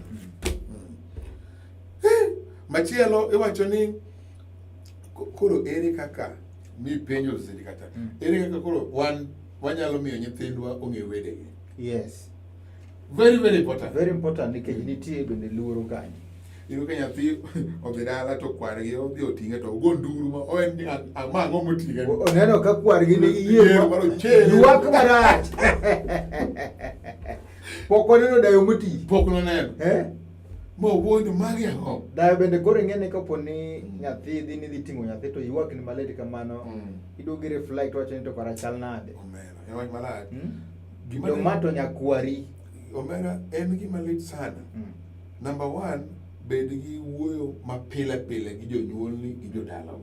Machielo iwacho ni koro ere kaka mipenjo seche kata ere kaka koro wan wanyalo miyo nyithindwa ong'e wedegi. Yes. Very very important. Very important nikech nitie bende luoro kanyo. Iyudo ka nyathi odhi dala to kwargi odhi oting'e to ogo nduru ma oen ni ma ang'o moting'e. Oneno ka kwargi nigi yie marochere. Ywak marach. Pok oneno dayo moti. Pok noneno. Eh? Ma owuoyo ni magi ang'o? Dayo bende koro ing'e ni kapo ni nyathi dhi ni dhi ting'o nyathi to ywak ni malit kamano, iduogo i reflect wacho ni to kara chal nade. Omera, en wach marach. Gima To ma to nyakwari. Omera en gima lit sana. Number one, bed gi wuoyo ma pile pile gi jonyuolni gi jodalau.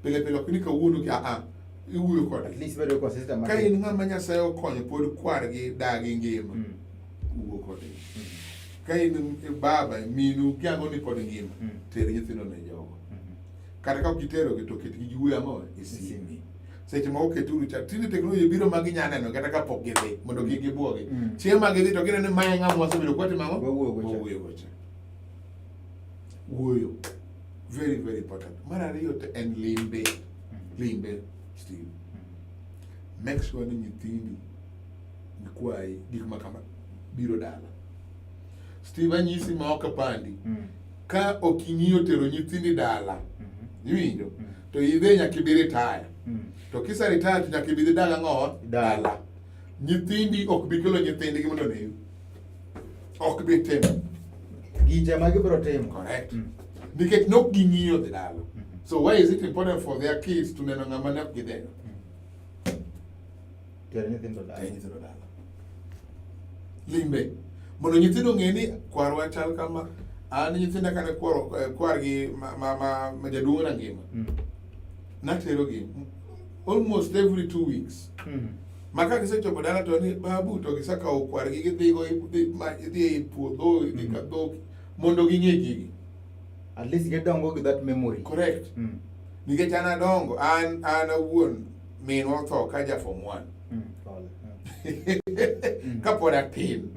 Pile pile ok ni kawuono ki a iwuoyo kodgi. At least bedo consistent Ka in ng'ama Nyasaye okonyo pod kwargi dagi ngima, wuo kodgi. Ka in baba, minu giang'o ni pod ngima, ter nyithindo ne jogo. Kata ka ok iterogi to ketgi giwuoyo ang'o e sime. Seche moko keturu cha, tinde teknoloji biro ma ginya neno kata ka pok gidhi mondo kik gibuogi. Chieng' ma gidhi to gineno ni mae ng'ama wasebedo kwatimo ang'o? Wawuoyo gocha. Wuoyo. Very very important. Mar ariyo to en limbe. Limbe, Steve. Make sure ni nyithindi nyikwayi gik ma kama biro dala. Steve anyisi ma ok apandi. Ka ok ing'iyo tero nyithindi dala, iwinjo? To idhi nyaka ibi retire. To kise retire to nyaka ibi dhi dala ang'o? Dala. Nyithindi ok bi kelo nyithindgi mondo onew. Ok bi timo. Gicha ma gibiro timo. Correct. Nikech nok ging'iyo dhi dala. So why is it important for their kids to neno ng'ama ne ok gideno? Ter nyithindo dala. Ter nyithindo dala. Limbe. Mondo nyithindo ong'e ni kwarwa chal kama. An nyithinda kane kwargi ma jaduong' na ngima. Naterogi almost every 2 weeks. Ma ka gisechopo dala to ni babu to gisekawo kwargi gidhigo idhi e puodho idhi ka dhok mondo ging'e gigi. At least gidongo gi that memory. Correct. Nikech an adongo, an awuon minwa otho ka ja form 1. Kapod atin,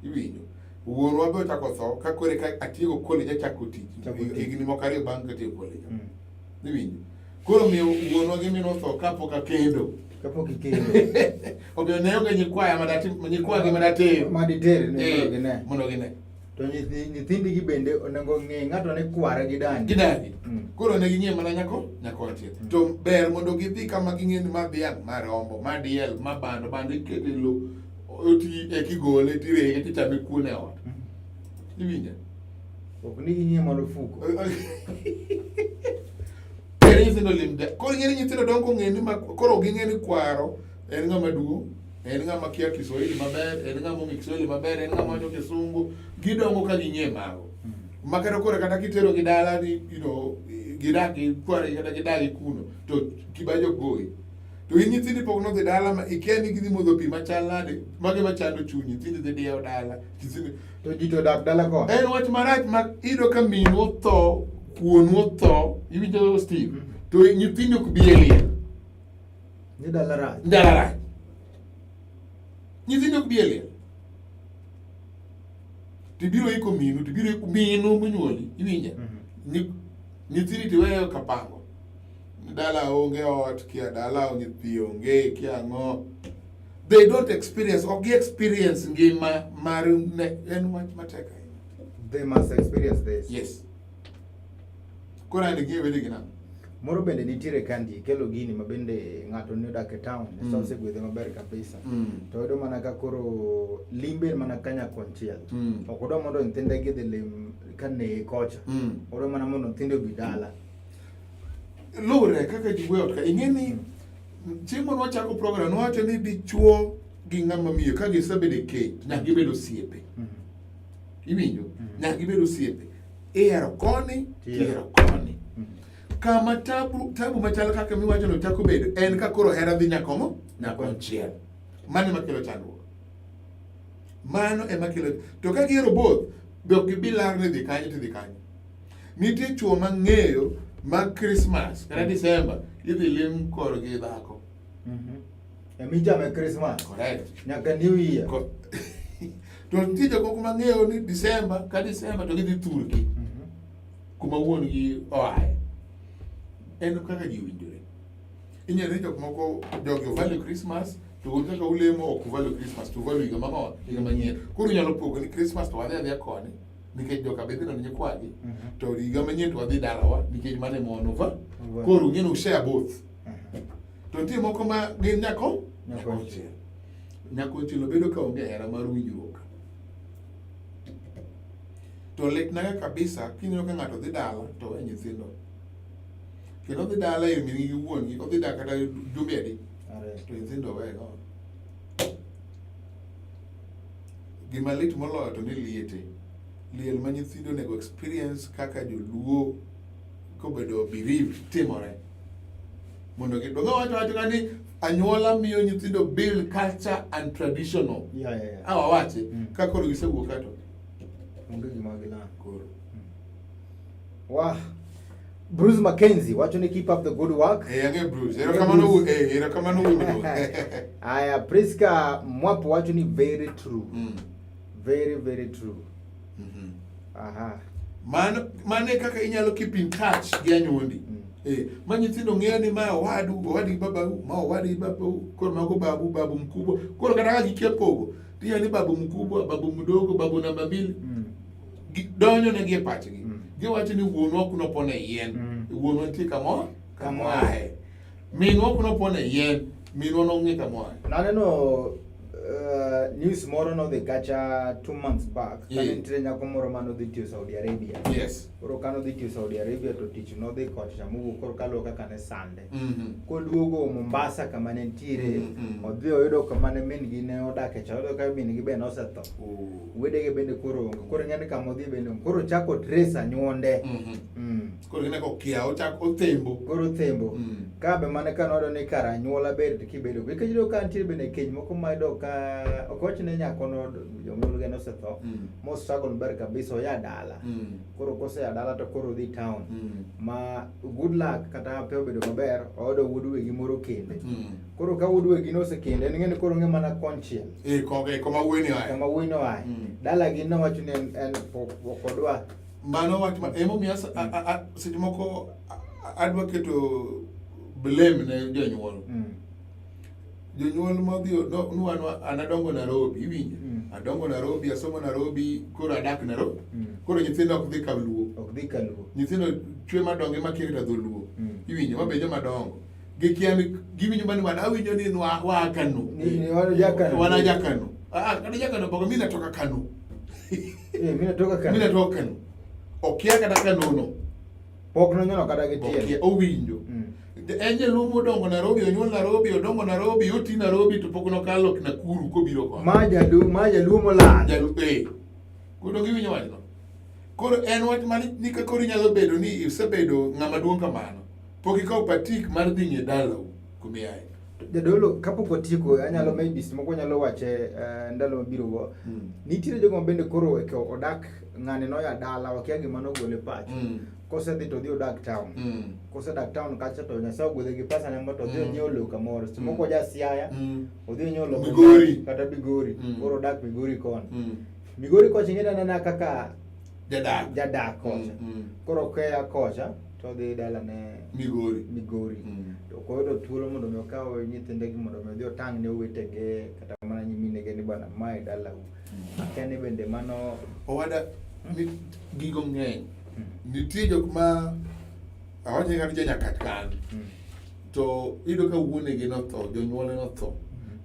iwinjo. Wuonwa be ochako tho ka koro eka atieko college achako tich. Higni moko ariyo bang' katieko college. Iwinjo. Koro miyo wuonwa gi minwa otho kapok akendo. Kapok ikendo. Omiyo ne onge nyikwaya nyikwagi madatero. Maditer ne mondo gine. Mondo gine. To nyithindigi bende onego ng'e ng'ato ni kware gi dani. Gi dani. Koro ne ging'e mana nyakonchiel. To ber mondo gidhi kama ging'e ni ma dhiang', ma rombo, ma diel, ma bando, bando ikete e lo, oti e kigole tirege tichame kuon e ot. Iwinjo? Ok ni ging'e mondo ofuko. Ber nyithindo lim da. Koro ing'e ni nyithindo dongo ng'e ni ma koro ging'e ni kwaro en ng'ama duong', en ng'ama kia Kiswahili maber, en ng'ama ong'e Kiswahili maber, en ng'ama wacho Kisungu. Gidongo ka ging'e mago. Ma kata koro kata kitero gi dala ni, you know, gidak gi kwargi kata gidak gi kuno, to kibaji ok goyi. To in nyithindi pok nodhi dala ma ikia ni gidhi modho pi machal nade, mage machando chuny, nyithindi dhi diewo dala. Nyithindi To ji to dak dala kono. En wach marach ma iyudo ka minu otho, wuonu otho, iwinjo Steve, to nyithindi ok bi e liel. Ni dala rach. Dala rach. Nyithindi ok bi e liel. Tibiro iko minu, tibiro iko minu monyuoli, iwinja? Ni Nyithindi tiweyo kapango. Dala onge ot, kia dala onge pi onge, kia ang'o. They don't experience, ok gi experience ngima mar ne, en wach matek ahinya. They must experience this. Yes. Koro an gi wede gi nang'o? Moro bende nitiere kandi kelo gini ma bende ng'ato ne odak e town, Nyasaye osegwedhe maber kabisa. To oyudo mana ka koro limbe mana ka nyakonchiel. Ok odwa mondo nyithinde gidhi lim ka neye kocha. Odwa mana mondo nyithinde obi dala. Luwre kaka ji wuoyo ot ka. Ing'e ni chieng' mane wachako program nwawacho ni dichuo gi ng'ama miyo ka gisebedo e keny to nyaka gibed osiepe. Iwinjo? Nyaka gibed osiepe. Ihero koni, tihero koni. Kama tabu, tabu machal kaka miwachono chako bedo en ka koro hera dhi nyakomo nyakonchiel. Mano ema kelo chandruok. Mano ema kelo to ka gihero both be ok gibi lar ni dhi kanye to dhi kanye. Nitie chuo mang'eyo mag Christmas kata December idhi lim korgi dhako. Emichame Christmas. Correct. Nyaka New Year. To nitie jok moko mang'eyo ni December ka December to gidhi thurgi kuma wuon gi oaye. En kaka ji owinjore. Inyalo ni jok moko jogi ovalue Christmas to un kaka ulemo ok uvalue Christmas to uvalue higa mang'o higa manyien. Koro unyalo pogo ni Christmas to wadhi adhiya koni nikech joka be dhi neno nyikwagi to higa manyien to wadhi dalawa nikech mano ema wan uva. Koro ung'e ni ushare both. To nitie moko ma gin nyako nyakonchiel. Nyakonchiel bedo ka onge hera mar winjruok. To litnaga kabisa kineno ka ng'ato dhi dala to owe nyithindo. Kendo odhi dala ir min gi wuon gi, odhi dak kata jumbe adi to nyithindo owe go. Gima lit moloyo to ni liete. Liel ma nyithindo onego experience kaka joluo kobedo bereaved timore. Mondo gi donge wacho wacho ka ni anyuola miyo nyithindo build culture and traditional. Yeah. Awa wache ka koro gisewuok ka to Onge gima gilando. koro. Wah. Bruce Mackenzie wacho ni keep up the good work. Eh, ang'e Bruce. Erokamano wu, eh, erokamano wuon. Aya, Priska Mwapo wacho ni very true. Very very true. Aha. Mano mano e kaka inyalo keep in touch gi anyuondi. Eh, ma nyithindo ng'eyo ni ma owadu, owadi gi babau, ma owadi gi babau, koro mago babu, babu mkubwa. Koro kata ka gikia pogo, tiyo ni babu mkubwa, babu mdogo, babu namba mbili. Donjo negi e pachgi. Giwacho ni wuonwa kuno pone yien. Wuonwa nitie kamoro, kamoaye. Minwa kuno pone yien, minwa nong'e kamoaye. Naneno news moro nodhi kacha 2 months back. Kane nitiere nyako moro manodhi tiyo Saudi Arabia. Koro kanodhi tiyo Saudi Arabia to tich nodhi kocha mowuok koro kaluwo kaka ne sande. Koduogo Mombasa kama ne nitiere, odhi oyudo kama ne min gi ne odake cha, oyudo ka min gi be nosetho. Wedege bende koro onge. Koro ing'e ni kama odhi bende onge. Koro ochako trace anyuonde. Koro gineno kokia, ochako othembo. Koro othembo. Ka be mana ka noyudo ni kara anyuola ber kibedo. Nikech iyudo ka nitie bende keny moko ma iyudo ka ok wach ni nyako no jonyuolge nosetho. Mo struggle maber kabisa oya dala. Koro kosea dala to koro odhi town. Ma good luck kata pe obedo maber oyudo wuod wegi moro kende. Koro ka wuod wegi nosekende en ing'e ni koro ong'e mana konchiel. Eh, koge koma wuoyi ni oaye. Kama wuoyi no oaye. Dalagi nowacho ni en pok ok odwa. Mano wach ma emomiyo seche moko adwa keto blame ne jonyuol. Jonyuol modhi no nwan an adongo Nairobi, iwinjo? Adongo Nairobi, asomo Nairobi, koro adak Nairobi. Koro nyithindo ok dhi kaluo. Ok dhi kaluo. Nyithindo chwe madongo ema kia kata dholuo. Iwinjo? Mabe joma dongo. Gikia ni giwinjo mana wan awinjo ni waa Kano. Ni wan ja Kano. Wan ja Kano. Ah, kata ja Kano boko mimi natoka Kano. Eh, mimi natoka Kano. Mimi natoka Kano. Okia kata Kano no. Pok nonyono kata gi tiende. Okia, owinjo. En jaluo modongo Nairobi, onyuol Nairobi, odongo Nairobi, oti Nairobi to pok nokalo Nakuru kobiro kono. Ma jaluo, ma jaluo molal. Jaluo, eh. Koro giwinjo wachno. Koro en wach ma ni ka koro inyalo bedo ni isebedo ng'ama duong' kamano. Pok ikawo patik mar dhi ng'e dalau kumiaye. Jadolo, kapok watieko, anyalo maybe moko nyalo wache ndalo mabiro go. Nitiere jogo ma bende koro eko odak ng'ani noya dala wakia gima nogole pacho. Kosedhi to odhi odak town. Kosedak town kacha to Nyasaye ogwedhe gi pesa ne moro to odhi onyiewo lowo kamoro. Seche moko oja Siaya, odhi onyiewo lowo Migori. kata Migori. Koro odak Migori kono. Migori kocha ing'e ni anena kaka Jadak. Jadak kocha. Koro keya kocha. To odhi dalane Migori. Migori. To ok oyudo thuolo mondo mi okaw nyithindegi mondo mi odhi otang' ne owetege kata mana nyiminege ni bwana mae dalau. Akia ni bende mano Owada ni gigo ng'eny. Nitie jok ma awacho kata jo Nyakach kan. To iyudo ka wuonegi notho, jonyuolne notho.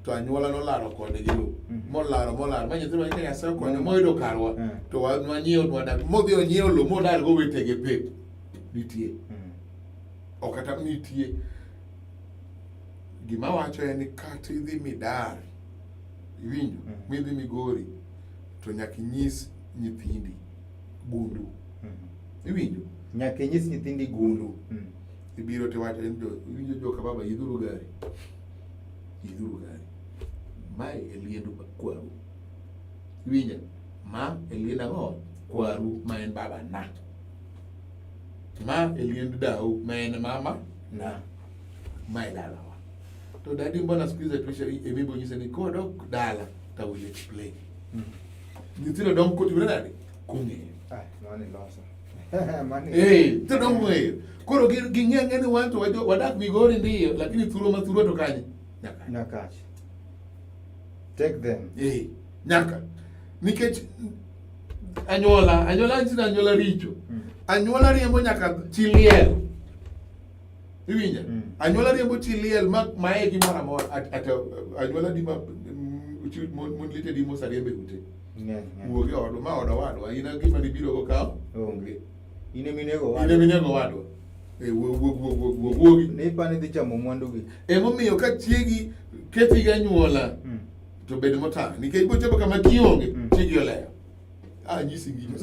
To anyuola nolaro kodgi lo. Molaro molaro. Ma nyithindo ka Nyasaye okonyo moyudo karwa. To wanyiewo nwadak. Modhi onyiewo lo modar go wetege pep. Nitie. Ok kata nitie. Gima wacho en ni kata idhi midar, iwinjo, midhi Migori, to nyaka inyis nyithindi gundu. Iwinjo? Nyaka inyis nyithindi gundu. Ibiro tiwacho ni jo, iwinjo joka baba idhuru gari. Idhuru gari. Mae e liend kwaru. Iwinjo? Ma e liend ang'o? Kwaru ma en baba na. Ma e liend dau ma en mama na. Ma e dalawa. To dadi mbona siku hizi tuisha emibo nyise ni kodok dala to I will explain. Nyithindo dong kotimre nade? Kong'eyo. Ah, mano iloso. Mano Eh, nyithindo dong kong'eyo. Koro ging'e ang'e ni wan to wadak Migori ndiyo, lakini thurwa ma thurwa to kanye? Nyaka. Nyakach. Take them. Eh, nyaka. Nikech anyuola, anyuola nyiso ni anyuola richo. Anyuola riembo nyaka chi liel. Iwinja? Anyuola riembo chi liel ma mae gimoro amora. At anyuola di ma mon liete di mosariembe ute. Ng'eny, ng'eny. Wuog e odwa, ma od owadwa, in gima nibiro go kaw Onge. In ema inego In ema inego owadwa. Eh, wuog, wuog, wuog, wuog, wuog, wuogi. Ne ipani dhi chamo mwandugi. Emomiyo ka chiegi kethi gi anyuola to bed motang' nikech bochopo kama kionge chiegi olewo. Ah, nyisi gino.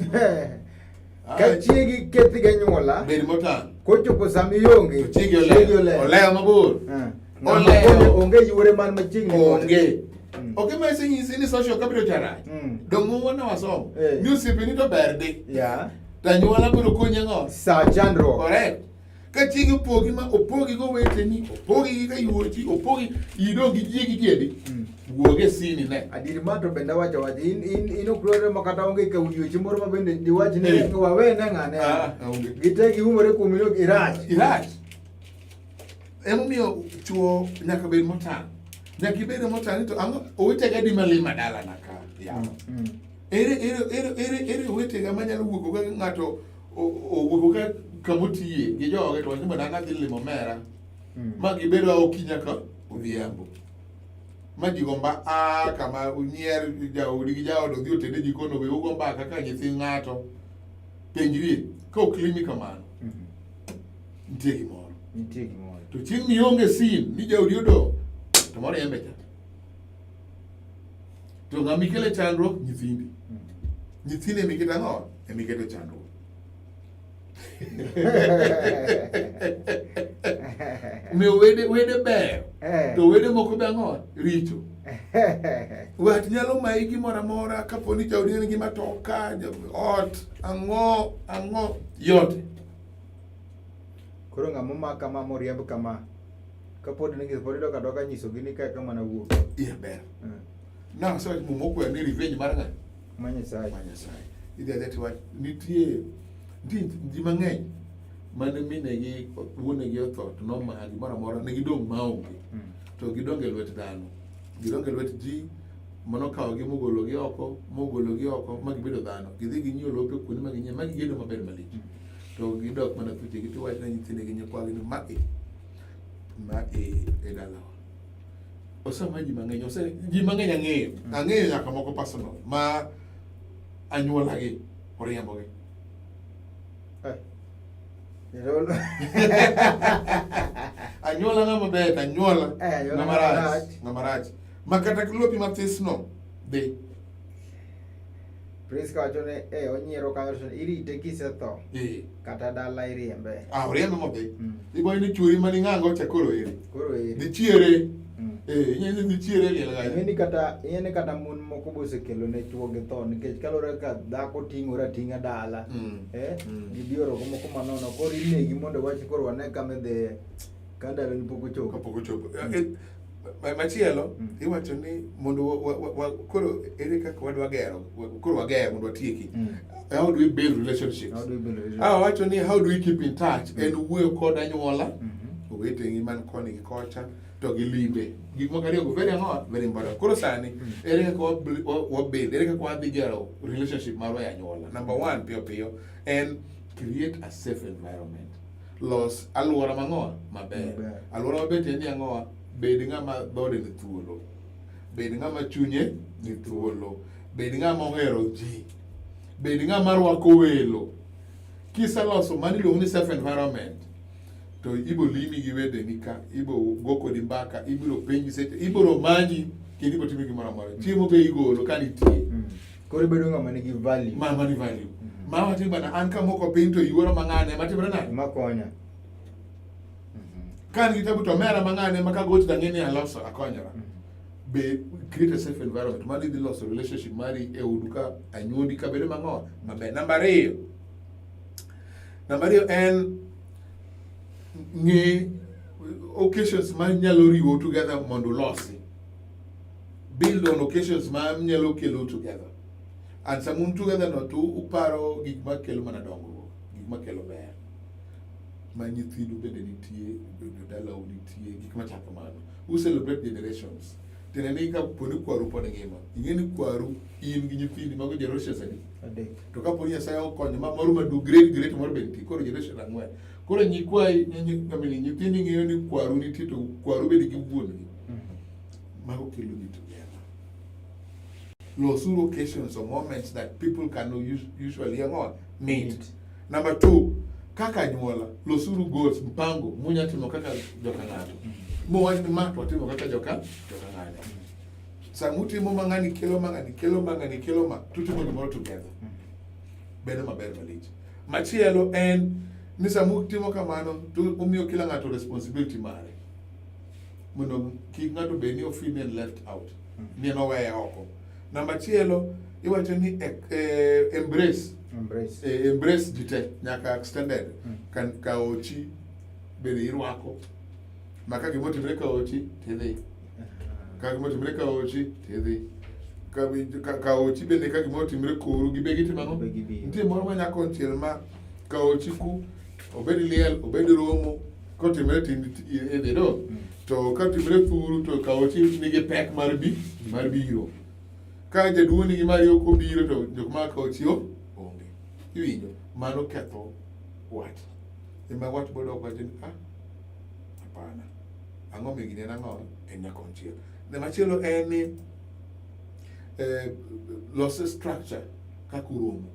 Ka chiegi kethi gi anyuola bed motang'. Kochopo sama ionge to chiegi olewo. Olewo mabor. Olewo. Onge yuore man machiegni kode. Onge. Ok ema isenyisi ni social capital cha rach. Dong' wuon wasomo. Ni osiepeni to ber di. To anyuola biro konyi ang'o? Sa chandruok. Correct. Ka chiegi opogi ma opogi go weteni, opogi gi ka yuochi, opogi idong' gi chiegi kiendi. Wuog e sini ne. Adier ma to bende awacho awacha in in in ok dwar ma kata onge ka yuochi moro ma bende diwach ni wawe ne ng'ane. Ah, onge. Gite giumore kuom ino irach. Irach. Emomiyo chuo nyaka bed motang'. Nyaka ibed motang' ni to ang'o owetega di malima dalana ka. Yawa. Ere ere ere ere ere owetega manyalo wuok ka ng'ato owuok ka kamotiye gi joge to wacho ni bwana an adhi limo omera. Ma gibedo okinyi nyaka odhiambo. Ma ji go mba a kama unyier jaodi gi jaod odhi oted e jikon owe ugo mbaka ka nyithi ng'ato. Penjrie ka ok limi kamano. Nitie gimoro. Nitie gimoro. To chieng' mionge sim ni jaodi odong' to moro riembe cha. To ng'ama ikele chandruok nyithindi. Nyithindi emiketo ang'o? Emiketo chandruok. Omiyo wede wede ber. To wede moko be ang'o? Richo. Wat nyalo mayi gimoro amora kapo ni jaodi nigi matoka, ot, ang'o, ang'o, yote. Koro ng'ama omak kama moriemb kama kapod ni pod idok adoka nyisogi ni kae kama nawuok. Iya ber. Na wasewacho muma okweyo ni revenge mar ng'a? Ma Nyasaye. Ma Nyasaye. Idhi adhiya tiwach nitie nitie ji mang'eny mane minegi wuonegi otho to nomaya gimoro amora ne gidong' maonge. To gidong' e lwet dhano. Gidong' e lwet ji manokawogi mogologi oko mogologi oko ma gibedo dhano. Gidhi ginyiewo lope kuonde ma ginyiewo ma gigedo maber malich. To gidok mana thuchegi tiwacho ne nyithindegi nyikwagi ni ma e ma e e dalawa. Osema ji mang'eny, ose ji mang'eny ang'eyo. Ang'eyo nyaka moko personal ma anyuolagi oriembogi. Anyuola ng'ama ber to anyuola anyuola ng'ama ng'ama rach, rach. ng'ama rach. Ma kata lopi mathis no dhi. Priska wacho ni eh onyiero kanyo to irite kisetho. Kata dala iriembe. Ah, oriembe modhi. Ibo ni chuori mani ng'ango cha koro ere. Koro ere. Dhi chiere. Eh, inyalo dhi chiere liel kanyo. Ing'e ni kata ing'e ni kata mon moko be osekelo ne chuo gi tho nikech kaluwore ka dhako ting'ore ating'a dala. Eh, gi bioro moko manono koro inegi mondo wach koro wane kama idhiye. Ka ndaloni pok ochopo. Kapok ochopo. Machielo iwacho ni mondo koro ere kaka wadwa gero koro wager mondo watieki. How do we build relationships? How do we build relationships? Ah, wacho ni how do we keep in touch? En wuoyo kod anyuola, oweteni man koni gi kocha, to gi limbe. Gik moko ariyogo very ang'o? Very important. Koro sani, ere kaka wa build, ere kaka wadhi gero relationship marwa e anyuola? Number one, piyo piyo, en create a safe environment. Los alwora mang'o? Maber. Maber. Alwora maber tiende ni ang'o? Bed ng'ama dhoode ni thuolo. Bed ng'ama chunye ni thuolo. Bed ng'ama ohero ji. Bed ng'ama rwako welo. Kiseloso mano iluongo ni safe environment, to ibo limi gi wedeni ka, ibo go kodi mbaka, ibiro penji seche, ibiro manyi kendo ibo timi gimoro amora. Chiemo be igolo ka nitie. Koro ibedo ng'ama nigi value. Ma ni value. Ma wacho ni bana an kamoko piny to yuoro ma ng'ane matimore nade? Makonya. Ka an gi tabu to omera ma ng'ane ma kagocho to ang'e ni aloso akonyora. Be create a safe environment. Mano idhi loso relationship mari e odu ka anyuondi ka bedo mang'o maber. Namba ariyo. Namba ariyo en ng'e occasions ma nyalo riwo together mondo ulosi. Build on occasions ma nyalo kelo together. And sama un together no to uparo gik makelo mana dongruok, gik makelo ber. Ma nyithindu bende nitie, jodalau nitie, gik machalo kamano. U celebrate generations. Tiende ni ka po ni kwaru pod ngima, ing'e ni kwaru in gi nyithindi mago generations adi? Adek. To kapo ni Nyasaye okonyo ma moro madu great great moro be nitie, koro generation ang'wen. Koro nyikwayi, I mean, nyithindi ng'eyo ni kwaru nitie to kwaru bende gi wuon-gi. Mago kelo ji together. Losuru occasions or moments that people can usually ang'o? Meet. Meet. Number two, kaka anyuola, losuru goals, mpango, munya timo kaka joka ng'ato. Muwach ni ma to watimo kaka joka ng'ato. Sama utimo ma ng'ani kelo ma ng'ani kelo ma ng'ani kelo ma, tutimo gimoro together. Bedo maber malich. Machielo en ni sama utimo kamano to umiyo kila ng'ato responsibility mare. Mondo kik ng'ato bed ni ofeel ni en left out. Ni en oweye oko. Namba chielo, iwacho ni embrace. Embrace. Embrace ji te nyaka extended. Ka ochi bende irwako. Ma ka gima otimre ka ochi tidhi. Ka gima otimre ka ochi tidhi. Ka ochi bende ka gima otimre koru gibe gitimo ang'o? Be gibiro. Nitie moro ma nyako konchiel ma ka ochi ku obed liel obed romo kotimre to idhi do. To ka otimre thuru to ka ochi nigi pek mar biro. Ka jaduong' nigi mari ok obiro to jok ma ka ochi onge. Iwinjo? Mano ketho wat. Ema wat bodok wacho ni ah hapana. Ang'o mi gini en ang'o? En nyakonchiel. Ne machielo en ni los structure kaka uromo.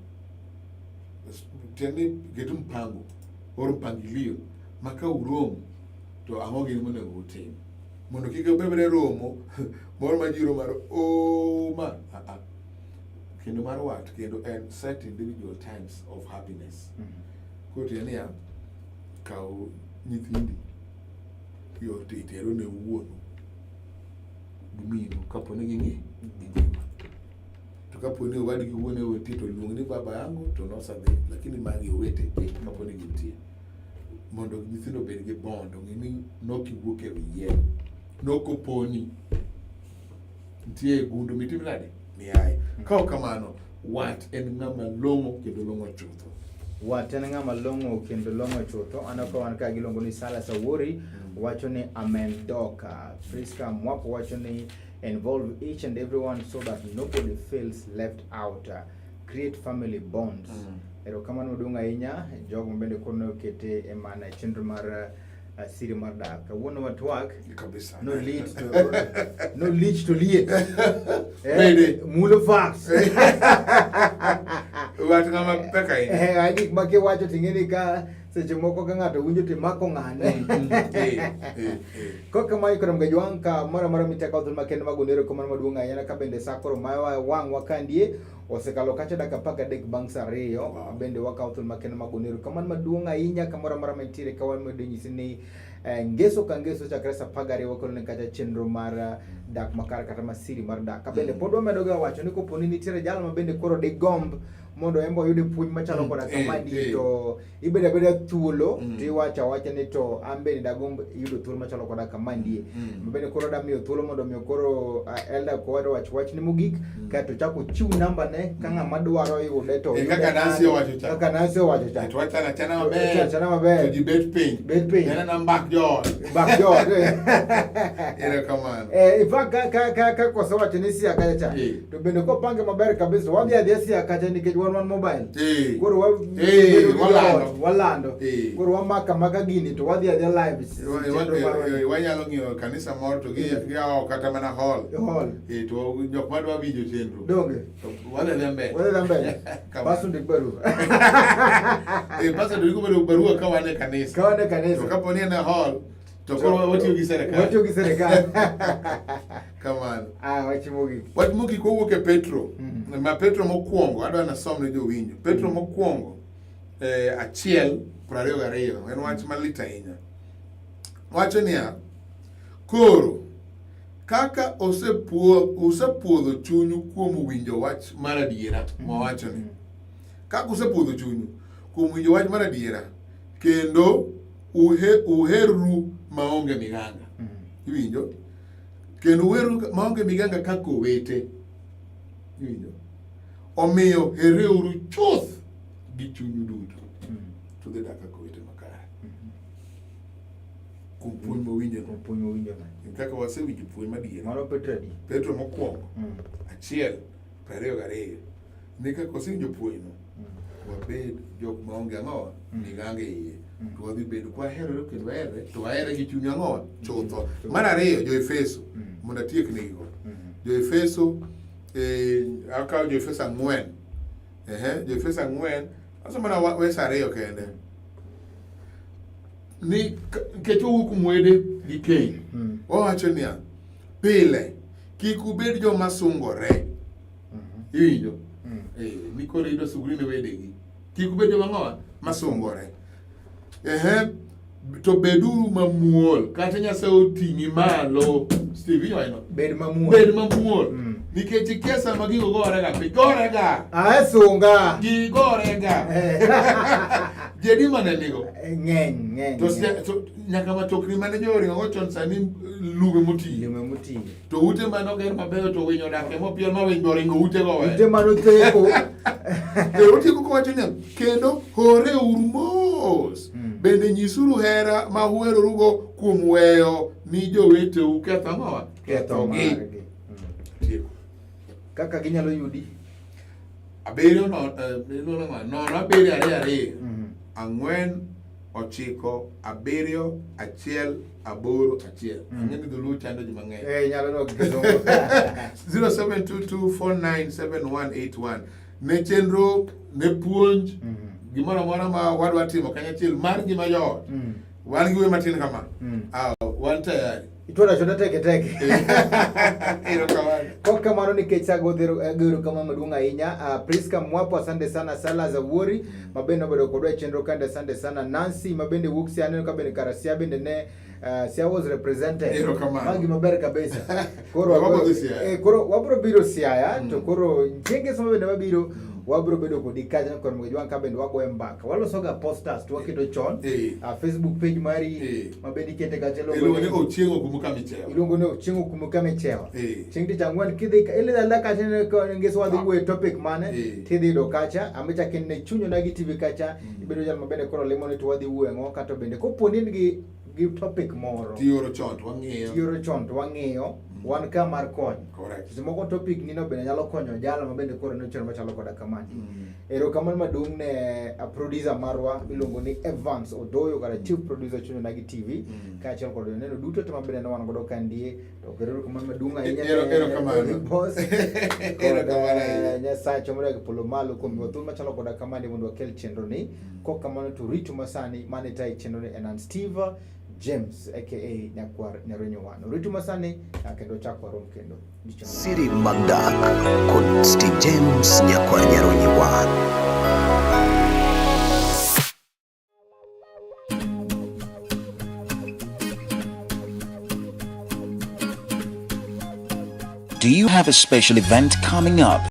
Tiende ni ketu mpango or mpangilio ma ka uromo to ang'o gini monego utim. Mondo kik obebre romo moro ma ji romo mar oma ah, ah. Kendo mar wat kendo en set individual times of happiness. Koro tiende niya, kaw nyithindi yo to itero ne wuonu gi minu kapo ni ging'e gingima. To kapo ni owadgi wuone nitie to luong ni baba yangu to nosadhi, lakini magi owete kapo ni gintie. Mondo nyithindo obed gi bond, ong'e ni nokiwuok e wi yien, nokoponi, nitie gundu mitim nade? Miaye. Ka ok kamano, wat en ng'ama long'o kendo long'o chutho. Wat en ng'ama long'o kendo long'o chutho. Aneno ka wan ka giluongo ni Sala Sawori wacho ni amen doka. Priska Mwapo wacho ni involve each and everyone so that nobody feels left out. Create family bonds. Erokamano maduong' ahinya jogo ma bende koro okete e mana chenro mar siri mar dak. Kawuono watwak Kabisa. no lit to no lich to liet. Bende. Mulo fast. Wat ng'ama pek ahinya. Gik ma kiwacho ting'e ni ka seche moko ka ng'ato winjo to imako ng'ane. Eh. Kok kamano koro mgajwang' ka moro amora miteko dhul makende mag onero kamano maduong' ahinya ka bende sa koro ma wang' wakandie osekalo kacha dakika 13 bang' sa 2 bende wakawo thuolo makende mag onero kamano maduong' ahinya kamoro amora mantiere ka wamedo nyisi ni ngeso ka ngeso chakre sa 12 wakelo ne kacha chenro mar dak makare kata masiri mar dak ka bende pod wamedo ga wacho ni kopo ni nitiere jal ma bende koro digomb mondo en be oyud puonj machalo koda Eh, kama eh. to ibedo abeda thuolo to iwacho awacha ni to an bende dagomb yudo thuolo machalo koda kama ndie. Bende koro adamiyo thuolo mondo omiyo koro Elda Kowad owach wachne mogik kaeto chak ochiw namba ne ka ng'ama dwaro yude to Eh, yude kaka Nancy nade. owacho cha. Kaka Nancy owacho cha. To wachana achana To maber. wachana achana maber. To ji bet piny. Bet piny. En ana mbak joot. Mbak joot. Erokamano. Eh, in fact, ka koso wacho ni Siaya kacha cha Eh. to bende kopange maber kabisa wadhi adhiya Siaya kacha nikech wan mobile. Eh. Koro wa Eh, bedo gi walando. joot, walando. Eh. Koro wamako amaka gini to wadhi adhiya live. Chenro marwa ni. Wanyalo ng'iyo kanisa moro to giyawo kata mana hall. Hall. Eh, to jok madwa winjo chenro. Donge. To wadhi adhiya mbele. Wadhi adhiya mbele. Kamano. Bas ondik barua. Eh, pastor ndiko barua ka wan e kanisa. Ka wan e kanisa. To kapo ni en e hall, to koro watiyo gi serikal. Watiyo gi serikal. Kamano. Ah, wach mogik. Wach mogik wawuok e Petro. Ma Petro mokwongo, adwa nasom ne jowinjo. Petro mokwongo, 1:22, en wach malit ahinya. Wacho niya, koro kaka usepuodho chunyu kuom winjo wach mar adiera, mwawacho ni. Kaka usepuodho chunyu kuom winjo wach mar adiera, kendo uherru maonge miganga. Iwinjo? Kendo uherru maonge miganga kaka owete. Iwinjo? Omiyo herreuru chuth gi chunyu duto. To dhi dak kaka owete makare. Kuom puonj mowinjo. Kuom puonj mowinjo no. Kaka wasewinjo puonj madiera. Mano Petro adi? Petro mokwongo. 1:22. Ni kaka wasewinjo puonjno, wabed jok maonge ang'owa, miganga e iye. To wadhi bedo kwaherore kendo waherre, to waherre gi chuny ang'owa chutho. Mar ariyo, jo-Efeso, mondo atiek negigo. Jo-Efeso, akawo jo-Efeso 4. Jo-Efeso 4, asomo mana wes 2 kende. Ni nikech wawuok kuom wede gi keny. Wawacho niya, pile kik ubed joma sungore. Iwinjo? Ni koro idwa sungri ne wedegi. Kik ubed joma ng'owa masungore. To beduru mamuol. Kata Nyasaye oting'i malo. Steve, iwinjo wachno? Bed mamuol. Bed mamuol. Nikech ikia sama gigo gorega piny. Gorega. Ah, sunga. Gigorega. Jedi mane nigo? Ng'eny, ng'eny. To nyaka matokni mane joringo go chon sani lume motiyo. Lume motiyo. To ute mane oger mabeyo to winy odak ema opiel ma winy be oringo ute go we. Ute mane otheko. Otieko kowacho niya, kendo horeuru mos. Bende nyisuru hera ma uherorugo kuom weyo ni joweteu ketho ang'owa? Ketho Kethogi. margi. Tieko. Kaka ginyalo yudi? 7 no, 0 7 2 2 4 9 7 1 8 1. Ang'e ni dholuo chando ji mang'eny. Nyalo nok gi dholuo. 0722497181. Ne chenro, ne puonj, gimoro amora ma wadwa timo kanyachiel mar ngima joot. Wan gi we matin kama. Wan tayari. Itwara chona teke teke. Erokamano. Kok kamano nikech sago erokamano maduong' ahinya. Priska Mwapo, asante sana. Sala Zawori mabende obedo kodwa e chenro kande, asante sana. Nancy mabende wuok Siaya, aneno ka bende kara Siaya bende ne Siaya was represented. Erokamano. Magi maber kabisa. Koro Wabiro dhi Siaya. Koro wabiro biro Siaya, to koro chieng' ngeso mabende wabiro, wabiro bedo kodi kacha kod Mgejwang' ka bende wagoyo mbaka. Walosoga posters to waketo chon. Facebook page mari mabende ikete kacha iluongo ni Ochieng' Okumu Kamichewa. Iluongo ni Ochieng' Okumu Kamichewa. Chieng' tich ang'wen kidhi ilidhi alidha kacha ne ngeso wadhi wuoyo e topic mane tidhi yudo kacha. Amichak inene Chuny Onagi TV kacha ibedo jal mabende koro limo ni to wadhi wuoyo ang'o kata bende kopo ni in gi topic moro. Tioro chon to wang'iyo. Tioro chon to wang'iyo. Wan ka mar kony. Correct. Seche moko topic ni no bende nyalo konyo jalo ma bende koro ne chenro machalo koda kamani. Erokamano maduong' ne producer marwa miluongo ni Evans Odoyo kata chief producer Chuny Onagi TV kaachiel kod joneno duto te mabende ne wan godo ka ndie. To erokamano maduong' ahinya ne Erokamano. boss kod Erokamano ahinya. Nyasacho modak e polo malo kuom miwa thuolo machalo koda kamani mondo wakel chenro ni. Kok kamano to rito masani mane tayo chenro ni en an Steve James aka Nyakwar Nyaronyo Wan. Rito masani kendo chak warom kendo. Siri Magdak kod Steve James Nyakwar Nyaronyo Wan. Do you have a special event coming up?